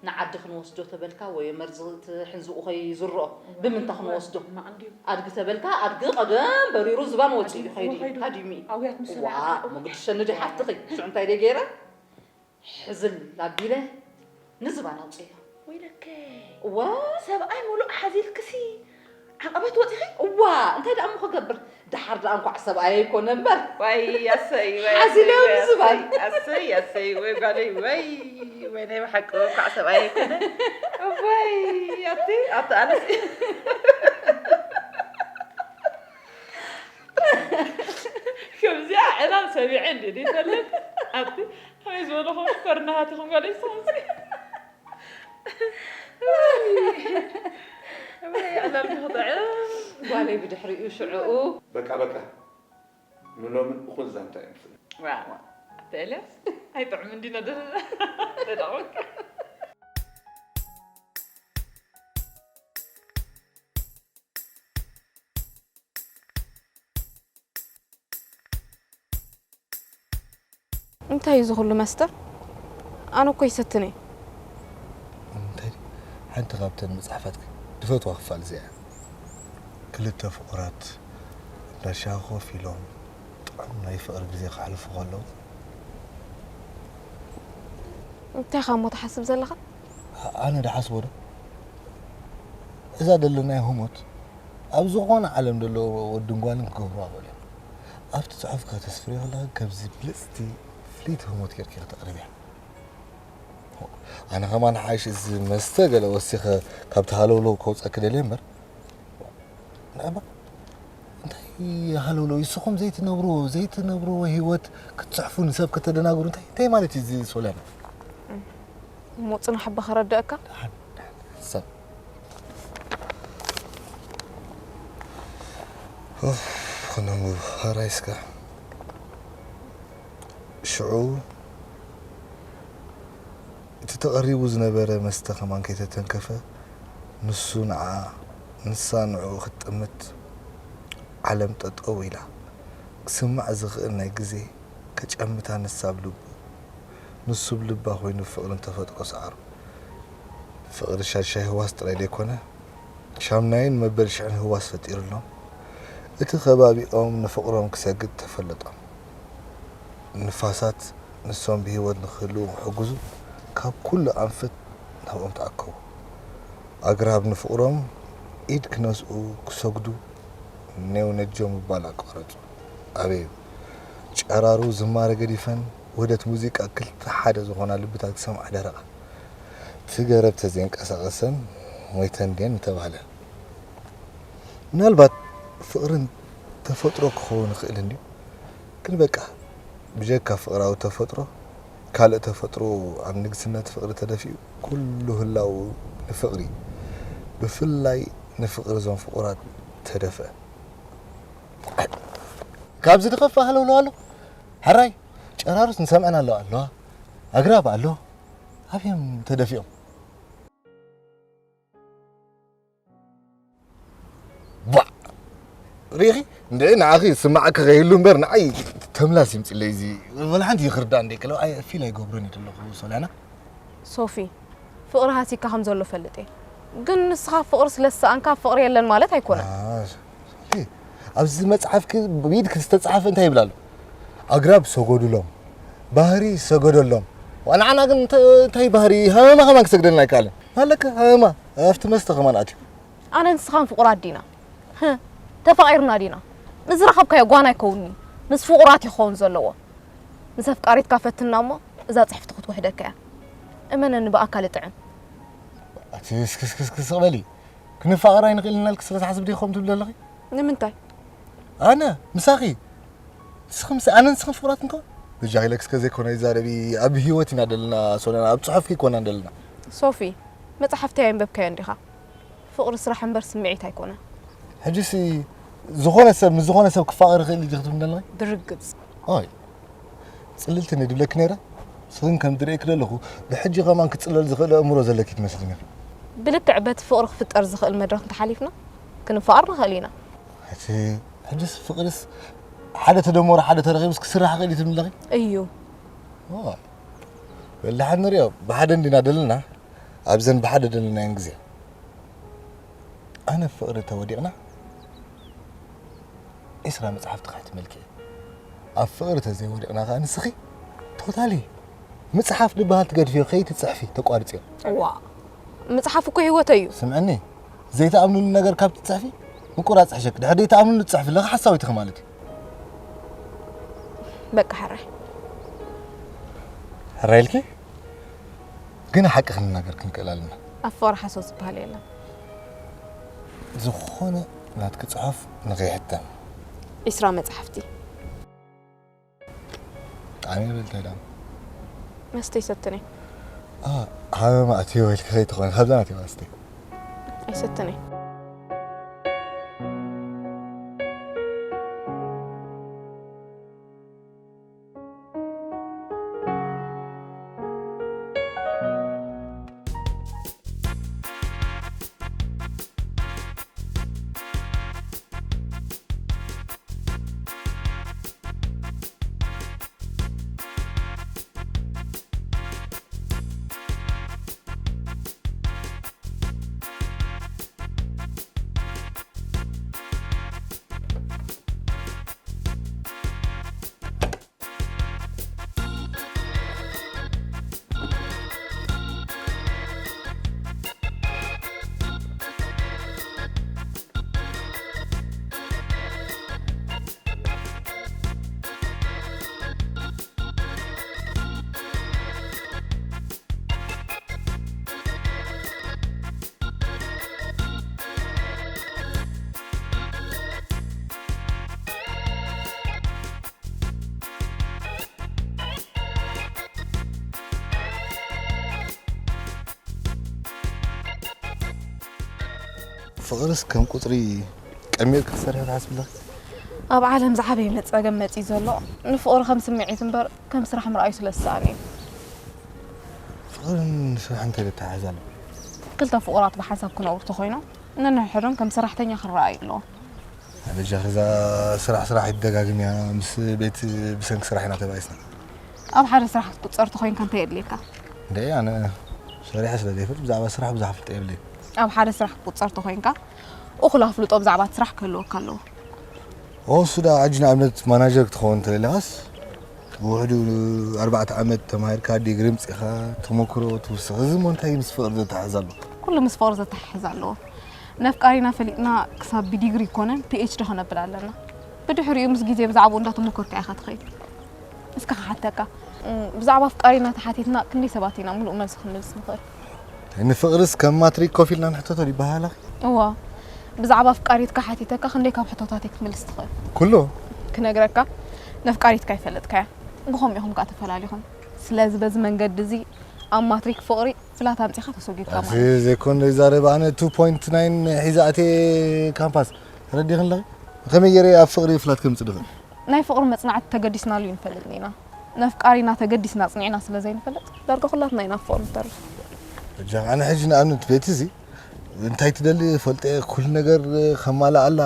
ንዓዲ ክንወስዶ ተበልካ ወይ መርዚ እቲ ሕንዝኡ ከይዝርኦ ብምንታ ክንወስዶ ማቕ እንድዩ ኣድጊ ተበልካ ኣድጊ ቀደም በሪሩ ዝባን ወፂኡ እዩ ከይዱ ከይዱ። ሃዲሙ እዩ ኣውያት ምስ ዋ ሰማዕካ። መጉድሸኒ ዶ ሓፍትኺ ሽዑ እንታይ ደይ ገይረ ሕዝል ኣቢለ ንዝባን ኣውፅዮ ወይለከ እዋ ሰብኣይ ሙሉእ ሓዚልክሲ ዓቐበት ወፂኺ እዋ እንታይ ደኣ እሞ ክገብር ደሓር ደኣ እንኳዕ ሰብኣይ ኣይኮነ እምበር ዋይ ኣሰይ ወይ ሓዚለ ኣሰይ፣ ወይ ዝባል። ኣሰይ፣ ኣሰይ ኣሰይ ወይ ጓለይ ወይ ወይ ናይ ብሓቂ እንኳዕ ሰብኣይ ኣይኮነ ወይ ኣቲ ኣቲ ኣነስ ከምዚኣ ዕላል ሰሚዐ እንዲ ይፈልጥ ኣቲ ከመይ ዝበለኹም ሽኮርናሃትኹም ጓለይ ሰምሲ ወይ ዕላል ክጥዕም ጓለይ ብድሕሪኡ ሽዕኡ በቃ በቃ ንሎምን እኹል ዛንታ እዮም ዋዋ ኣተ ኤልያስ ኣይጥዕም እንዲነ ደደዳወካ እንታይ እዩ ዝኹሉ መስተ? ኣነ እኮ ይሰትነ። እንታይ ሓንቲ ካብተን መጽሓፋት ድፈትዋ ክፋል እዚኣ ክልተ ፍቑራት እንዳ ሻሂ ኮፍ ኢሎም ጥዑም ናይ ፍቕሪ ግዜ ከሕልፉ ከለዉ እንታይ ኢኻ እሞ ትሓስብ ዘለኻ? ኣነ ድሓስቦ ዶ እዛ ደለናዮ ህሞት ኣብ ዝኾነ ዓለም ደሎ ወድን ጓልን ክገብሩዋ ይኽእሉ እዮም ኣብቲ ጽሑፍ ከተስፍርዮ ከለኻ ከምዚ ብልጽቲ ፍልይቲ ህሞት ጌርኪ ከተቕርብያ ኣነ ከማን ሓይሽ እዚ መስተ ገለ ወሲኸ ካብቲ ሃለውለው ከውፀኪ ደልየ እምበር ንዕማ እንታይ ሃለውለው ንስኹም ዘይትነብርዎ ዘይትነብርዎ ህይወት ክትፅሕፉ ንሰብ ከተደናግሩ እንታይ እንታይ ማለት እዩ እዚ ሶልያና እሞ ፅናሕ እባ ከረድአካ ሰብ ክነንብብ ራይስካ ሽዑ እቲ ተቐሪቡ ዝነበረ መስተ ከማን ከይተተንከፈ ንሱ ንዓ ንሳ ንዕኡ ክትጥምት ዓለም ጠጠው ኢላ ክስማዕ ዝኽእል ናይ ግዜ ከጨምታ ንሳ ኣብ ልቡ ንሱ ኣብ ልባ ኮይኑ ፍቕርን ተፈጥሮ ሰዓሩ ፍቕሪ ሻድሻይ ህዋስ ጥራይ ዘይኮነ ሻምናይን መበል ሽሕን ህዋስ ፈጢሩሎም እቲ ከባቢኦም ንፍቕሮም ክሰግድ ተፈለጦም ንፋሳት ንሶም ብህይወት ንክህልዉ ክሕግዙ ካብ ኩሉ ኣንፈት ናብኦም ተኣከቡ ኣግራብ ንፍቕሮም ኢድ ክነስኡ ክሰግዱ ኔው ነጆ ምባል ኣቋረጹ ኣበዩ ጨራሩ ዝማረ ገዲፈን ውህደት ሙዚቃ ክልተ ሓደ ዝኾና ልብታት ክሰምዓ ደረቓ እቲ ገረብ ተዘይንቀሳቐሰን ሞይተን ድየን ምተባህለ ምናልባት ፍቕርን ተፈጥሮ ክኸውን ይኽእል እንድዩ ግን በቃ ብጀካ ፍቕራዊ ተፈጥሮ ካልእ ተፈጥሮ ኣብ ንግስነት ፍቕሪ ተደፊኡ ኩሉ ህላው ንፍቕሪ ብፍላይ ንፍቕሪ እዞም ፍቑራት ተደፍአ ካብዚ ዝኸፍእ ሃለውለው ኣሎ ሕራይ ጨራሩስ ንሰምዐን ኣለዋ ኣለዋ ኣግራብ ኣሎ ኣብዮም ተደፊኦም ባ ሪኺ እንደ ንዓኺ ስማዓካ ከይህሉ እምበር ንዓይ ተምላስ ይምፅለይ እዚ ወላ ሓንቲ ይኽርዳ እንደ ክለው ኣይ ፊል ኣይገብሮን እዩ ዘለኹ ሶላና ሶፊ ፍቕሪ ሃሲካ ከም ዘሎ ፈልጥ እየ ግን ንስኻ ፍቕሪ ስለ ዝሰኣንካ ፍቕሪ የለን ማለት ኣይኮነን ኣብዚ መፅሓፍኪ ብኢድኪ ዝተፅሓፈ እንታይ ይብል ኣሎ ኣግራብ ሰገዱሎም ባህሪ ሰገደሎም ዋንዓና ግን እንታይ ባህሪ ሃመማ ከማን ክሰግደልና ኣይከኣልን ኣለካ ሃመማ ኣብቲ መስተ ከማን ኣትዩ ኣነ ንስኻን ፍቑራት ዲና ተፋቒርና ዲና ንዝረኸብካዮ ጓና ኣይከውንኒ ምስ ፍቑራት ይኸውን ዘለዎ ምስ ኣፍቃሪትካ ፈትና እሞ እዛ ጽሕፍቲ ክትውሕደካ እያ። እመነኒ፣ ብኣካል እጥዕም። ኣቲ እስክስክስክስ በሊ። ክንፋቐር ኣይንኽእልን ኢልኪ ስለ ዝሓስብ ዲኺ ከምኡ ትብሊ ዘለኺ? ንምንታይ? ኣነ ምሳኺ? ንስኺ ምስ ኣነን ንስኽን ፍቑራት ክንከውን? በጃኺ ለክስከ ዘይኮነ ይዛረቢ። ኣብ ህይወት ኢና ደለና ሶለና፣ ኣብ ጽሑፍ ከይኮና ደለና። ሶፊ፣ መጽሓፍቲ ኣየንበብካዮን ዲኻ? ፍቕሪ ስራሕ እምበር ስምዒት ኣይኮነን። ሕጂሲ ዝኾነ ሰብ ምስ ዝኾነ ሰብ ክፋቐር ይኽእል እዩ ክትብሊ ኣለኺ? ብርግጽ። ኦይ፣ ጽልልቲ እኒ ድብለኪ ነይረ? ንስኽን ከም ዝርእየኪ ዘለኹ፣ ብሕጂ ከማን ክጽለል ዝኽእል ኣእምሮ ዘለኪ ትመስልኒ። ብልክዕ በቲ ፍቕሪ ክፍጠር ዝኽእል መድረኽ እንተሓሊፍና፣ ክንፋቐር ንኽእል ኢና። እቲ ሕጂስ ፍቕሪስ ሓደ ተደመሮ ሓደ ተረኺቡስ ክስራሕ ይኽእል እዩ ትብሊ ኣለኺ? እዩ። ኦ፣ በል ደሓን ንሪኦ። ብሓደ እንዲና ደለና፣ ኣብዘን ብሓደ ደለናየን ግዜ። ኣነ ፍቕሪ ተወዲቕና፣ ዒስራ መጽሓፍቲ ከሕትመልኪ እየ። ኣብ ፍቕሪ ተዘይወዲቕና ከኣ ንስኺ ቶታሊ ምጽሓፍ ዝበሃል ትገድፍዮ፣ ከይትጽሕፊ ተቋርጽዮ። ዋ፣ ምጽሓፍ እኮ ህይወተይ እዩ። ስምዕኒ፣ ዘይትኣምንሉ ነገር ካብ ትጽሕፊ ምቁራጽ ሕሸክ። ድሕሪ ዘይትኣምንሉ ትጽሕፊ ኣለኺ፣ ሓሳዊት ኢኺ ማለት እዩ። በቃ ሕራይ። ሕራይ ኢልኪ? ግን ሓቂ ክንናገር ክንክእል ኣለና። ኣብ ፍቕሪ ሓሶት ዝበሃል የለን። ዝኾነ ናትኪ ጽሑፍ ንኸይሕተም። ዒስራ መጻሕፍቲ። ጣዕሚ ይብል እንታይ ደኣ? መስተ ይሰትን እየ። ኣ፣ ሃመማ ኣትዮ ኢልኪ ከይትኾኒ፣ ካብዛ ናተይ ዋስቲ። ኣይሰትን እየ። ፍቕርስ ከም ቁጽሪ ቀሚር ክትሰርሒ ትሓስቢ ኣለኺ? ኣብ ዓለም ዝዓበየ መጸገም መጺኡ ዘሎ ንፍቕሪ ከም ስምዒት እምበር ከም ስራሕ ምርኣዩ ስለ ዝሰኣነ እዩ። ፍቕርን ስራሕ እንታይ ይተሓሓዝ ኣሎ? ክልተ ፍቑራት ብሓንሳብ ክነብሩ ተኾይኖም ነንሕድሕዶም ከም ሰራሕተኛ ክረኣዩ ኣለዎም። በጃኺ እዛ ስራሕ ስራሕ ይደጋግም እያ። ምስ ቤት ብሰንኪ ስራሕ ኢና ተባኢስና። ኣብ ሓደ ስራሕ ክትቁጸር ተኾይንካ እንታይ የድልየካ? እንደ ኣነ ሰሪሐ ስለ ዘይፈልጥ ብዛዕባ ስራሕ ብዙሕ ፍልጠት የብለይን። ኣብ ሓደ ስራሕ ክትቁጸር ተኾይንካ እኹል ኣፍልጦ ብዛዕባ እቲ ስራሕ ክህልወካ ኣለዎ። ኦ፣ እሱ ደኣ ሕጂ ንኣብነት ማናጀር ክትኸውን እንተደሊኻስ ብውሕዱ ኣርባዕተ ዓመት ተማሂርካ ዲግሪ ምጺኻ ተመክሮ ትውስኽ። እዚ እሞ እንታይ ምስ ፍቕሪ ዘተሓሕዝ ኣሎ? ኩሉ ምስ ፍቕሪ ዘተሓሕዝ ኣለዎ። ነፍቃሪና ፈሊጥና ክሳብ ብዲግሪ ይኮነን ፒ ኤች ዲ ከነብል ኣለና። ብድሕሪኡ ምስ ግዜ ብዛዕባኡ እንዳተመኮርካ ኢኻ ትኸይድ። እስከ ክሓተካ፣ እም፣ ብዛዕባ ኣፍቃሪና ተሓቲትና ክንደይ ሰባት ኢና ምሉእ መልሲ ክንምልስ ንኽእል? ንፍቕርስ ከም ማትሪክ ኮፍ ኢልና ንሕተቶ ይበሃል ኣኺ? እዋ፣ ብዛዕባ ኣፍቃሪትካ ሓቲተካ ክንደይ ካብ ሕቶታተይ ክትምልስ ትኽእል? ኩሉ? ክነግረካ፣ ነፍቃሪትካ ኣይፈለጥካያ። ብኸምኡ ኢኹም ከኣ ተፈላሊኹም። ስለዚ በዚ መንገዲ እዚ ኣብ ማትሪክ ፍቕሪ ፍላት ኣምጺኻ ተሰጒግካ ማለት እዩ። ዘይኮን ዘይዛረብ ኣነ ቱ ፖይንት ናይን ሒዘ ኣትየ ካምፓስ። ተረዲኽን ኣለኺ? ከመይ ገይረ ኣብ ፍቕሪ ፍላት ከምጽእ ድኽእል? ናይ ፍቕሪ መጽናዕቲ ተገዲስናሉ ይንፈልጥን ኢና። ነፍቃሪና ተገዲስና ጽኒዕና ስለ ዘይንፈልጥ፣ ዳርጋ ኩላትና ኢና ኣብ ፍቕሪ ንተርፍ። በጃኻ ኣነ ሕጂ ንኣብነት ቤቲ እዚ እንታይ ትደሊ ፈልጠ ኩሉ ነገር ከማልኣላ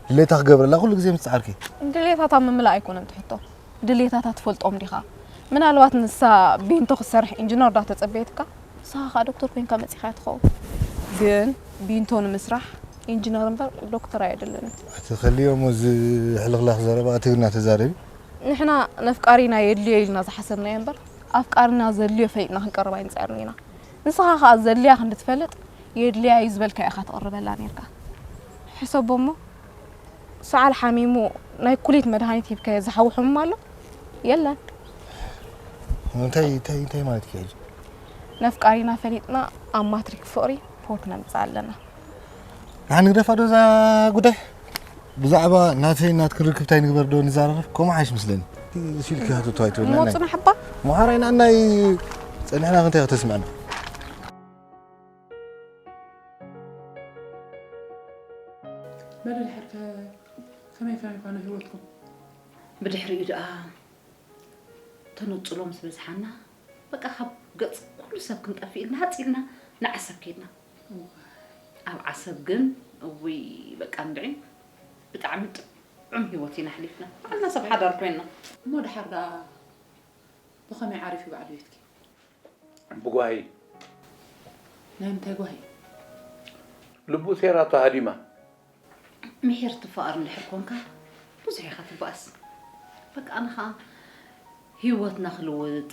ድሌታ ክገብረላ ኩሉ ግዜ ምስ ጸዓርኪ። ድሌታታ ምምላእ ኣይኮነን ትሕቶ። ድሌታታ ትፈልጦም ዲኻ? ምናልባት ንሳ ቢንቶ ክትሰርሕ ኢንጂነር ዳ ተጸበየትካ? ንስኻ ኸኣ ዶክተር ኮይንካ መጺኻያ ትኸውን። ግን ቢንቶ ንምስራሕ ኢንጂነር እምበር ዶክተር ኣየድልን እዩ። እቲ ከልዮ እሞ እዚ ሕልኽላኽ ዘረባ ትግርኛ ተዛረቢ። ንሕና ነፍቃሪና የድልዮ ኢልና ዝሓሰብናዮ እምበር ኣፍቃሪና ዘድልዮ ፈሊጥና ክንቀርብ ኣይንጽዕርን ኢና። ንስኻ ኸኣ ዘድልያ ክንዲ ትፈልጥ የድልያ እዩ ዝበልካዮ ኢኻ ትቕርበላ ኔርካ። ሕሰቦ እሞ ሰዓል ሓሚሙ ናይ ኩሊት መድሃኒት ሂብካዮ ዝሓዊ ሕሙም ኣሎ? የለን። እንታይ እንታይ እንታይ ማለት እዩ ሕጂ? ነፍቃሪና ፈሊጥና ኣብ ማትሪክ ፍቕሪ ፖርክ ነምጽእ ኣለና። ንሓ ንግደፋ ዶ እዛ ጉዳይ? ብዛዕባ ናተይ ናትክን ርክብታይ ንግበር ዶ ንዛረብ? ከምኡ ሓይሽ ምስለኒ። ሲልኪ ሃተቶ ኣይትበልና ናይ ሞጽና ሓባ ምሓራይ ንኣናይ ጸኒሕና ክንታይ ከተስምዕና? በሊ ድሕር ከ ከመይ ከመይ ኮነ ህይወትኩም? ብድሕሪኡ ደኣ ተነጽሎ ምስ በዝሓና በቃ ካብ ገጽ ኩሉ ሰብ ክንጠፍእ ኢልና ሃጽ ኢልና ንዓሰብ ከድና። ኣብ ዓሰብ ግን እውይ በቃ እንድዒ ብጣዕሚ ጥዑም ህይወት ኢና ኣሕሊፍና። ባዕልና ሰብ ሓዳር ኮይንና። እሞ ድሓር ደኣ ብኸመይ ዓሪፉ በዓል ቤትኪ? ብጓሂ ናይ ምንታይ ጓሂ? ልቡ ሴራቶ ሃዲማ። ምሒር ትፋቐር እንድሕር ኮንካ ብዙሕ ኢኻ ትባእስ። በቃ ኣነ ኸዓ ህይወትና ክልውጥ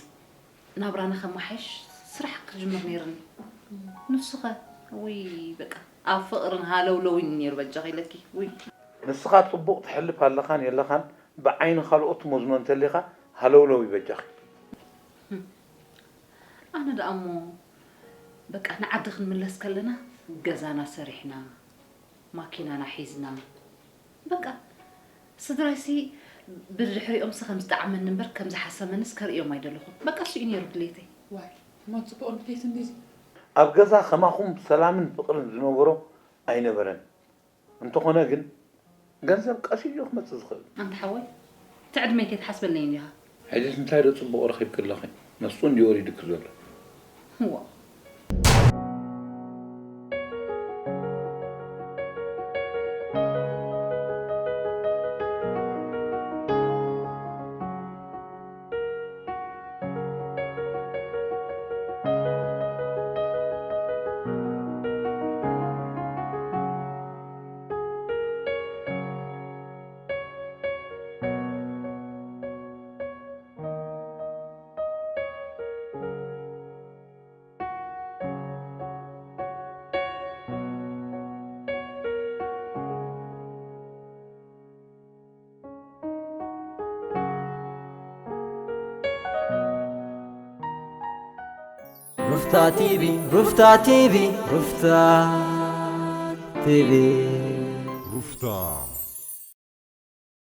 ናብራና ከመሓይሽ ስራሕ ክጅምር ነይርኒ። ንሱኸ ውይ በቃ ኣብ ፍቕርን ሃለውለውን ነይሩ በጃኺ ኢለኪ ውይ። ንስኻ ጽቡቕ ትሕልፍ ኣለኻን የለኻን ብዓይኒ ካልኦት ትመዝኖ እንተሊኻ ሃለውለው ይበጃኺ። ኣነ ደኣ እሞ በቃ ንዓዲ ክንምለስ ከለና ገዛና ሰሪሕና ማኪናና ሒዝና በቃ ስድራይሲ ብድሕሪኦምሲ ከም ዝጠዓመኒ እምበር ከም ዝሓሰመንስ ከርእዮም ኣይደለኹን። በቃ እሱ እዩ ነይሩ ድሌተይ። ዋይ እሞ ጽቡቕ ንድሌት እንዲዚ። ኣብ ገዛ ከማኹም ሰላምን ፍቕርን ዝነበሮ ኣይነበረን። እንተኾነ ግን ገንዘብ ቀስ ኢሉ ክመጽእ ዝኽእል። ኣንታ ሓወይ እቲ ዕድመይ ከይትሓስበለይ እንዲኻ። ሕጂስ እንታይ ዶ ጽቡቕ ረኺብኪ ኣለኺ? መስጡ እንድዩ ወሪዱኪ ዘሎ። ዋ ሩፍታ ቲቪ ሩፍታ ቲቪ ሩፍታ ቲቪ ሩፍታ